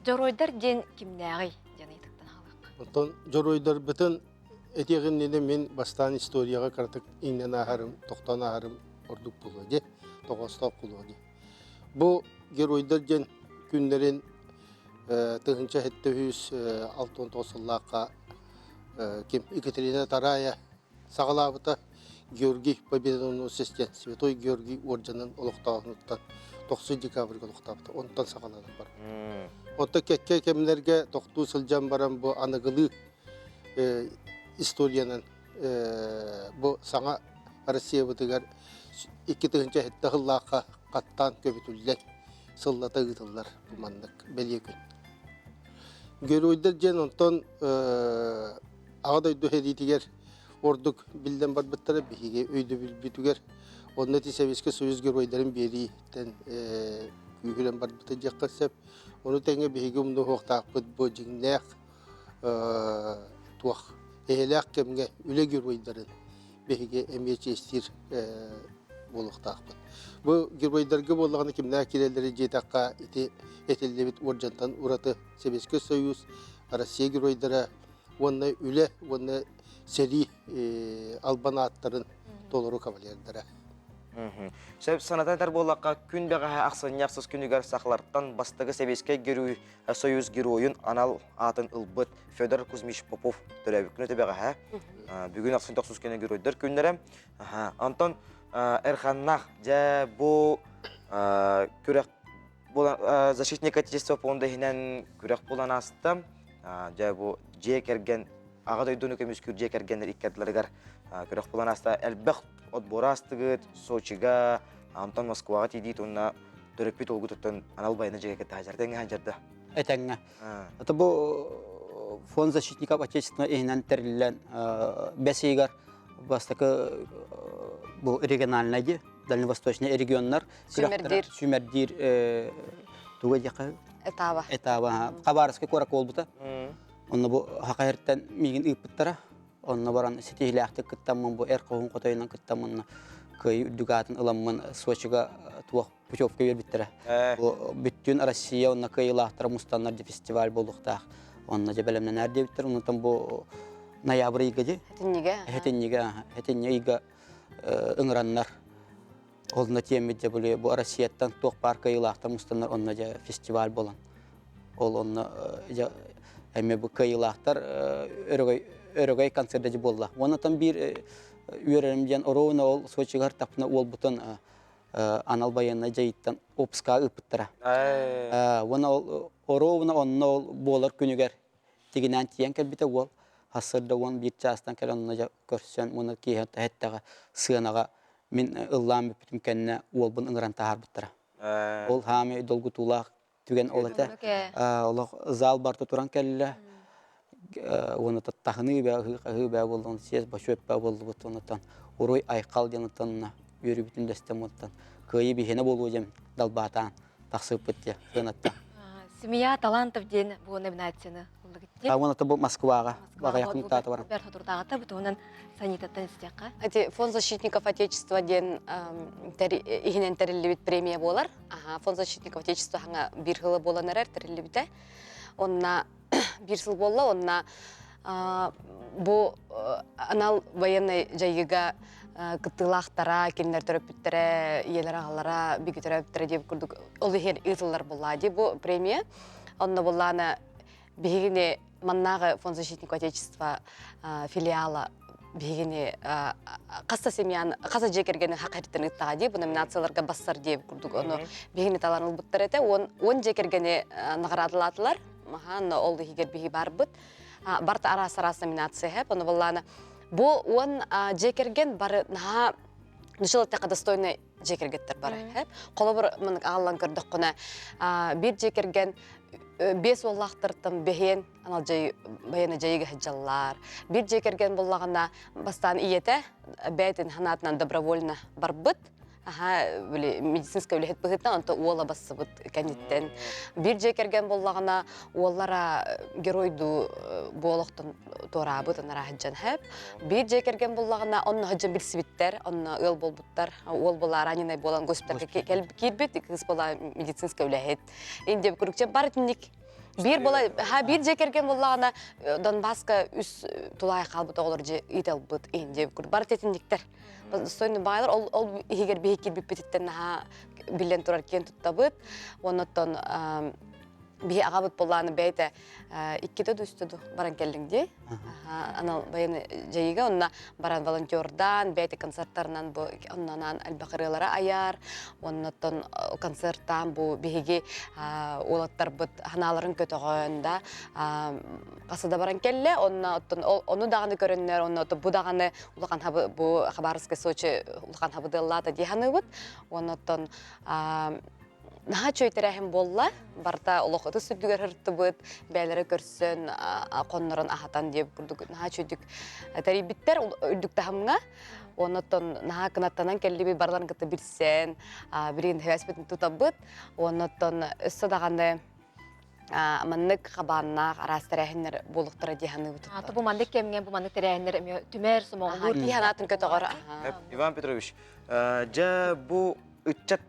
дьоруойдар диэн кимнээҕий диэн ыйытыктан аҕалыахха. Оттон дьоруойдарбытын этиэҕин иннинэ мин бастаан историяҕа кыратык иҥнэн ааһарым, тохтоон ааһарым ордук буолуо дии, тоҕоостоох буолуо дии. Бу геройдар диэн күннэрин 1769 сыллаахха ким Екатерина Тарая саҕалаабыта Георгий Победоносец диэн Святой Георгий уордьанын олохтооһунуттан 9 декабрьга олохтообута. Онтон саҕаланан барбыт. Онтон кэккэ кэмнэргэ тохтуу сылдьан баран бу аныгылыы историянан бу саҥа Россиябытыгар 2007 сыллаахха хаттаан көбүтүллэн сыллата ыытыллар бу маннык бэлиэ күн. Геройдар диэн онтон Аҕа дойду сэриитигэр ордук биллэн барбыттара биһиги өйдөбүлбүтүгэр. Онно ити Сэбиэскэй Союз геройдарын биэрииттэн күүһүрэн барбыта диэххэ сөп. Ону тэҥэ биһиги умнуһуохтаахпыт бу дьиҥнээх туох эйэлээх кэмҥэ үлэ геройдарын биһиги эмиэ чиэстиир буолуохтаахпыт. Бу геройдарга буоллаҕына кимнээх киирэллэри диэтэххэ ити этиллибит уордьантан ураты Сэбиэскэй Союз, Россия геройдара уонна үлэ уонна сэрии албан ааттарын толору кавалердара. Сөп санатан этэр буоллахха, күн бэҕэһээ ахсынньы ахсыс күнүгэр сахалартан бастакы Сэбиэскэй Герой Союз геройун анал аатын ылбыт Федор Кузьмич Попов төрөөбүт күнэ бэҕэһээ. Бүгүн ахсын тохсус күнэ геройдар күннэрэ. Онтон Эрханнах дьэ бу күрэх защитник отечества пуонда иһинэн күрэх буолан ааста. Дьэ бу дьиэ кэргэн аҕа дойдуну көмүскүүр дьиэ кэргэннэр икки ардыларыгар күрэх буолан ааста. Элбэх отбор аастыгыт Сочига, онтон Москваҕа тиийдиит уонна төрөппүт уолгутуттан анал байына дьиэ кытта хадьар тэҥҥэ хадьарда. Этэҥҥэ. Это бу фонд защитников отечества иһинэн тэриллэн бэс ыйыгар бастакы бу региональный ди дальневосточный регионнар Сүүмэрдиир. сүүмэрдиир туга диэххэ Этаба. Этаба. Хабаровскай куоракка буолбута. Онно бу Хахайыртан миигин ыыппыттара. Онно баран ситиһилээхтик кыттаммын бу эр хоһун хотойунан кыттаммын кыайыы үрдүк аатын ыламмын Сочига туох путевка биэрбиттэрэ. Бу бүттүүн Россия онно кыайыылаахтара мустаннар дьэ фестиваль буолуохтаах. Онно дьэ бэлэмнэнээр диэбиттэр. Онтон бу ноябрь ыйга дии. Хэтинньигэ. Хэтинньигэ, хэтинньи ыйга ыҥыраннар Онно тиэммит дьэ били бу Россияттан туох баар кыайыылаахтар мустаннар онно дьэ фестиваль буолан ол онно дьэ эмиэ бу кыайыылаахтар өрөгөй өрөгөй концерт дьэ буолла. Уонна там биир үөрэрим диэн оруобуна ол Сочигар тапна уолбутун анал байыаннай дьайыттан Обска ыыппыттара. Уонна ол оруобуна онно ол буолар күнүгэр тигинээн тиийэн кэлбитэ уол сарсыарда 11 чаастан кэлэн онно дьэ көрсөн уонна киэһэ эттэҕэ сыанаҕа мин ыллаан бүппүтүм кэннэ уолбун ыҥыран таһаарбыттара. Ол хаамай долгутуулаах түгэн ол этэ. Олох зал барыта туран кэллэ. Уонна таһыныы бээ, ыһыы-хаһыы бээ буолла, съезд бочуот бээ буоллубут. Онтон уруй айхал диэн оттон үөрүүбүтүн дэстэм оттон кыайыы биһиэнэ буолуо диэн далбаатаан тахсыппыт диye сыанаттан. Семья талантов диэн бу номинацияны ыллыгыт Уонна бу Москваҕа баҕайахын таата баран. Бэрт хотурдааҕыта бу туһунан Санитаттан истиэххэ. Эти Фонд защитников Отечества диэн иһинэн тэриллибит премия буолар. Аха, Фонд защитников Отечества хаҥа биир сыла буолан эрэр тэриллибитэ. Онна биир сыл буолла, онна бу анал военный дьайыыга кыттыылаахтара, кинилэр төрөппүттэрэ, ийэлэр аҕалара, биги төрөппүттэрэ диэбит курдук ол иһин ыытыллар буолла дии бу премия. Онно буллаана биһигини маннааҕы фонд защитников отечества филиала биһигини хас да семьяны хас да дьиэ кэргэни хақ хэриттэн ыыттаҕа дии бу номинацияларга бассар диэбит курдук ону биһигини талан ылбыттар этэ уон уон дьиэ кэргэни наҕараадалаатылар маһаан ол иһигэр биһи барбыт барыта араас араас номинация хэп ону баллаана бу уон дьиэ кэргэн бары наһаа нучал эттэххэ достойный дьиэ кэргэттэр бары хэп холобур мынык ааллан көрдөххүнэ биир дьиэ кэргэн биэс уоллаахтартан бэһиэн анал дьайы байыанна дьайыыга сылдьаллар биир дьиэ кэргэн буллаҕына бастаан ийэтэ бэйэтин санаатынан добровольно барбыт аха били медицинскэй үлэһит быһыытынан онто уола бассыбыт кэнниттэн биир дьиэ кэргэн буоллаҕына уоллара геройдуу буолохтон туораабыт анараа сылдьан хэп биир дьиэ кэргэн буоллаҕына онно сылдьан билсибиттэр онно ыал буолбуттар уол буолаа раненый буолан госпитальга киирбит кыыс буолаа медицинскэй үлэһит индия курдук бар итинник биир буола ха биир дьиэ кэргэн буоллаҕына Донбасска үс тулаайах хаалбыт оҕолор дьиэ ыыталбыт индия курдук бар тетинниктэр Достойный баайлар ол ол иһигэр биһи киирбиппититтэн наһаа биллэн турар киэн туттабыт. Оннуттан биһи аҕабыт буоллааны бэйэтэ иккитэ да үстэ баран кэллиҥ дии. Анал военный дьайыыга онно баран волонтердаан, бэйэтэ концерттарынан бу оннонан элбэх ырыалары айар, оннуттан концерттаан бу биһиги уолаттарбыт ханааларын көтөҕөн да хаса да баран кэллэ. Онно оттон ону даҕаны көрөннөр, онно бу даҕаны улахан хабы бу Хабаровскай Сочи улахан хабыдыаллаата дии саныыбыт. Оннуттан. Наһаа үчүгэй тэрээһин буолла. Барыта олох ытыс үрдүгэр ырыттыбыт, бэйэлэрэ көрсөн, хоннорон аһатан диэбит курдук наһаа үчүгэйдик тэрийбиттэр үрдүк таһымҥа. Оннуттан наһаа кынаттанан кэллибит, барыларын кытта билсэн, билигин хэвэспитин тутабыт. Оннуттан өссө даҕаны маннык хабааннаах араас тэрээһиннэр буолуохтара дии саныыбыт. Бу маннык кэмҥэ бу маннык тэрээһиннэр эмиэ түмэр, сомоҕолуур. Киһи санаатын көтөҕөр. Иван Петрович, дьэ бу ыччат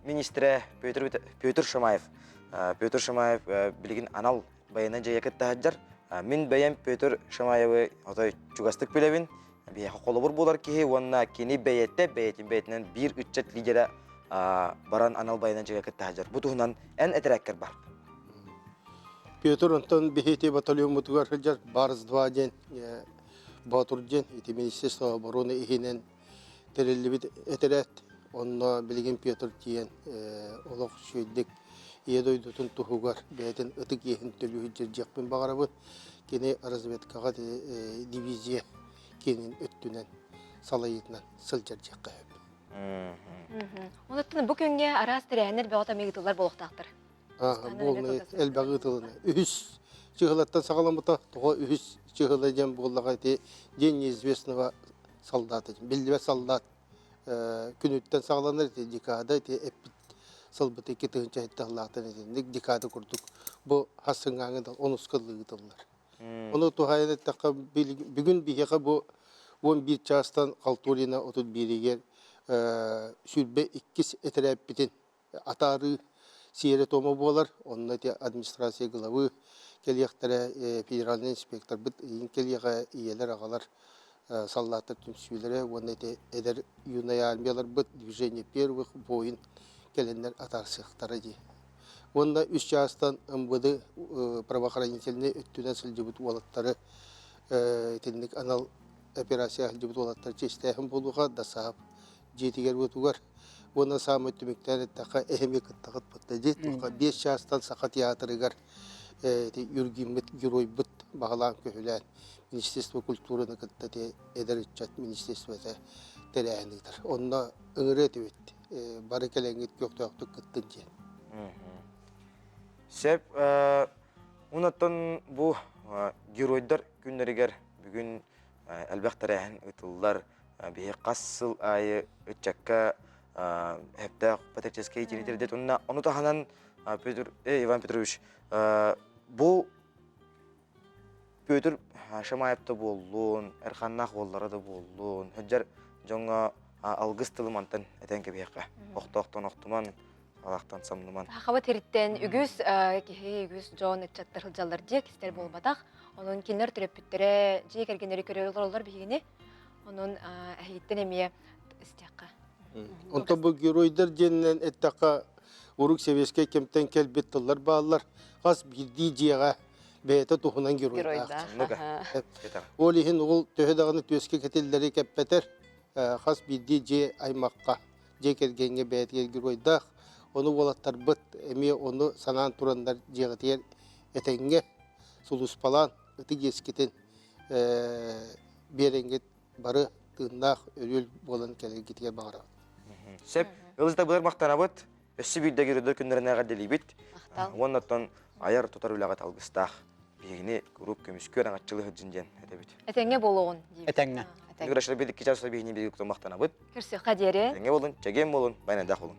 министрэ Петр, Петр Шамаев. Петр Шамаев билигин анал байыаннай дьайа кытта сылдьар. Мин бэйэм Петр Шамаевы отой чугастык билэбин. Биһиэхэ холобур буолар киһи уонна кини бэйэтэ бэйэтин бэйэтинэн биир ыччат лидерэ баран анал байыаннай дьайа кытта сылдьар. Бу туһунан эн этэрээккэр бар. Петр онтон биһити батальоммутугар сылдьар Барс-2 диэн Боотур диэн ити Министерство обороны иһинэн тэриллибит этэрээт. Онно билигин Петр тиийэн олох үчүгэйдик Ийэ дойдутун туһугар бэйэтин ытык иэһин төлүү сылдьыахпын баҕарабын. Кини разведкаҕа дивизия киэнин өттүнэн салайыытынан сылдьар диэххэ сөп. Онуттан бу күҥҥэ араас тэрээһиннэр бөҕө эмиэ ыытыллар буолуохтаахтар. Буолмай элбэҕи ыытылына. Үһүс чыһылаттан саҕаламмыта. Тоҕо үһүс чыһыла диэн буоллаҕа ити День неизвестного солдата. Биллибэт солдат күнүттэн саҕаланар ити декада ити эппит сылбыт 2007 сыллаахтан итинник декада курдук бу хас сыҥааҥы да онуска ыытыллар. Ону туһаайан эттэххэ бүгүн биһиэхэ бу 11 чаастан Халтурина 31-игэр 22 этэрээппитин атаарыы сиэрэ-туома буолар. Онно ити администрация главы кэлиэхтэрэ, федеральный инспекторбыт ыйын кэлиэҕэ, ийэлэр, аҕалар, саллааттар түмсүүлэрэ уонна ити эдэр юная армияларбыт движение первых воин кэлэннэр атаарсыахтара дии. Уонна үс чаастан МВД правоохранительнай өттүнэн сылдьыбыт уолаттары итинник анал операция сылдьыбыт уолаттары чиэстээһин буолуоҕа, ДОСААФ дьиэтигэр-уотугар уонна саамай түмүктээн эттэххэ эһэми кыттаҕыт батта дии туохха биэс чаастан Саха театрыгар ити Юргиммыт геройбут баҕалаан көһүлээн Министерство культураны кытта ити эдэр ыччат министерствота тэрээһин ыытар. Онно ыҥырыа этибит бары кэлэҥҥит көхтөөхтүк кыттын диэн. Сөп. Онтон бу геройдар күннэригэр бүгүн элбэх тэрээһин ыытыллар. Биһи хас сыл аайы ыччакка сөптөөх патриотическай иитиини тирдет. Онно ону таһынан Петр, Иван Петрович бу Петр Шамаев да буоллун, Эрханнаах уоллара да буоллун, сылдьар дьоҥҥо алгыс тылы мантан этэн кэбиһиэххэ. Охтоохтон охтуман, алахтан самныман. Сахабыт сириттэн үгүс киһи, үгүс дьон ыччаттар сылдьаллар дьиэ кистэл буолбатах. Онон кинилэр төрөппүттэрэ дьиэ кэргэннэри көрө олороллор биһигини. Онон эһигиттэн эмиэ истиэххэ. Онтон бу геройдар диэнинэн эттэххэ, урук сэбиэскэй кэмтэн кэлбит тыллар бааллар. Хас биирдии дьиэҕэ бэйэтэ туһунан геройдаах. Ол иһин ол төһө даҕаны түөскэ кэтиллэри кэппэтэр, хас биирдии дьиэ аймахха, дьиэ кэргэҥҥэ бэйэтигэр геройдаах. Ону уолаттарбыт эмиэ ону санаан тураннар дьиэҕитигэр этэҥҥэ сулууспалаан ытык иэскитин биэрэҥҥит бары тыыннаах өрүөл буолан кэлэргитигэр баҕарабыт. Сөп. Ылыста былыр махтанабыт. Өссө биирдэ геройдар күннэринэ эҕэрдэлиибит. Уонна оттон айар тутар үлэҕит алгыстаах. Биһигини куруук көмүскүөр аҥаччылыы сылдьын диэн этэбит. Этэҥҥэ буолуоҕун диибит. Этэҥҥэ. Грашла бир икки час биһини биир махтанабыт. Көрсүөххэ диэри. Этэҥҥэ болун, чэгиэн болун, байнайдаах болун.